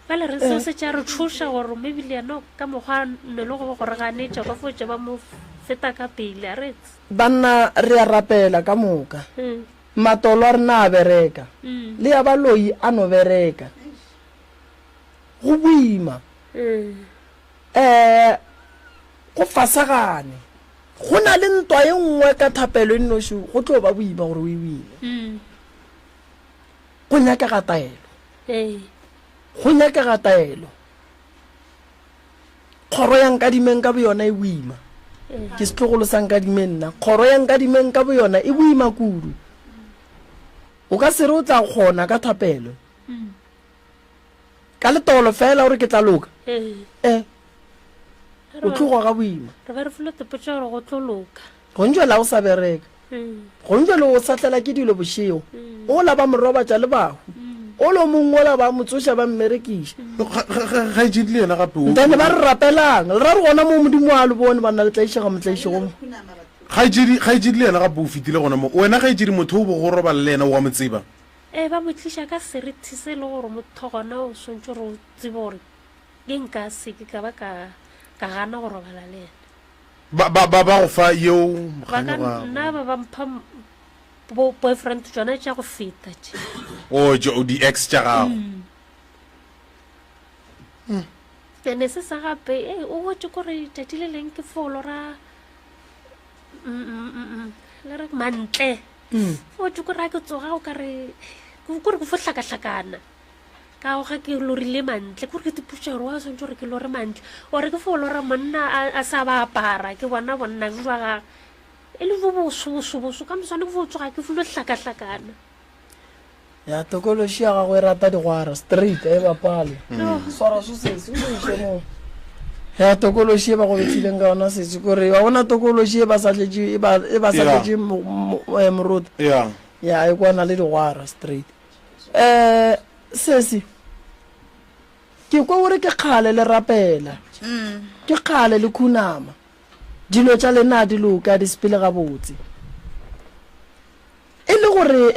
Bjale re seo se tša re tšhoša gore maybe le yena ka mokgwa ne le go go re ganetša ba fotše ba mo feta ka pele a re Banna re a rapela ka moka. Matolo a rena a bereka. Le ya baloi a no bereka. Go boima. Um go fasagane. Go na le ntwa e nngwe ka thapelo e nnoši go tlo ba boima gore o e wine. Go nyakega taelo. Go nyakega taelo. Kgoro ya Nkadimeng ka boyona e boima. Ke setlogolo sa Nkadimeng nna. Kgoro ya Nkadimeng ka boyona e boima kudu. O ka se re o tla kgona ka thapelo. Ka letolo fela o re ke tla loka. Eh. O tlo goga boima. Re be re filo tepotša gore go tlo loka. Gonjwela o sa bereka. Gonjwele o sa tlela ke dilo bošego. Ola ba mo robatša le bahu. Ola o mongwe ola ba mo tsoša ba mmerekiša. Kgaetšedi le yena gape o. Then ba re rapelang. Le ra re gona moo Modimo a le bone banna le tlaišega motlaišego mo. Kgaetšedi, kgaetšedi le yena gape o fetile gona mo. Wena kgaetšedi motho o bogo robala le yena o a mo tseba? Ee, ba mo tliša ka seriti se e le gore motho gona o swantše gore o tsebe gore ke nka se ke ka ba ka ka gana go robala le yena. Ba, ba, ba, ba go fa yeo Ba ka mokganyoga. nna ba ba mpha m- bo boyfriend tšona tša go feta tše. O, tše, o di-ex tša gago. Ene se sa gape, e, o botše kore tšatši le leng ke fo lora mm, mm, mm, mm, le re mantle. O botše kore a ke tsoga o ka re, kore ke fo hlakahlakana. Ka go ga ke lorile mantle, kore ke tipotša gore wa swantše gore ke lore mantle. Ore ke fo lora monna a, a sa ba apara, ke bona bonna jo jwa gage e le jo boso boso boso, ka moswane ke fo tsoga ke filo hlakahlakana. Ya tokološi ya gago e rata digwara straight a e bapale. Swara so sesi o se iše moo. Ya tokološi e ba go bethileng ka yona sesi kore wa bona tokološi e ba sa tletše e ba e ba sa tletše eh, morota. Ya. Ya e kwana le digwara straight. Eh sesi ke kwa o re ke kgale le rapela. Ke kgale le khunama. Dilo tša lena a di loke a di sepele gabotse. E le gore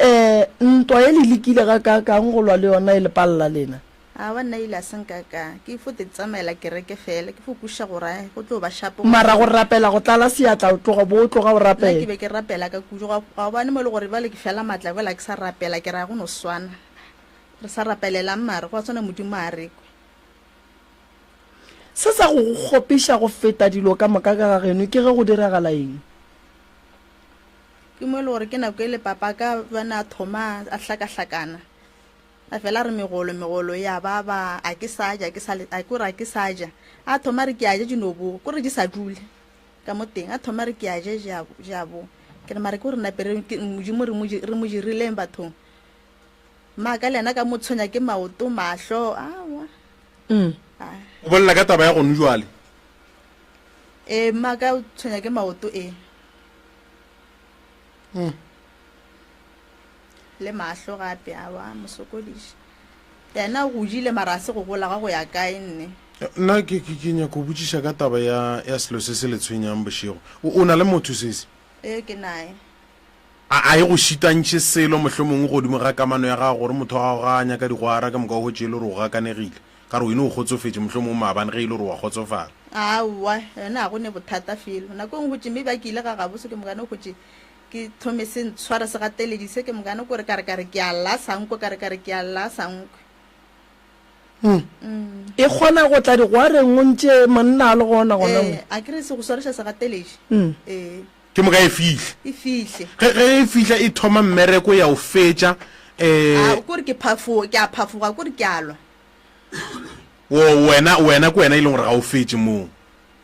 um ntwa e le lekile gakaakang go lwa le yona e le palela lena? Aowa nna ile a se nka ka. Ke fo te tsamaela kereke fela, ke fo kwešiša gore ai go tlo ba shapo go Mara go rapela go tlala seatla o tloga bo o tloga o Nna ke rapela. be ke rapela ka kudu, ga gobane mo e le gore bjale ke fela matla bjale ga ke sa rapela, ke ra go no swana. Re sa rapelelang mara, gwa swana Modimo a re kwe. Se sa go go kgopiša go feta dilo ka moka ka ga geno ke ge go diragala eng? Ke mo e le gore ke nako e le papa ka bana a thoma a hlakahlakana. A fela a re megolo, megolo ya ba ba, a ke sa ja, ke sa le, a kore a ke sa ja. A thoma a re ke a ja di no bo, kore di sa dule ka mo teng. A thoma a re ke a ja, ja, ja bo. Ke re mara ke gore nape re, ke, Modimo re mo, re mo dirileng bathong. Maka le yena ka mo tshwenya ke maoto, mahlo, aowa. O bolela ka taba ya gonu jwale? Ee, maka o tshwenya ke maoto, ee. Le mahlo gape, awa, mosokodiši. Yena o godile mara a se go gola ga go ya kae nne. Nna ke, ke, ke nyaka go botšiša ka taba ya, ya selo se se le tshwenyang bošego. O, o na le motho, sesi? Ee, ke nae. A, a e go šitantšhe selo mohlomongwe godimo ga kamano ya gago gore motho wa gago ga a nyaka digwara ka moka o hwetše e le gore o gakanegile? Ka re o eno o kgotsofetše mohlomongwe maabane ge e le gore wa kgotsofala. Aowa, yona ga go ne bothata felo. Nako e nngwe hwetše maybe a ke ile ga gabo so ke mokane hwetše ke thome se ntshware se gateledi se ke mokane kore ka re ka re ke a lla sa nkwe ka re ka re ke a lla sa nkwe. E kgona go tla digwareng o ntše monna a le gona gona mo. Ee, a ke re se go swariša segateledi. Ee. Ke moka e fihle. E fihle. Ge, ge e fihla e thoma mmereko ya o fetša, eh. A, kore ke phafo, ke a phafoga kore ke a lwa. O, wena, wena ke wena e leng gore ga o fetše moo.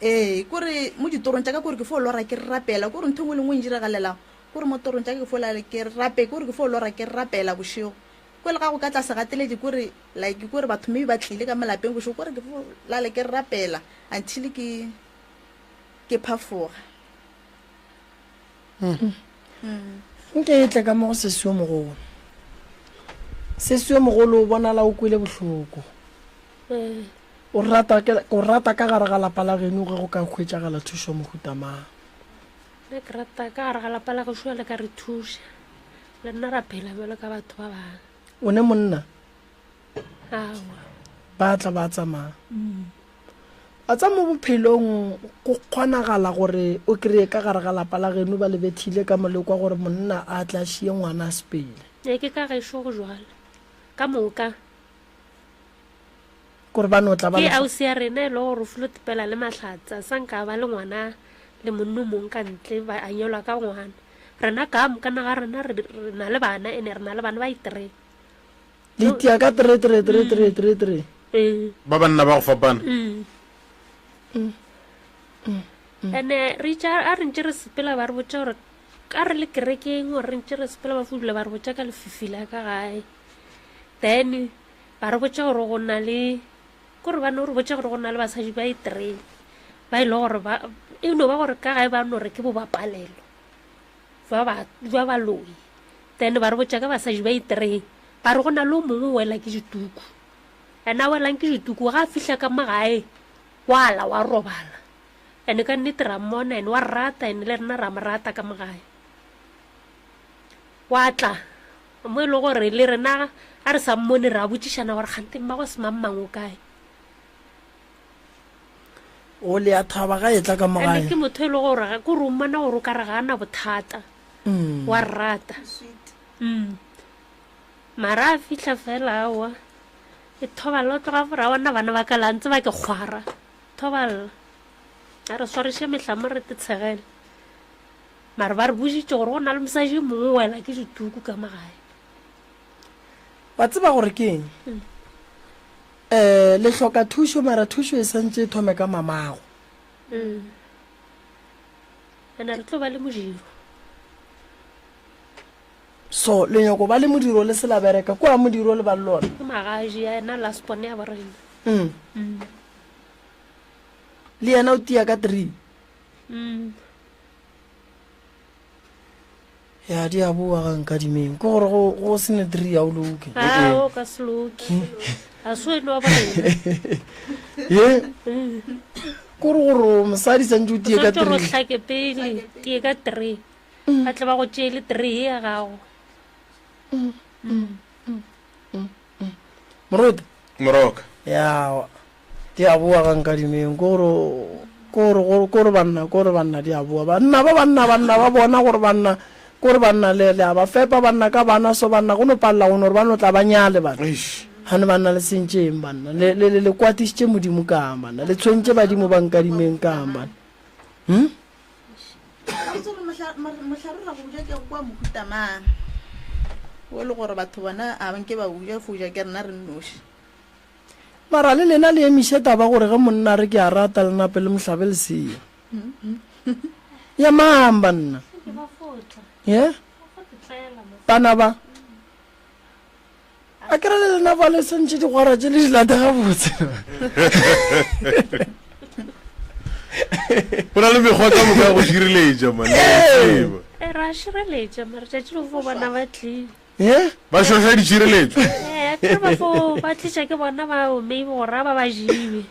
Ee, kore mo ditorong tša ka kore ke fo lora ke rapela, kore ntho e nngwe le nngwe e ndiragalelang, kore mo torong tša ka ke fo lala ke rape, kore ke fo lora ke rapela bošego. Kore ga go ka tla segateledi kore like kore batho maybe ba tlile ka mo lapeng bošego, kore ke fo lala ke rapela until ke ke phafoga. Nke e tle ka mo go sesi yo mogolo. Sesi yo mogolo o bonala o kwele bohloko. O rata ke, o rata ka gare ga lapa la geno ge go ka hwetšagala thušo ya mohuta mang? Nna ke rata ka gare ga lapa la gešo le ka re thuša, le nna ra phela bjalo ka batho ba bangwe. O ne monna? Aowa. Ba tla ba tsamaya. Wa tseba mo bophelong go kgonagala gore o kry-e ka gare ga lapa la geno ba le bethile ka molekwa gore monna a tle a šie ngwana a sepele. Ee, ke ka gešo go jwalo ka moka. Kore ba no tla ba Ke ausi ya rena e le gore o filo tepela le mahlatsa sa nka ba le ngwana le monno mong ka ntle ba a nyelwa ka ngwana. Rena ka moka na ga rena re re na le bana ene re na le bana ba itree. Le itia ka tree tree tree tree tree tree. Ee. Ba banna ba go fapana. Ene re itše a re ntše re sepela ba re botša gore ka re le kerekeng gore re ntše re sepela ba fo dula ba re botša ka lefifi la ka gae. Then Ba re botša gore go na le, kore ba no re botša gore go na le basadi ba e tree ba e le gore ba, e no ba gore ka gae ba no re ke bobapalelo jwa ba, jwa baloi. Then ba re botša ka basadi ba e tree ba re go na le o mongwe o wela ke dituku, ena a welang ke dituku ga a fihla ka mo gae wa la wa robala. Ene ka nnete ra mmona ene wa re rata ene le rena ra mo rata ka mo gae. Wa tla Mo e le gore le rena ga re sa mmone re a botšišana gore kgante mmago semangmang o kae. O le a thaba ga etla ka mo gae. Ene ke motho e le gore ke gore o mmona gore o ka re ga a na bothata. Mm. Wa rata. Mm. Mara a fihla fela aowa. E thoballa o tloga gore aowa nna bana ba ka la ntse ba ke kgwara. Thoballa. A re swariše mehlamo re te tshegele. Mara ba re boditše gore go na le mosadi yo mongwe o wela ke dituku ka mo gae. Wa tseba gore ke eng? Um le hloka thušo, mara thušo e santše e thome ka mamago. Mm. Ene re tlo ba le modiro. So le nyako ba le modiro le se la bereka kua modiro le ba le lona. Ke magaji ya ena last born ya borena. Mm. Mm. Le yena o tia ka 3. Mm. Ya di a boa ga nkadimeng ke gore go go se ne three ya o loke. A o ka se loke. A se wena wa borena. Ye. Kore gore mosadi santse o tie ka three. Santse hlake pele tie ka three. Ba tle ba go tšee le three ya gago. Moruti. Moroka. Ya Di a boa ga Nkadimeng, ke gore, ke gore, ke gore banna, ke gore banna di a boa. Banna ba banna, banna ba bona gore banna, ke gore banna le, le a ba fepa banna ka bana, so banna go no palela go no re ba no tla ba nyale banna. Eish. Gane banna le sentše eng banna? Le, le, le, le kwatišitše Modimo kang banna? Le tshwentše badimo ba Nkadimeng kang banna? Hm? Gabotse gore mohla, mohlare ra go ja ke kwa mohuta mang? O le gore batho bona a nke ba o ja, fo ja ke rena re nnoši. Mara le lena le emiše taba gore ge monna a re ke a rata le nape le mo hlabe lesea. Ya mang banna? Ye? Bana ba. A kere le lena ba le sentše digwara tše le di late gabotse. Go na le mekgwa ka moka ya go šireletša man. Ee, ra šireletša mara tšatši le fo bona ba tlile. Eh? Ba šoša ditšhireletšo. Eh, akere ba fo ba tliša ke bona bao maybe gore a ba ba jiwe.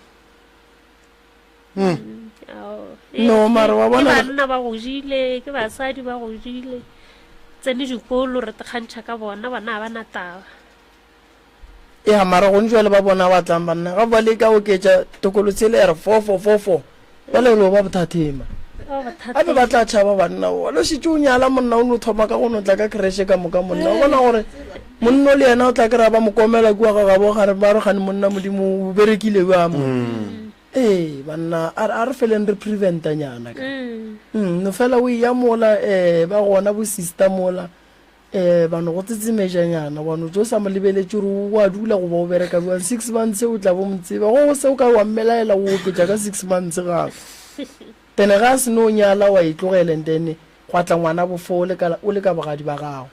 Hmm. Ao, eh, No, mara wa ke bona- banna ba go jile, ke basadi ba go jile. Tsene dikolo re kgantšha ka bona, bona ga ba na taba. Ya mara gone jwale ba bona ba tlang banna ga ba leka oketša tokolo tshele ya re fofo fofo ba le lo ba bothathema gape ba tla tšhaba banna o lo šetše o nyala monna o no thoma ka go no tla ka creche ka moka monna o bona gore monna o le yena o tla kry-a ba mo komela kua ga gabo gare ba re gane monna modimo o berekile bjang mo ee banna a re feleng re preventa nyana ka no fela o eya mola um ba gona bo sister mola Eh, ba no go tsetsemetšanyana, wa no tšo sa mo lebeletše gore o a dula goba o bereka bjang. Six months o tla bo mo tseba. Go se o ka wa mmelaela o oketša ka six months gape. Then ga a se no nyala wa e tlogela and then gwa tla ngwana bofo o le ka o le ka bogadi ba gago.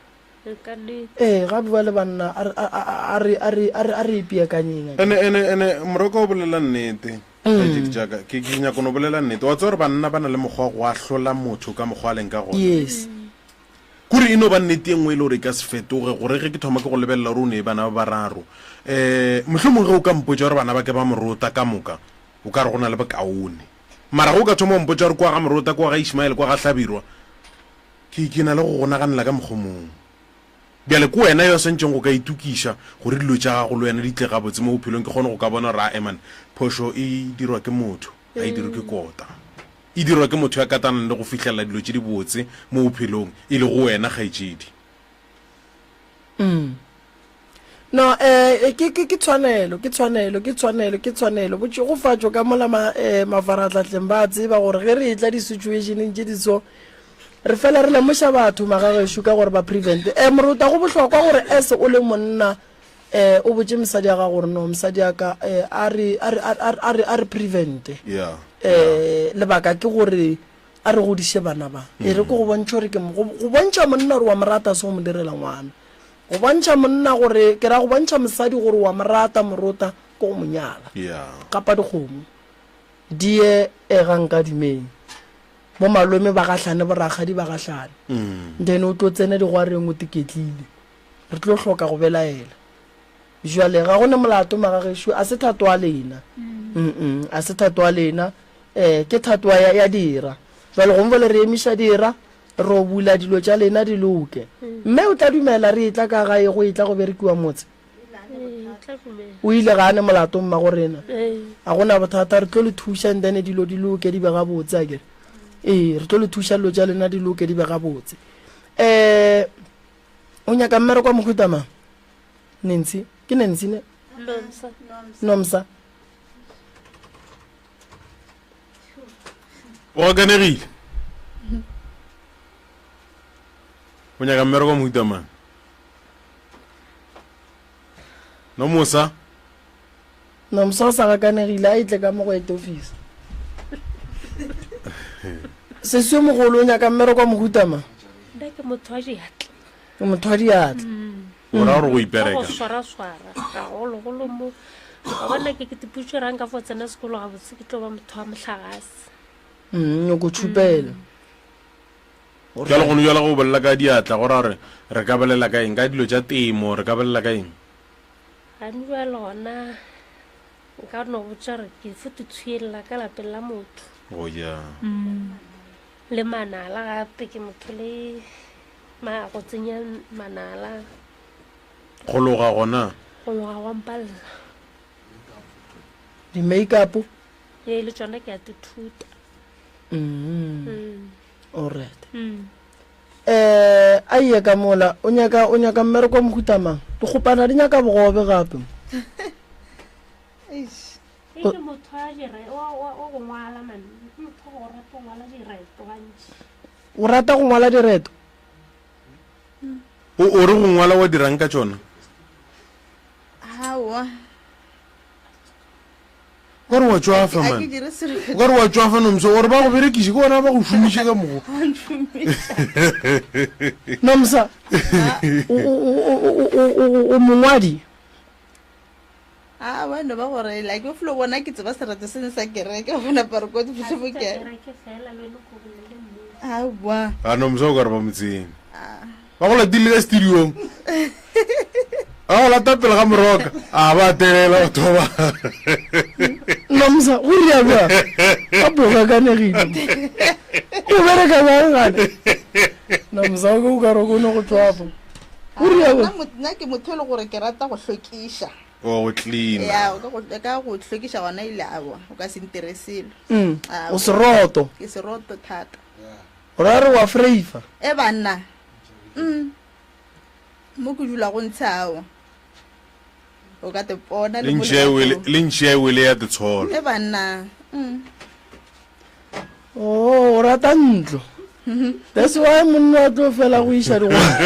Ee, gape bjale banna a re a re a re a re a re ipeakanyeng. Ene ene ene Moroka o bolela nnete. Kgaetšedi tša ka, ke ke nyaka no bolela nnete. Wa tseba gore banna ba na le mokgwa wa go ahlola motho ka mokgwa a leng ka gona. Yes. Kore e no ba nnete ye nngwe e le gore e ka se fetoge, gore ge ke thoma ke go lebelela gore o ne bana ba bararo, um mohlomongwe ge o ka mpotša gore bana ba ke ba Morota ka moka, o ka re go na le bokaone. Mara ge o ka thoma go mpotša gore kwa ga Morota, kwa ga Ishmael, kwa ga Hlabirwa, ke, ke na le go go naganela ka mokgwa o mongwe. Bjale ke wena yo a swanetšeng go ka itokiša gore dilo tša gago le wena di tle gabotse mo bophelong, ke kgone go ka bona gore ae man, phošo e dirwa ke motho, ga e dirwe ke kota. E dirwa ke motho ya katanang le go fihlelela dilo tše dibotse mo bophelong, e lego wena, kgaetšedi. Mm. No, eh, ke, ke, ke tshwanelo, ke tshwanelo, ke tshwanelo, ke tshwanelo. Botšhegofatšo ka mola ma, eh, mafarahlahleng ba a tseba gore ge re etla di-situationeng tše di so, re fela re lemoša batho magagešo ka gore ba prevent. Eh, morota go bohlokwa gore as o le monna, eh, o botše mosadi ya gago gore no, mosadi ya ka, eh, a re, a re, a re, a re, a re prevente. Yeah. Eh, lebaka ke gore a re godiše bana ba. E re ke go bontšha gore ke mo, go, go bontšha monna gore wa mo rata se go mo direla ngwana. Go bontšha monna gore, ke ra go bontšha mosadi gore wa mo rata, morota, ke go mo nyala. Yeah. Kapa dikgomo di ye e ga Nkadimeng. Bo malome ba gahlane, bo rakgadi ba gahlane. Then o tlo tsena digwareng o tiketlile. Re tlo hloka go belaela. Bjale, ga go ne molato, magagešo, a se thato a lena. Mm-mm, a se thato a lena. Eh, ke thato ya, ya dira. Bjale, gongwe bjale re emiša dira, ro bula dilo tša lena di loke. Mme o tla dumela re etla ka gae go etla go berekiwa motse? O ile ga a ne molato mmago rena. A go na bothata, re tlo le thuša and then dilo di loke di be gabotse, akere? Ee, re tlo le thuša dilo tša lena di loke di be gabotse. Eh, O nyaka mmereko wa mohuta mang? Nancy, ke Nancy ne? Nomsa. Nomsa. O gakanegile. O nyaka mmereko wa mohuta mang? Nomusa. Nomsa o sa gakanegile a etle ka mo go head office. Sesi yo mogolo o nyaka mmereko wa mohuta mang? Nna ke motho wa diatla. Ke motho wa diatla. O ra gore go ipereka. Go swara-swara gagologolo mo. Wa bona ke ke tiputše ra nka fo tsena sekolo gabotse ke tlo ba motho wa mohlagase. Nyoko tšhupela. Bjale gone bjale go bolela ka diatla go ra gore re ka bolela ka eng? Ka dilo tša temo re ka bolela ka eng? Gane bjale gona nka no botša gore ke fo tshwelela ka lapeng la motho. Oh yeah. Le manala gape ke motho le ma go tsenya manala. Go loga gona? Go loga gwa mpalela. Di-makeup? Ee, le tšona ke a di thuta. Alright. Eh, a ye ka mola, o nyaka, o nyaka mmereko wa mohuta mang? Dikgopana di nyaka bogobe gape. Eish. Ke motho wa dire, wa, wa, wa go ngwala man. Ke motho wa go rata go ngwala direto gantši. O rata go ngwala direto? O, o re go ngwala wa dirang ka tšona? Aowa. O ka re wa tšwafa A man. ke dire selo O ka re wa tšwafa Nomsa, gore ba go berekiše ke bona ba go šomiše ka mogo. Ba ntšhomiša. Nomsa, o, o, o, o, o, o, o mongwadi? Aowa, no ba gore like o flo bona ke tseba sereto se sa kereke, ba bona ba re ko di Ga se mo tša ke. kereke fela, le wena o ko bolele nnete. Aowa. A Nomsa o ka re ba motseng. Ah. Ba go latile ka studiong. Ba go lata pele ga moroka. A ba telela batho ba. Nomsa, go ria bjang? Ka boga kanegile. O bereka bjang gane? Nomsa, o ke o ka re o ne go tšwapo. Go ria bjang? Nna ke motho e le gore ke rata go hlwekiša. O go cleaner. Ya, o ka go ka go hlwekiša gona ile aowa, o ka se ntire selo. Mm, o seroto. Ke seroto thata. O ra re wa freifa? E banna. Mm. Mo ke dula go ntshe aowa. O ka te pona le mo Le ntšhi ya wele ya tetshola. E banna. Mm. Oh, o rata ntlo. That's why monna wa tlo fela go iša digwagwa.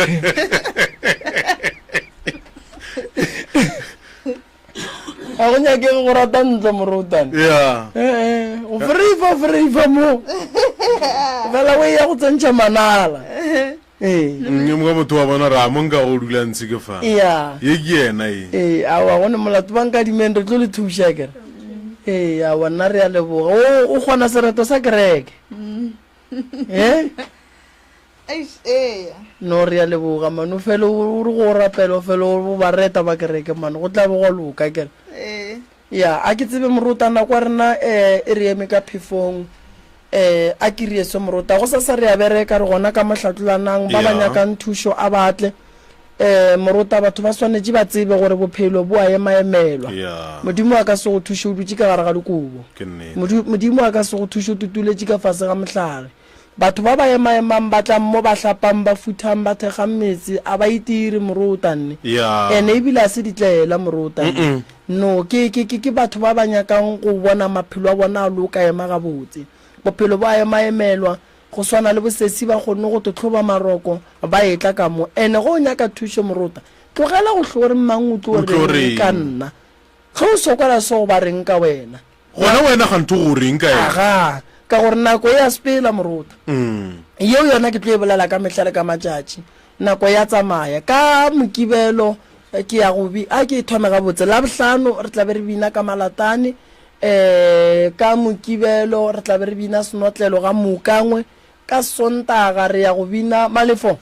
Ga go nyakege go rata ntlo morutane. Yeah. Eh, eh, o freifa freifa mo. Fela o ya go tsentšha manala. Ee. Mm, ka motho wa bona ra mo nka go dula ntse ke fa. Yeah. Ye ke yena ye. Ee, aowa go ne molato ba nkadimeng re tlo le thuša kere. Ee, aowa nna re a leboga. O o kgona sereto sa kereke. Eh? Eish, ee. No re a leboga man o fele o re go rapela o fele o ba reta ba kereke man go tla be go loka kere. Ee. Ya, a ke tsebe morota nako ya rena eh e re eme ka phefong. Eh a ke re so morota go sasa re a bereka re gona ka mohlatlolanang ba ba Ya. nyakang thušo a ba tle. Eh morota batho ba swanetše ba tsebe gore bophelo bo a emaemelwa. Ya. Modimo a ka se go thuše o dutše ka gare ga dikobo. Ke nnete. Modu- Modimo a ka se go thuše o tutuletše ka fase ga mohlare. Batho ba ba emaemang ba tlang mo ba hlapang, ba futhang, ba thekgang metse, a ba itire, morota nne. Ya. Ene ebile a se ditlela, morota nne. No, ke, ke, ke, ke batho ba ba nyakang go bona maphelo a bona a loka, ema gabotse. Bophelo bo a emaemelwa, go swana le bosesi ba kgonne go tohloba maroko, ba etla ka mo. Ene ge o nyaka thušo, morota, tlogela go hlo re mang o tlo O tlo reng ka reng? nna. Ge o sokola so ba reng ka wena? Gona wena gantho go reng ka yena? Aga, ka gore nako e a sepela, morota. Yeo yona ke tlo e bolela ka mehla le ka matšatši. Nako ya tsamaya. Ka Mokibelo ke ya go bi, a ke e thome gabotse. Labohlano re tla be re bina ka Malatane. Um ka Mokibelo re tla be re bina Senotlelo ga Moukangwe. Ka Sontaga re ya go bina Malefo.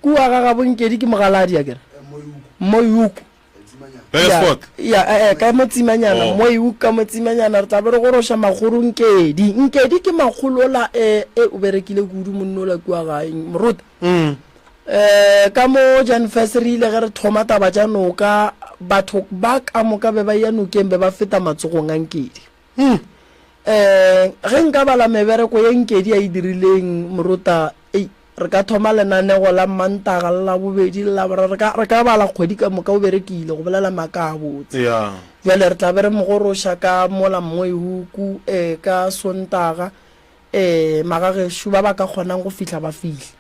Kua ga gabo Nkedi ke Mogaladi akere? Moyuku. Beresford. Ya, eh, eh, ka mo tsimanyana, Oh. Moyuku ka mo tsimanyana re tla be re goroša makgolo Nkedi. Nkedi ke makgolo ola eh, eh, o berekile kudu monna ola kua gae, moruti. Mm. Eh, ka mo Jan First re ile ge re thoma taba tša noka, batho ba ka moka be ba ya nokeng be ba feta matsogong a Nkedi. Mm. Eh, ge nka bala mebereko ye Nkedi a e dirileng, morota, ei, re ka thoma lenanego la Mmantaga le Labobedi le Laboraro, re ka, re ka bala kgwedi ka moka o berekile, go bolela maaka a botse. Yeah. Bjale re tla be re mo goroša ka mola Mmoihuku, eh, ka Sontaga, eh, magagešo ba ba ka kgonang go fihla ba fihle.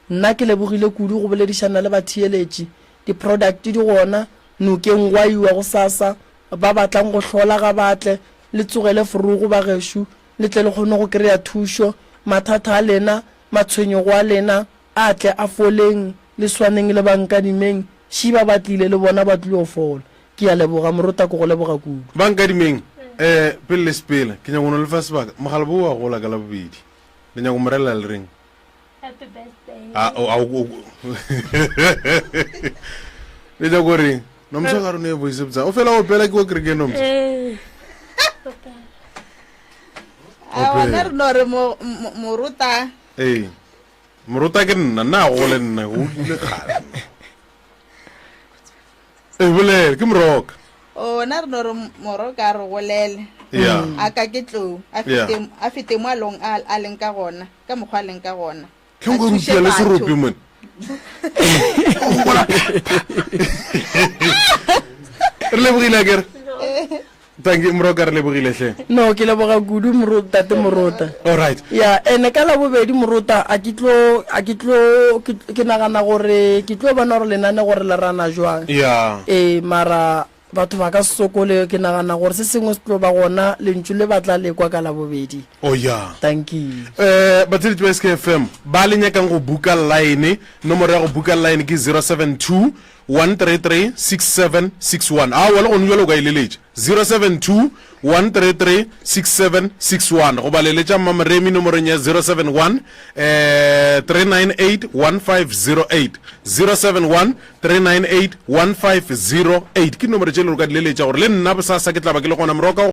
Nna ke lebogile kudu go boledišana le batheeletši. Di-product di gona, nokeng gwa iwa gosasa, Ba batlang go hlola ga ba tle, le tsogele forogo bagešo, le tle le kgone go kreya thušo. Mathata a lena, matshwenyego a lena, a tle a foleng, le swaneng le ba nkadimeng, ši ba ba tlile le bona ba tlilo fola. Ke a leboga, Morota, ke go leboga kudu. Ba nkadimeng, eh, pele le sepela, ke nyaka go no le fa sebaka. Mogala bo wa gola ka Labobedi. Le nyaka go mo relela le reng? Happy birthday. A, o, a, o, o, le nyaka go reng? Nomsa ka rone e voice botsa. O fela o opela ke wa kerekeng Nomsa. Eh. Opela. A wena re no re mo- mo- morota Ee. Morota ke nna, nna a gole nna, o dule kgale. Ee, bolele, ke moroka. o na re no re moroka a re golele Yeah. a ka ke tlou a Yeah. fete a fete mo a long a a leng ka gona ka mokgwa a leng ka gona Ke nka rutia le serope mone. Re lebogile akere? Thank you Moroka re lebogile hle. No, ke leboga kudu moro, tate Morota. All right. Ya, ene ka Labobedi Morota a ke tlo a ke tlo ke, ke nagana gore ke tlo bona gore lenane gore le rana jwang. Ya. Ee, mara batho ba ka se sokole, ke nagana gore se sengwe se tlo ba gona, lentšu le ba tla le kwa ka Labobedi. Oh ya. Dankie. Eh, batheeletši ba SKFM ba le nyakang go buka line, nomoro ya go buka line ke 072 133 6761. Aowa le gone bjale o ka e leletša. 072 133 6761 goba leletša Mmamoremi nomorong ya 071 eh, 398 1508 071 398 1508 ke nomoro tše le ka di leletša gore le nna bosasa ke tla ba ke le gona moroka.